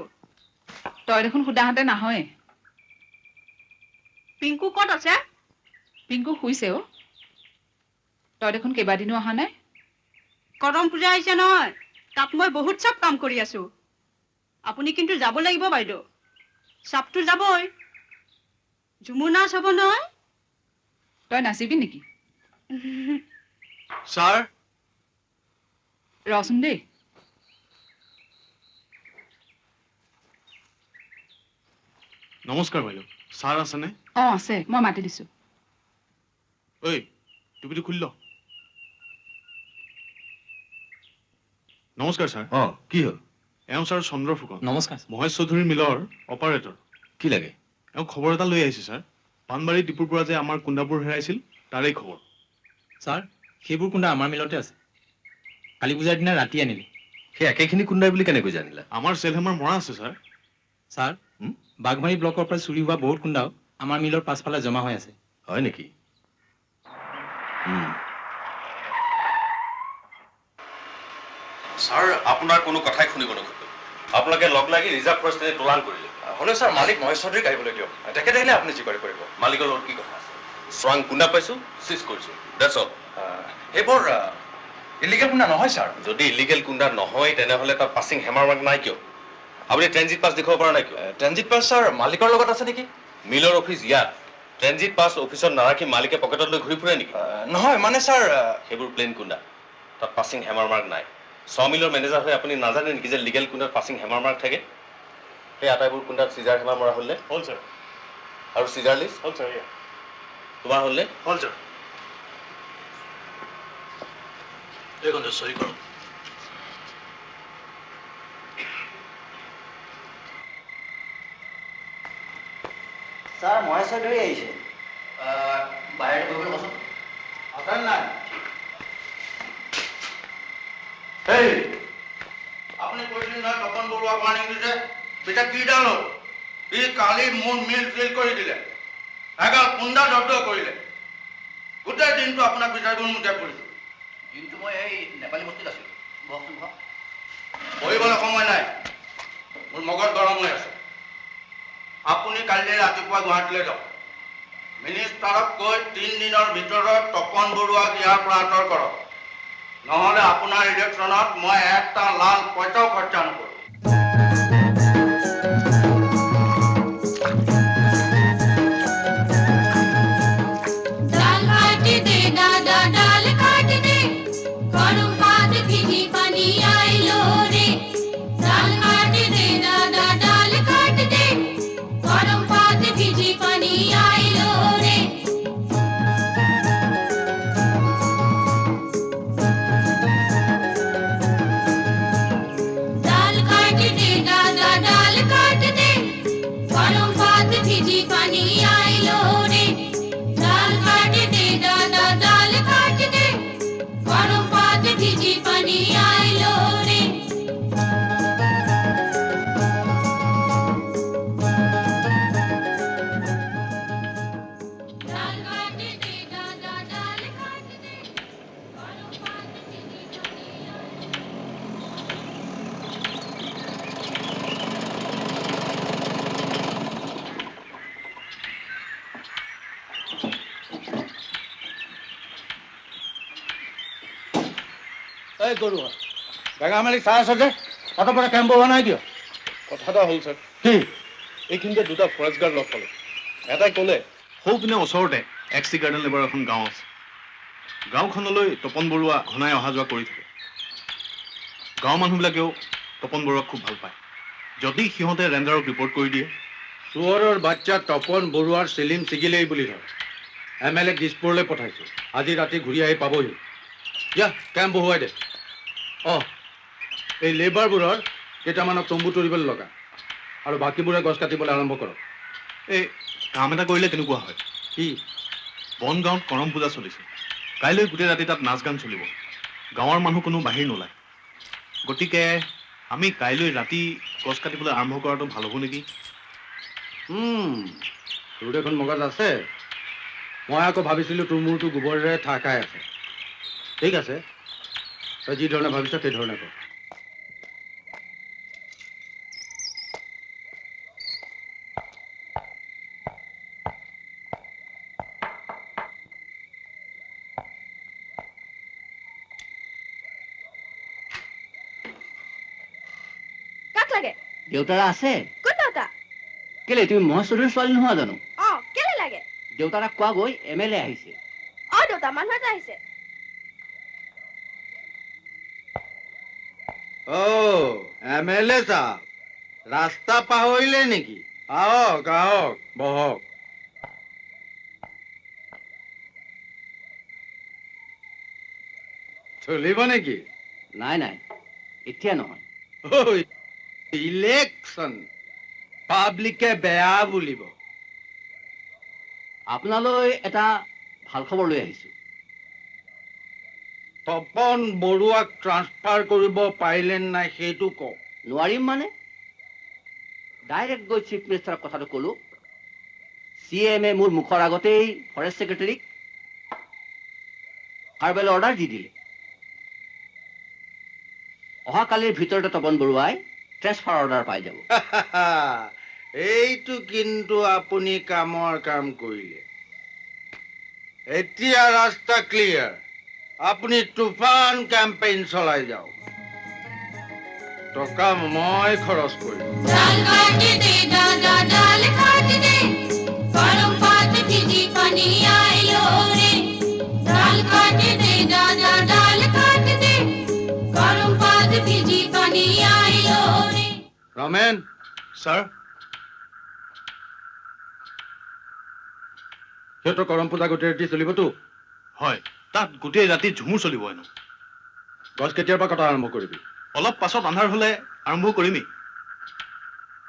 তই দেখোন সোধাহঁতে নাহয়। পিংকু ক'ত আছে? পিংকু শুইছে অ। তই দেখোন কেইবাদিনো অহা নাই। কৰম পূজা আহিছে নহয়, তাত মই বহুত চব কাম কৰি আছো। আপুনি কিন্তু যাব লাগিব বাইদেউ। চাপটো যাবই, ঝুমুৰ নাচ হ'ব নহয়। তই নাচিবি নেকি? ছাৰ ৰচোন দেই। নমস্কাৰ বাইদেউ, ছাৰ আছেনে? অ আছে, মই মাতি দিছো। ঐ, টুপিটো খুলি ল। নমস্কাৰ ছাৰ। অ, কি হ'ল? এওঁ ছাৰ চন্দ্ৰ ফুকন। নমস্কাৰ। মহেশ চৌধুৰী মিলৰ অপাৰেটৰ। কি লাগে? এওঁ খবৰ এটা লৈ আহিছে ছাৰ। পাণবাৰী ডিপুৰ পৰা যে আমাৰ কুন্দাবোৰ হেৰাইছিল, তাৰেই খবৰ। ছাৰ, সেইবোৰ কুন্দা আমাৰ মিলতে আছে। কালী পূজাৰ দিনা ৰাতি আনিলে। সেই একেখিনি কুন্দাই বুলি কেনেকৈ জানিলা? আমাৰ চেলহেমাৰ মৰা আছে ছাৰ। ছাৰ, বাঘমাৰী ব্লকৰ পৰা চুৰি হোৱা বহুত কুন্দাও আমাৰ মিলৰ পাছফালে জমা হৈ আছে। হয় নেকি? ছাৰ, আপোনাৰ কোনো কথাই শুনিব নোখোজো। আপোনালোকে লগ লাগি ৰিজাৰ্ভ ফৰেষ্টে তোলান কৰিলে। হ'লেও ছাৰ, মালিক মহেশ চৌধুৰীক আহিবলৈ দিয়ক। তেখেত আহিলে আপুনি যি কৰে কৰিব। মালিকৰ লগত কি কথা আছে? চোৰাং কুন্দা পাইছো, চিজ কৰিছো, that's all. সেইবোৰ ইলিগেল কুন্দা নহয় ছাৰ। যদি ইলিগেল কুন্দা নহয় তেনেহ'লে তাত পাছিং হেমাৰ মাৰ্ক নাই কিয়? আপুনি ট্ৰেনজিট পাছ দেখুৱাব পৰা নাই কিয়? ট্ৰেনজিট পাছ ছাৰ মালিকৰ লগত আছে নেকি? মিলৰ অফিচ ইয়াত, ট্ৰেনজিট পাছ অফিচত নাৰাখি মালিকে পকেটত লৈ ঘূৰি ফুৰে নেকি? নহয় মানে ছাৰ, সেইবোৰ প্লেইন কুণ্ডা, তাত পাছিং হেমাৰ মাৰ্ক নাই। মিলৰ মেনেজাৰ হৈ আপুনি নাজানে নেকি যে লিগেল কুণ্ডাত পাছিং হেমাৰ মাৰ্ক থাকে? সেই আটাইবোৰ কুণ্ডাত চিজাৰ হেমাৰ মৰা হ'লনে? হ'ল ছাৰ। আৰু চিজাৰ লিষ্ট? হ'ল ছাৰ। তোমাৰ হ'লনে? হ'ল ছাৰ। এইখন চহী কৰক। ছাৰ, মহেশ চৌধুৰী আহিছে। বাহিৰতে বহিবলৈ কচোন। আছে নাই? এই আপুনি কৈছিল নহয় তপন বৰুৱাক ৱাৰ্ণিং দিছে, পিছে কিডাল হ'ল? সি কালি মোৰ মিল চিল কৰি দিলে, এগাল কুন্দা জব্দ কৰিলে। গোটেই দিনটো আপোনাক বিচাৰি মুখে পৰিছোঁ। দিনটো মই এই নেপালী বস্তিত আছিলোঁ। বহকচোন বহক। বহিবলৈ সময় নাই, মোৰ মগজ গৰম হৈ আছে। আপুনি কাইলৈ ৰাতিপুৱা গুৱাহাটীলৈ যাওক। মিনিষ্টাৰক কৈ 3 দিনৰ ভিতৰত তপন বৰুৱাক ইয়াৰ পৰা আঁতৰ কৰক, নহ'লে আপোনাৰ ইলেকশ্যনত মই এটা লাল পইচাও খৰচা নকৰোঁ। বেঙামালি চাই আছ যে তাতৰ পৰা কেম্প হোৱা নাই কিয়? কথা এটা হ'ল ছাৰ। কি? এইখিনিতে দুটা ফৰেষ্ট গাৰ্ড লগ পালোঁ। এটাই ক'লে সৌপিনে ওচৰতে এক্সি গাৰ্ডেন লেবাৰ এখন গাঁও আছে। গাঁওখনলৈ তপন বৰুৱা ঘনাই অহা যোৱা কৰি থাকে। গাঁৱৰ মানুহবিলাকেও তপন বৰুৱাক খুব ভাল পায়। যদি সিহঁতে ৰেঞ্জাৰক ৰিপৰ্ট কৰি দিয়ে। চোৰৰ বাচ্চা তপন বৰুৱাৰ চিলিম ছিগিলেই বুলি ধৰ। এম এল এক দিছপুৰলৈ পঠাইছোঁ, আজি ৰাতি ঘূৰি আহি পাবহি। যা কেম্প বহুৱাই দে। অঁ, এই লেবাৰবোৰৰ কেইটামানক তম্বু তৰিবলৈ লগা আৰু বাকীবোৰে গছ কাটিবলৈ আৰম্ভ কৰক। এই কাম এটা কৰিলে কেনেকুৱা হয়? কি? বনগাঁৱত কৰম পূজা চলিছে, কাইলৈ গোটেই ৰাতি তাত নাচ গান চলিব। গাঁৱৰ মানুহ কোনো বাহিৰ নোলায়, গতিকে আমি কাইলৈ ৰাতি গছ কাটিবলৈ আৰম্ভ কৰাটো ভাল হ'ব নেকি? তোৰ দেখোন মগজ আছে। মই আকৌ ভাবিছিলোঁ তোৰ মূৰটো গোবৰেৰে ঠাহ খাই আছে। ঠিক আছে, তই যি ধৰণে ভাবিছ সেই ধৰণে কৰ। কাক লাগে? দেউতাৰা আছে? কোন দেউতা? কেলে তুমি মহেশ চৌধুৰীৰ ছোৱালী নোহোৱা জানো? অ, কেলে লাগে? দেউতাৰাক কোৱা গৈ এম এল এ আহিছে। অ দেউতা, মানুহ এটা আহিছে। অ এম এল এ চাহাব, ৰাস্তা পাহৰিলে নেকি? আহক আহক, বহক। চলিব নেকি? নাই নাই, এতিয়া নহয়। ইলেকশ্যন, পাব্লিকে বেয়া বুলিব। আপোনালৈ এটা ভাল খবৰ লৈ আহিছোঁ। তপন বৰুৱাক ট্ৰান্সফাৰ কৰিব পাৰিলে নাই সেইটো কওক। নোৱাৰিম মানে? ডাইৰেক্ট গৈ চিফ মিনিষ্টাৰক কথাটো ক'লোঁ। চি এম এ মোৰ মুখৰ আগতেই ফৰেষ্ট ছেক্ৰেটেৰীক ভাৰ্বেল অৰ্ডাৰ দি দিলে। অহাকালিৰ ভিতৰতে তপন বৰুৱাই ট্ৰেন্সফাৰ অৰ্ডাৰ পাই যাব। এইটো কিন্তু আপুনি কামৰ কাম কৰিলে। এতিয়া ৰাস্তা ক্লিয়াৰ, আপুনি তুফান কেম্পেইন চলাই যাওক। টকা মই খৰচ কৰিম। ডাল কাটি দে দাদা, ডাল কাটি দে, গরম পাত ভিজি পানি আইলো রে। ডাল কাটি দে দাদা, ডাল কাটি দে, গরম পাত ভিজি পানি আইলো রে। ৰমেন। ছাৰ। সিহঁতৰ কৰম পূজা গোটেই ৰাতি চলিবতো? হয়, তাত গোটেই ৰাতি ঝুমুৰ চলিব হেনো। গছ কেতিয়াৰ পৰা কটা আৰম্ভ কৰিবি? অলপ পাছত আন্ধাৰ হ'লে আৰম্ভ কৰিমেই।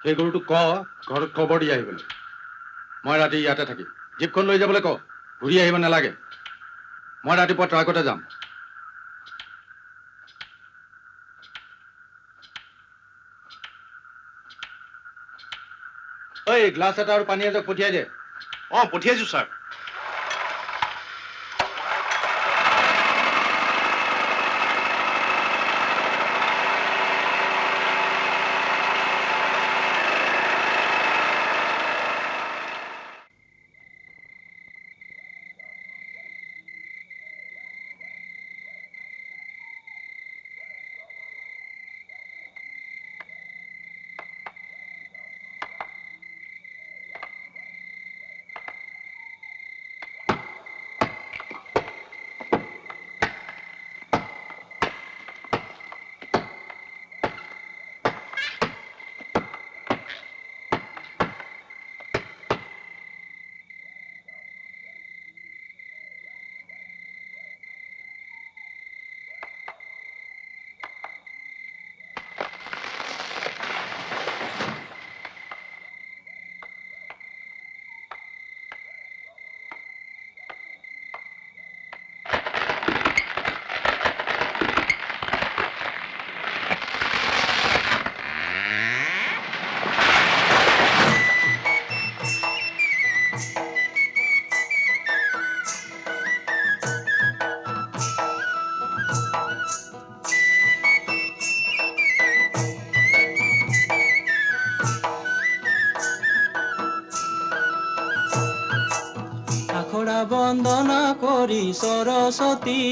সেই গৰুটোক ক ঘৰত খবৰ দি আহিবলৈ। মই ৰাতি ইয়াতে থাকিম। জীপখন লৈ যাবলৈ ক, ঘূৰি আহিব নালাগে। মই ৰাতিপুৱা ট্ৰাকতে যাম। ঐ, গ্লাছ এটা আৰু পানী এজক পঠিয়াই দে। অঁ, পঠিয়াইছোঁ ছাৰ। বন্দনা কৰি সৰস্বতী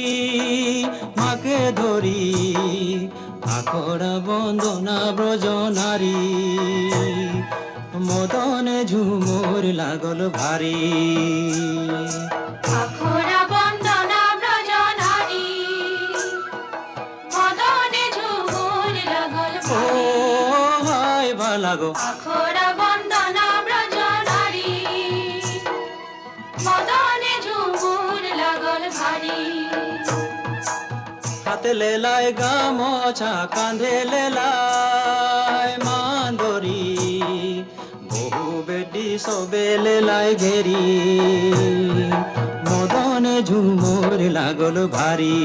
মাকে ধৰি, আখৰা বন্দনা ব্ৰজ নাৰী, মদনে ঝুমুৰ লাগল ভাৰী। আখৰা বন্দনা ব্ৰজ নাৰী, মদনে ঝুমুৰ লাগল ভাৰী। ও হায় ভালাগো। আখৰা বন্দনা ব্ৰজ নাৰী, মদনে ঝুমুৰ লাগল ভাৰী। হাতে লেলাই গামছা, কান্ধে লেলাই মান্দৰি, বহু বেটি সবে লেলাই ঘেৰি, মদনে ঝুমুৰ লাগল ভাৰী।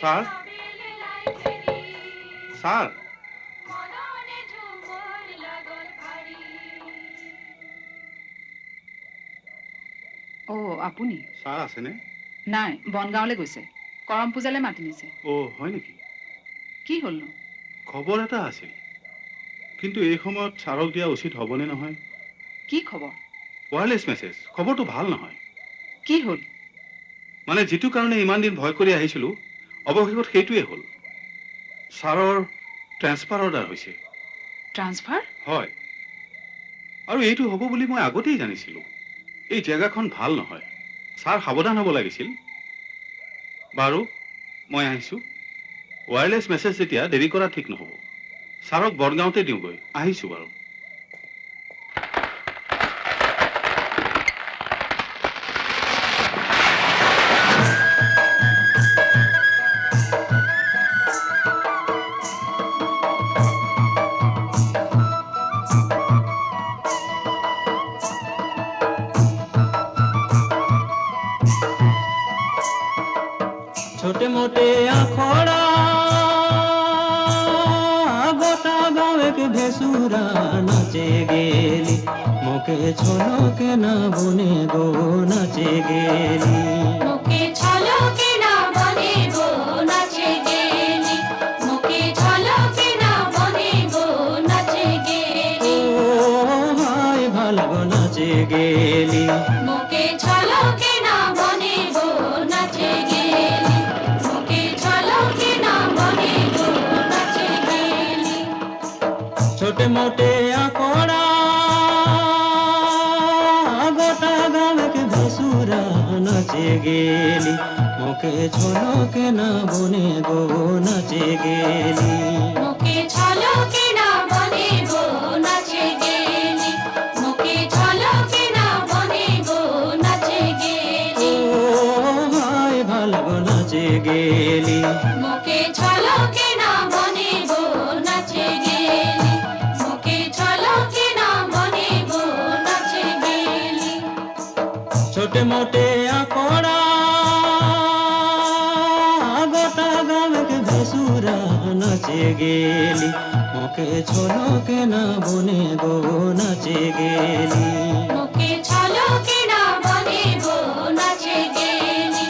ছাৰ, ছাৰ, অ' আপুনি? ছাৰ আছেনে? নাই, বনগাঁৱলৈ গৈছে, কৰম পূজালৈ মাতি নিছে। অ' হয় নেকি? কি হ'লনো? খবৰ এটা আছিল, কিন্তু এই সময়ত ছাৰক দিয়া উচিত হ'বনে নহয়? কি খবৰ? Wireless message. খবৰটো ভাল নহয়। কি হ'ল? মানে যিটো কাৰণে ইমান দিন ভয় কৰি আহিছিলোঁ, অৱশেষত সেইটোৱে হ'ল। ছাৰৰ ট্ৰেন্সফাৰ অৰ্ডাৰ হৈছে। ট্ৰান্সফাৰ? হয়, আৰু এইটো হ'ব বুলি মই আগতেই জানিছিলোঁ। এই জেগাখন ভাল নহয়, ছাৰ সাৱধান হ'ব লাগিছিল। বাৰু, মই আহিছোঁ। ৱায়াৰলেছ মেছেজ যেতিয়া দেৰি কৰা ঠিক নহ'ব। ছাৰক বৰগাঁৱতে দিওঁগৈ। আহিছোঁ বাৰু। ছোটে মোটে আখড়া গোটা গাঁয়েক ভেসুরা নাচে গেলি, মোকে ছলকে না বনে গো নাচে গেলি। মোকে ছলকে না বনে গো নাচে গেলি, মোকে ছলকে না বনে গো নাচে গেলি। ও হায় গেলি। মোকে ছলকে না বনে গো নাচে গেলি, মোকে ছলকে না বনে গো নাচে গেলি। ছোটে মোটে আকড়া গোটা গাঁকে ভেসুরা নাচে গেলি, মোকে ছলকে না বনে গো নাচে গেলি। মোকে ছলকে না বনে গো নাচে গেলি, মোকে ছলকে না বনে গো নাচে গেলি। ও ভাই ভালো গো নাচে গেলি। মোকে ছলকে না বনে গো নাচে গেলি, মোকে ছলকে না বনে গো নাচে গেলি। ছোটে মোটে আকড়া গোটা গাঁকে ভেসুরা নাচে গেলি, মোকে ছলকে না বনে গো নাচে গেলি। মোকে ছলকে না বনে গো নাচে গেলি,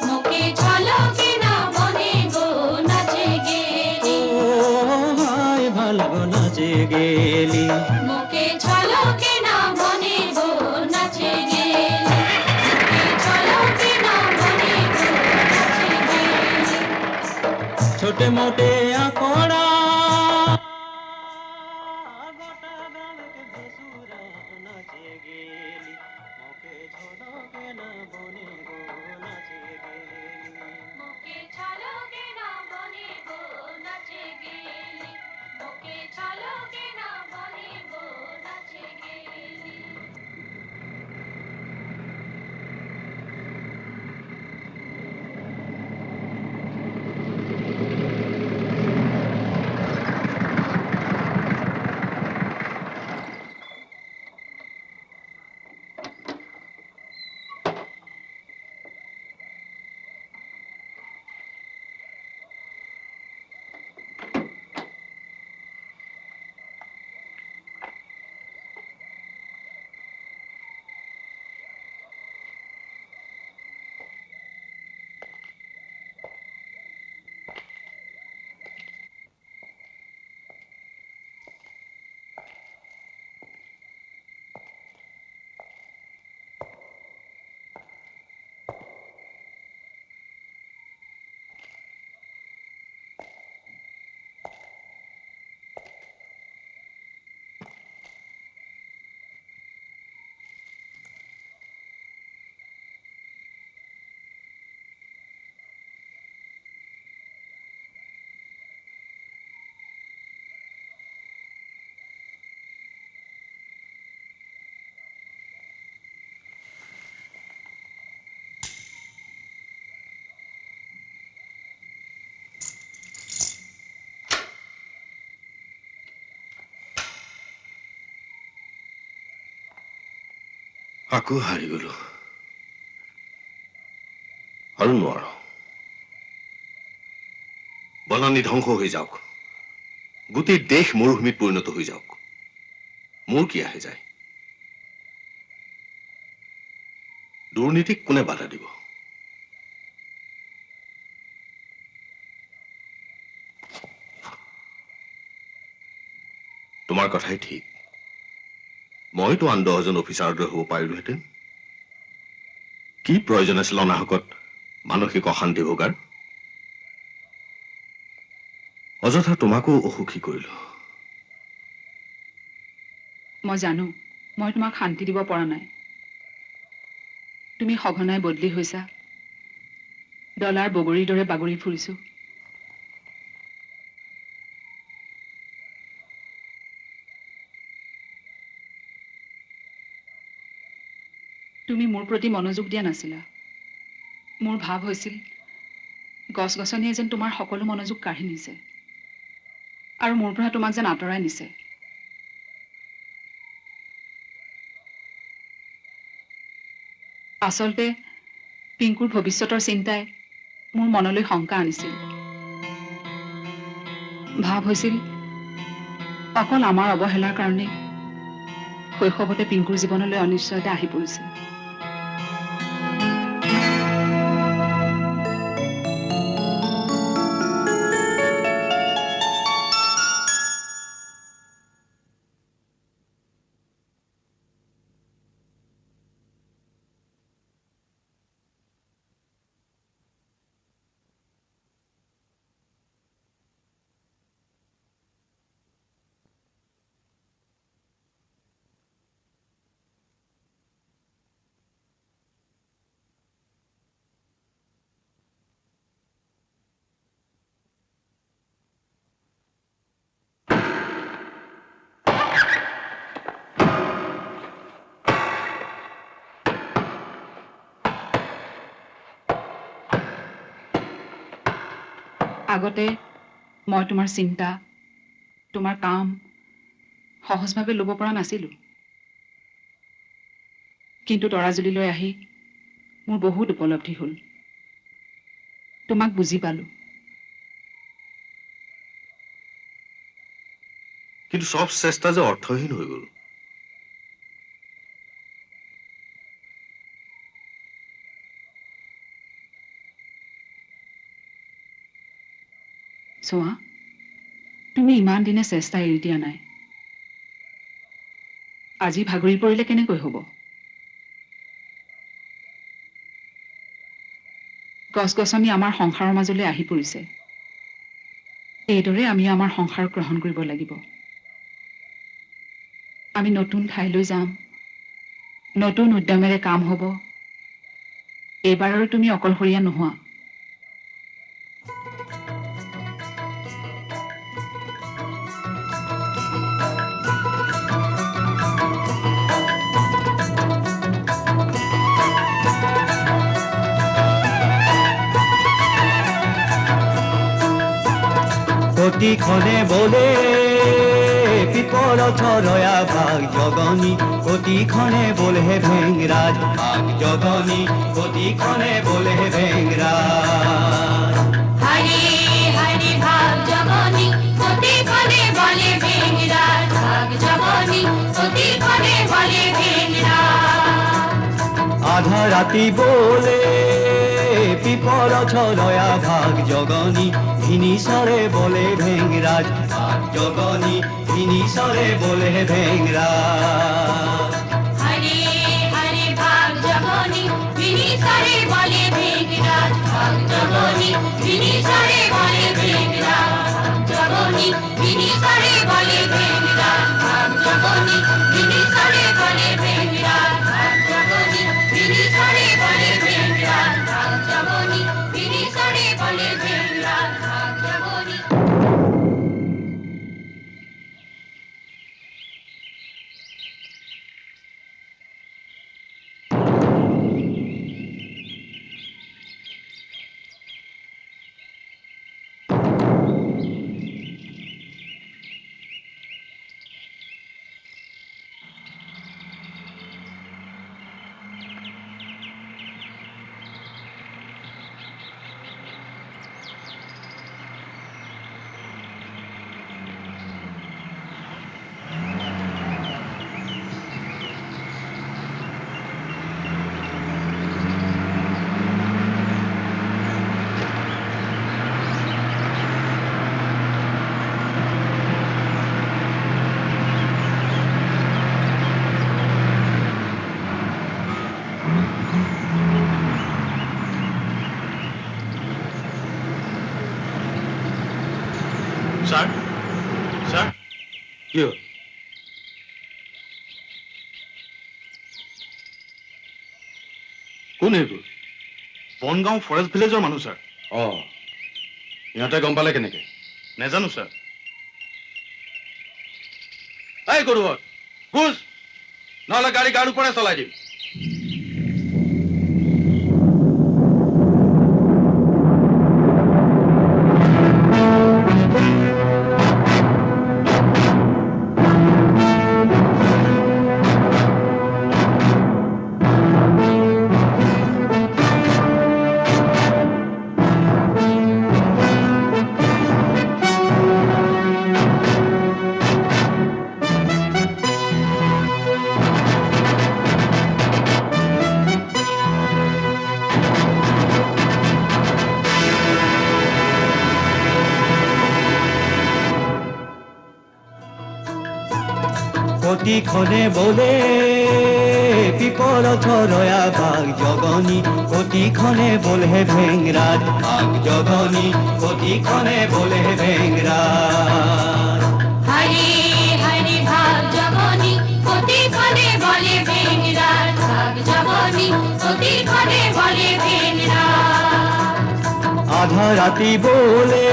মোকে ছলকে না বনে গো নাচে গেলি। ও ভাই ভালো গো নাচে গেলি। মোকে ছলকে না বনে গো নাচে গেলি, মোকে ছলকে না বনে গো নাচে গেলি। ছোটে মোটে আকড়া মোকে ছলকে না বনে গো নাচে গেলি, মোকে ছলকে না বনে গো নাচে গেলি। আকৌ হাৰি গলো আৰু নোৱাৰো। বনানি ধ্বংস হৈ যাওক, গোটেই দেশ মৰুভূমিত পৰিণত হৈ যাওক, মোৰ কি আহে যায়? দুৰ্নীতিক কোনে বাধা দিব? তোমাৰ কথাই ঠিক, মইতো আন 10জন অফিচাৰৰ দৰে হ'ব পাৰিলোহেঁতেন। কি প্ৰয়োজন আছিল অনাহকত মানসিক অশান্তি ভোগাৰ? অযথা তোমাকো অসুখী কৰিলো। মই জানো মই তোমাক শান্তি দিব পৰা নাই। তুমি সঘনাই বদলি হৈছা, ডলাৰ বগৰীৰ দৰে বাগৰি ফুৰিছো। তুমি মোৰ প্ৰতি মনোযোগ দিয়া নাছিলা। মোৰ ভাৱ হৈছিল গছ গছনিয়ে যেন তোমাৰ সকলো মনোযোগ কাঢ়ি নিছে আৰু মোৰ পৰা তোমাক যেন আঁতৰাই নিছে। আচলতে পিংকুৰ ভৱিষ্যতৰ চিন্তাই মোৰ মনলৈ শংকা আনিছিল। ভাৱ হৈছিল অকল আমাৰ অৱহেলাৰ কাৰণে শৈশৱতে পিংকুৰ জীৱনলৈ অনিশ্চয়তা আহি পৰিছে। আগতে মই তোমাৰ চিন্তা, তোমাৰ কাম সহজভাৱে ল'ব পৰা নাছিলোঁ, কিন্তু তৰাজুলিলৈ আহি মোৰ বহুত উপলব্ধি হ'ল। তোমাক বুজি পালোঁ। কিন্তু সব চেষ্টা যে অৰ্থহীন হৈ গ'ল। চোৱা, তুমি ইমান দিনে চেষ্টা এৰি দিয়া নাই। আজি ভাগৰি পৰিলে কেনেকৈ হ'ব? গছ গছনি আমাৰ সংসাৰৰ মাজলৈ আহি পৰিছে। এইদৰে আমি আমাৰ সংসাৰ গ্ৰহণ কৰিব লাগিব। আমি নতুন ঠাইলৈ যাম, নতুন উদ্যমেৰে কাম হ'ব। এইবাৰ আৰু তুমি অকলশৰীয়া নোহোৱা। প্ৰতিখনে বোলে পিপল চৰয়া ভাগ জগনি, প্ৰতিখনে বোলে ভেংৰাজ ভাগ জগনি, প্ৰতিখনে বোলে ভেংৰাজ। হৰি হৰি ভাগ জগনি, প্ৰতিখনে বলে ভেংৰাজ ভাগ জগনি, প্ৰতিখনে বলে ভেংৰাজ। আধা ৰাতি বোলে পিপল চৰয়া ভাগ জগনি, ভিনিসরে বলে ভেংরাজ ভাগ জগনি, ভিনিসরে বলে ভেংরাজ। হরে হরে ভাগ জগনি, ভিনিসরে বলে ভেংরাজ ভাগ জগনি, ভিনিসরে বলে ভেংরাজ জগনি, ভিনিসরে বলে ভেংরাজ ভাগ জগনি, ভিনিসরে বলে ভেংরাজ ভাগ জগনি, ভিনিসরে বলে ভেংরাজ ভাগ জগনি, ভিনিসরে বলে ভেংরাজ ভাগ জগনি। ছাৰ, ছাৰ, কি হ'ল? কোন সেইবোৰ? বনগাঁও ফৰেষ্ট ভিলেজৰ মানুহ ছাৰ। অঁ, সিহঁতে গম পালে কেনেকে? নাজানো ছাৰ। এই গৰুহঁত, গুজ, নহ'লে গাড়ী গাৰ ওপৰে চলাই দিম। প্ৰতিখনে বোলে পিপল চৰয়া ভাগ জগনি, প্ৰতিখনে বোলে ভেংৰাজ ভাগ জগনি, প্ৰতিখনে বোলে ভেংৰাজ। হৰি হৰি ভাগ জগনি, প্ৰতিখনে বলে ভেংৰাজ ভাগ জগনি, প্ৰতিখনে বলে ভেংৰাজ। আধা ৰাতি বোলে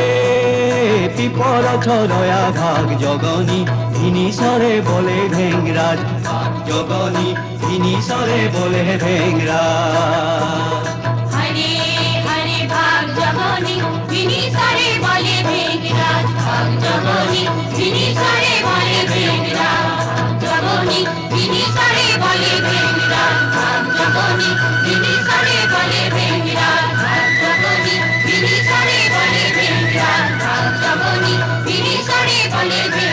পিপল চৰয়া ভাগ জগনি, ভিনিসৰে বলে ভেংৰাজ ভাগ জগনি, ভিনিসৰে বলে ভেংৰাজ। হৰে হৰে ভাগ জগনি, ভিনিসৰে বলে।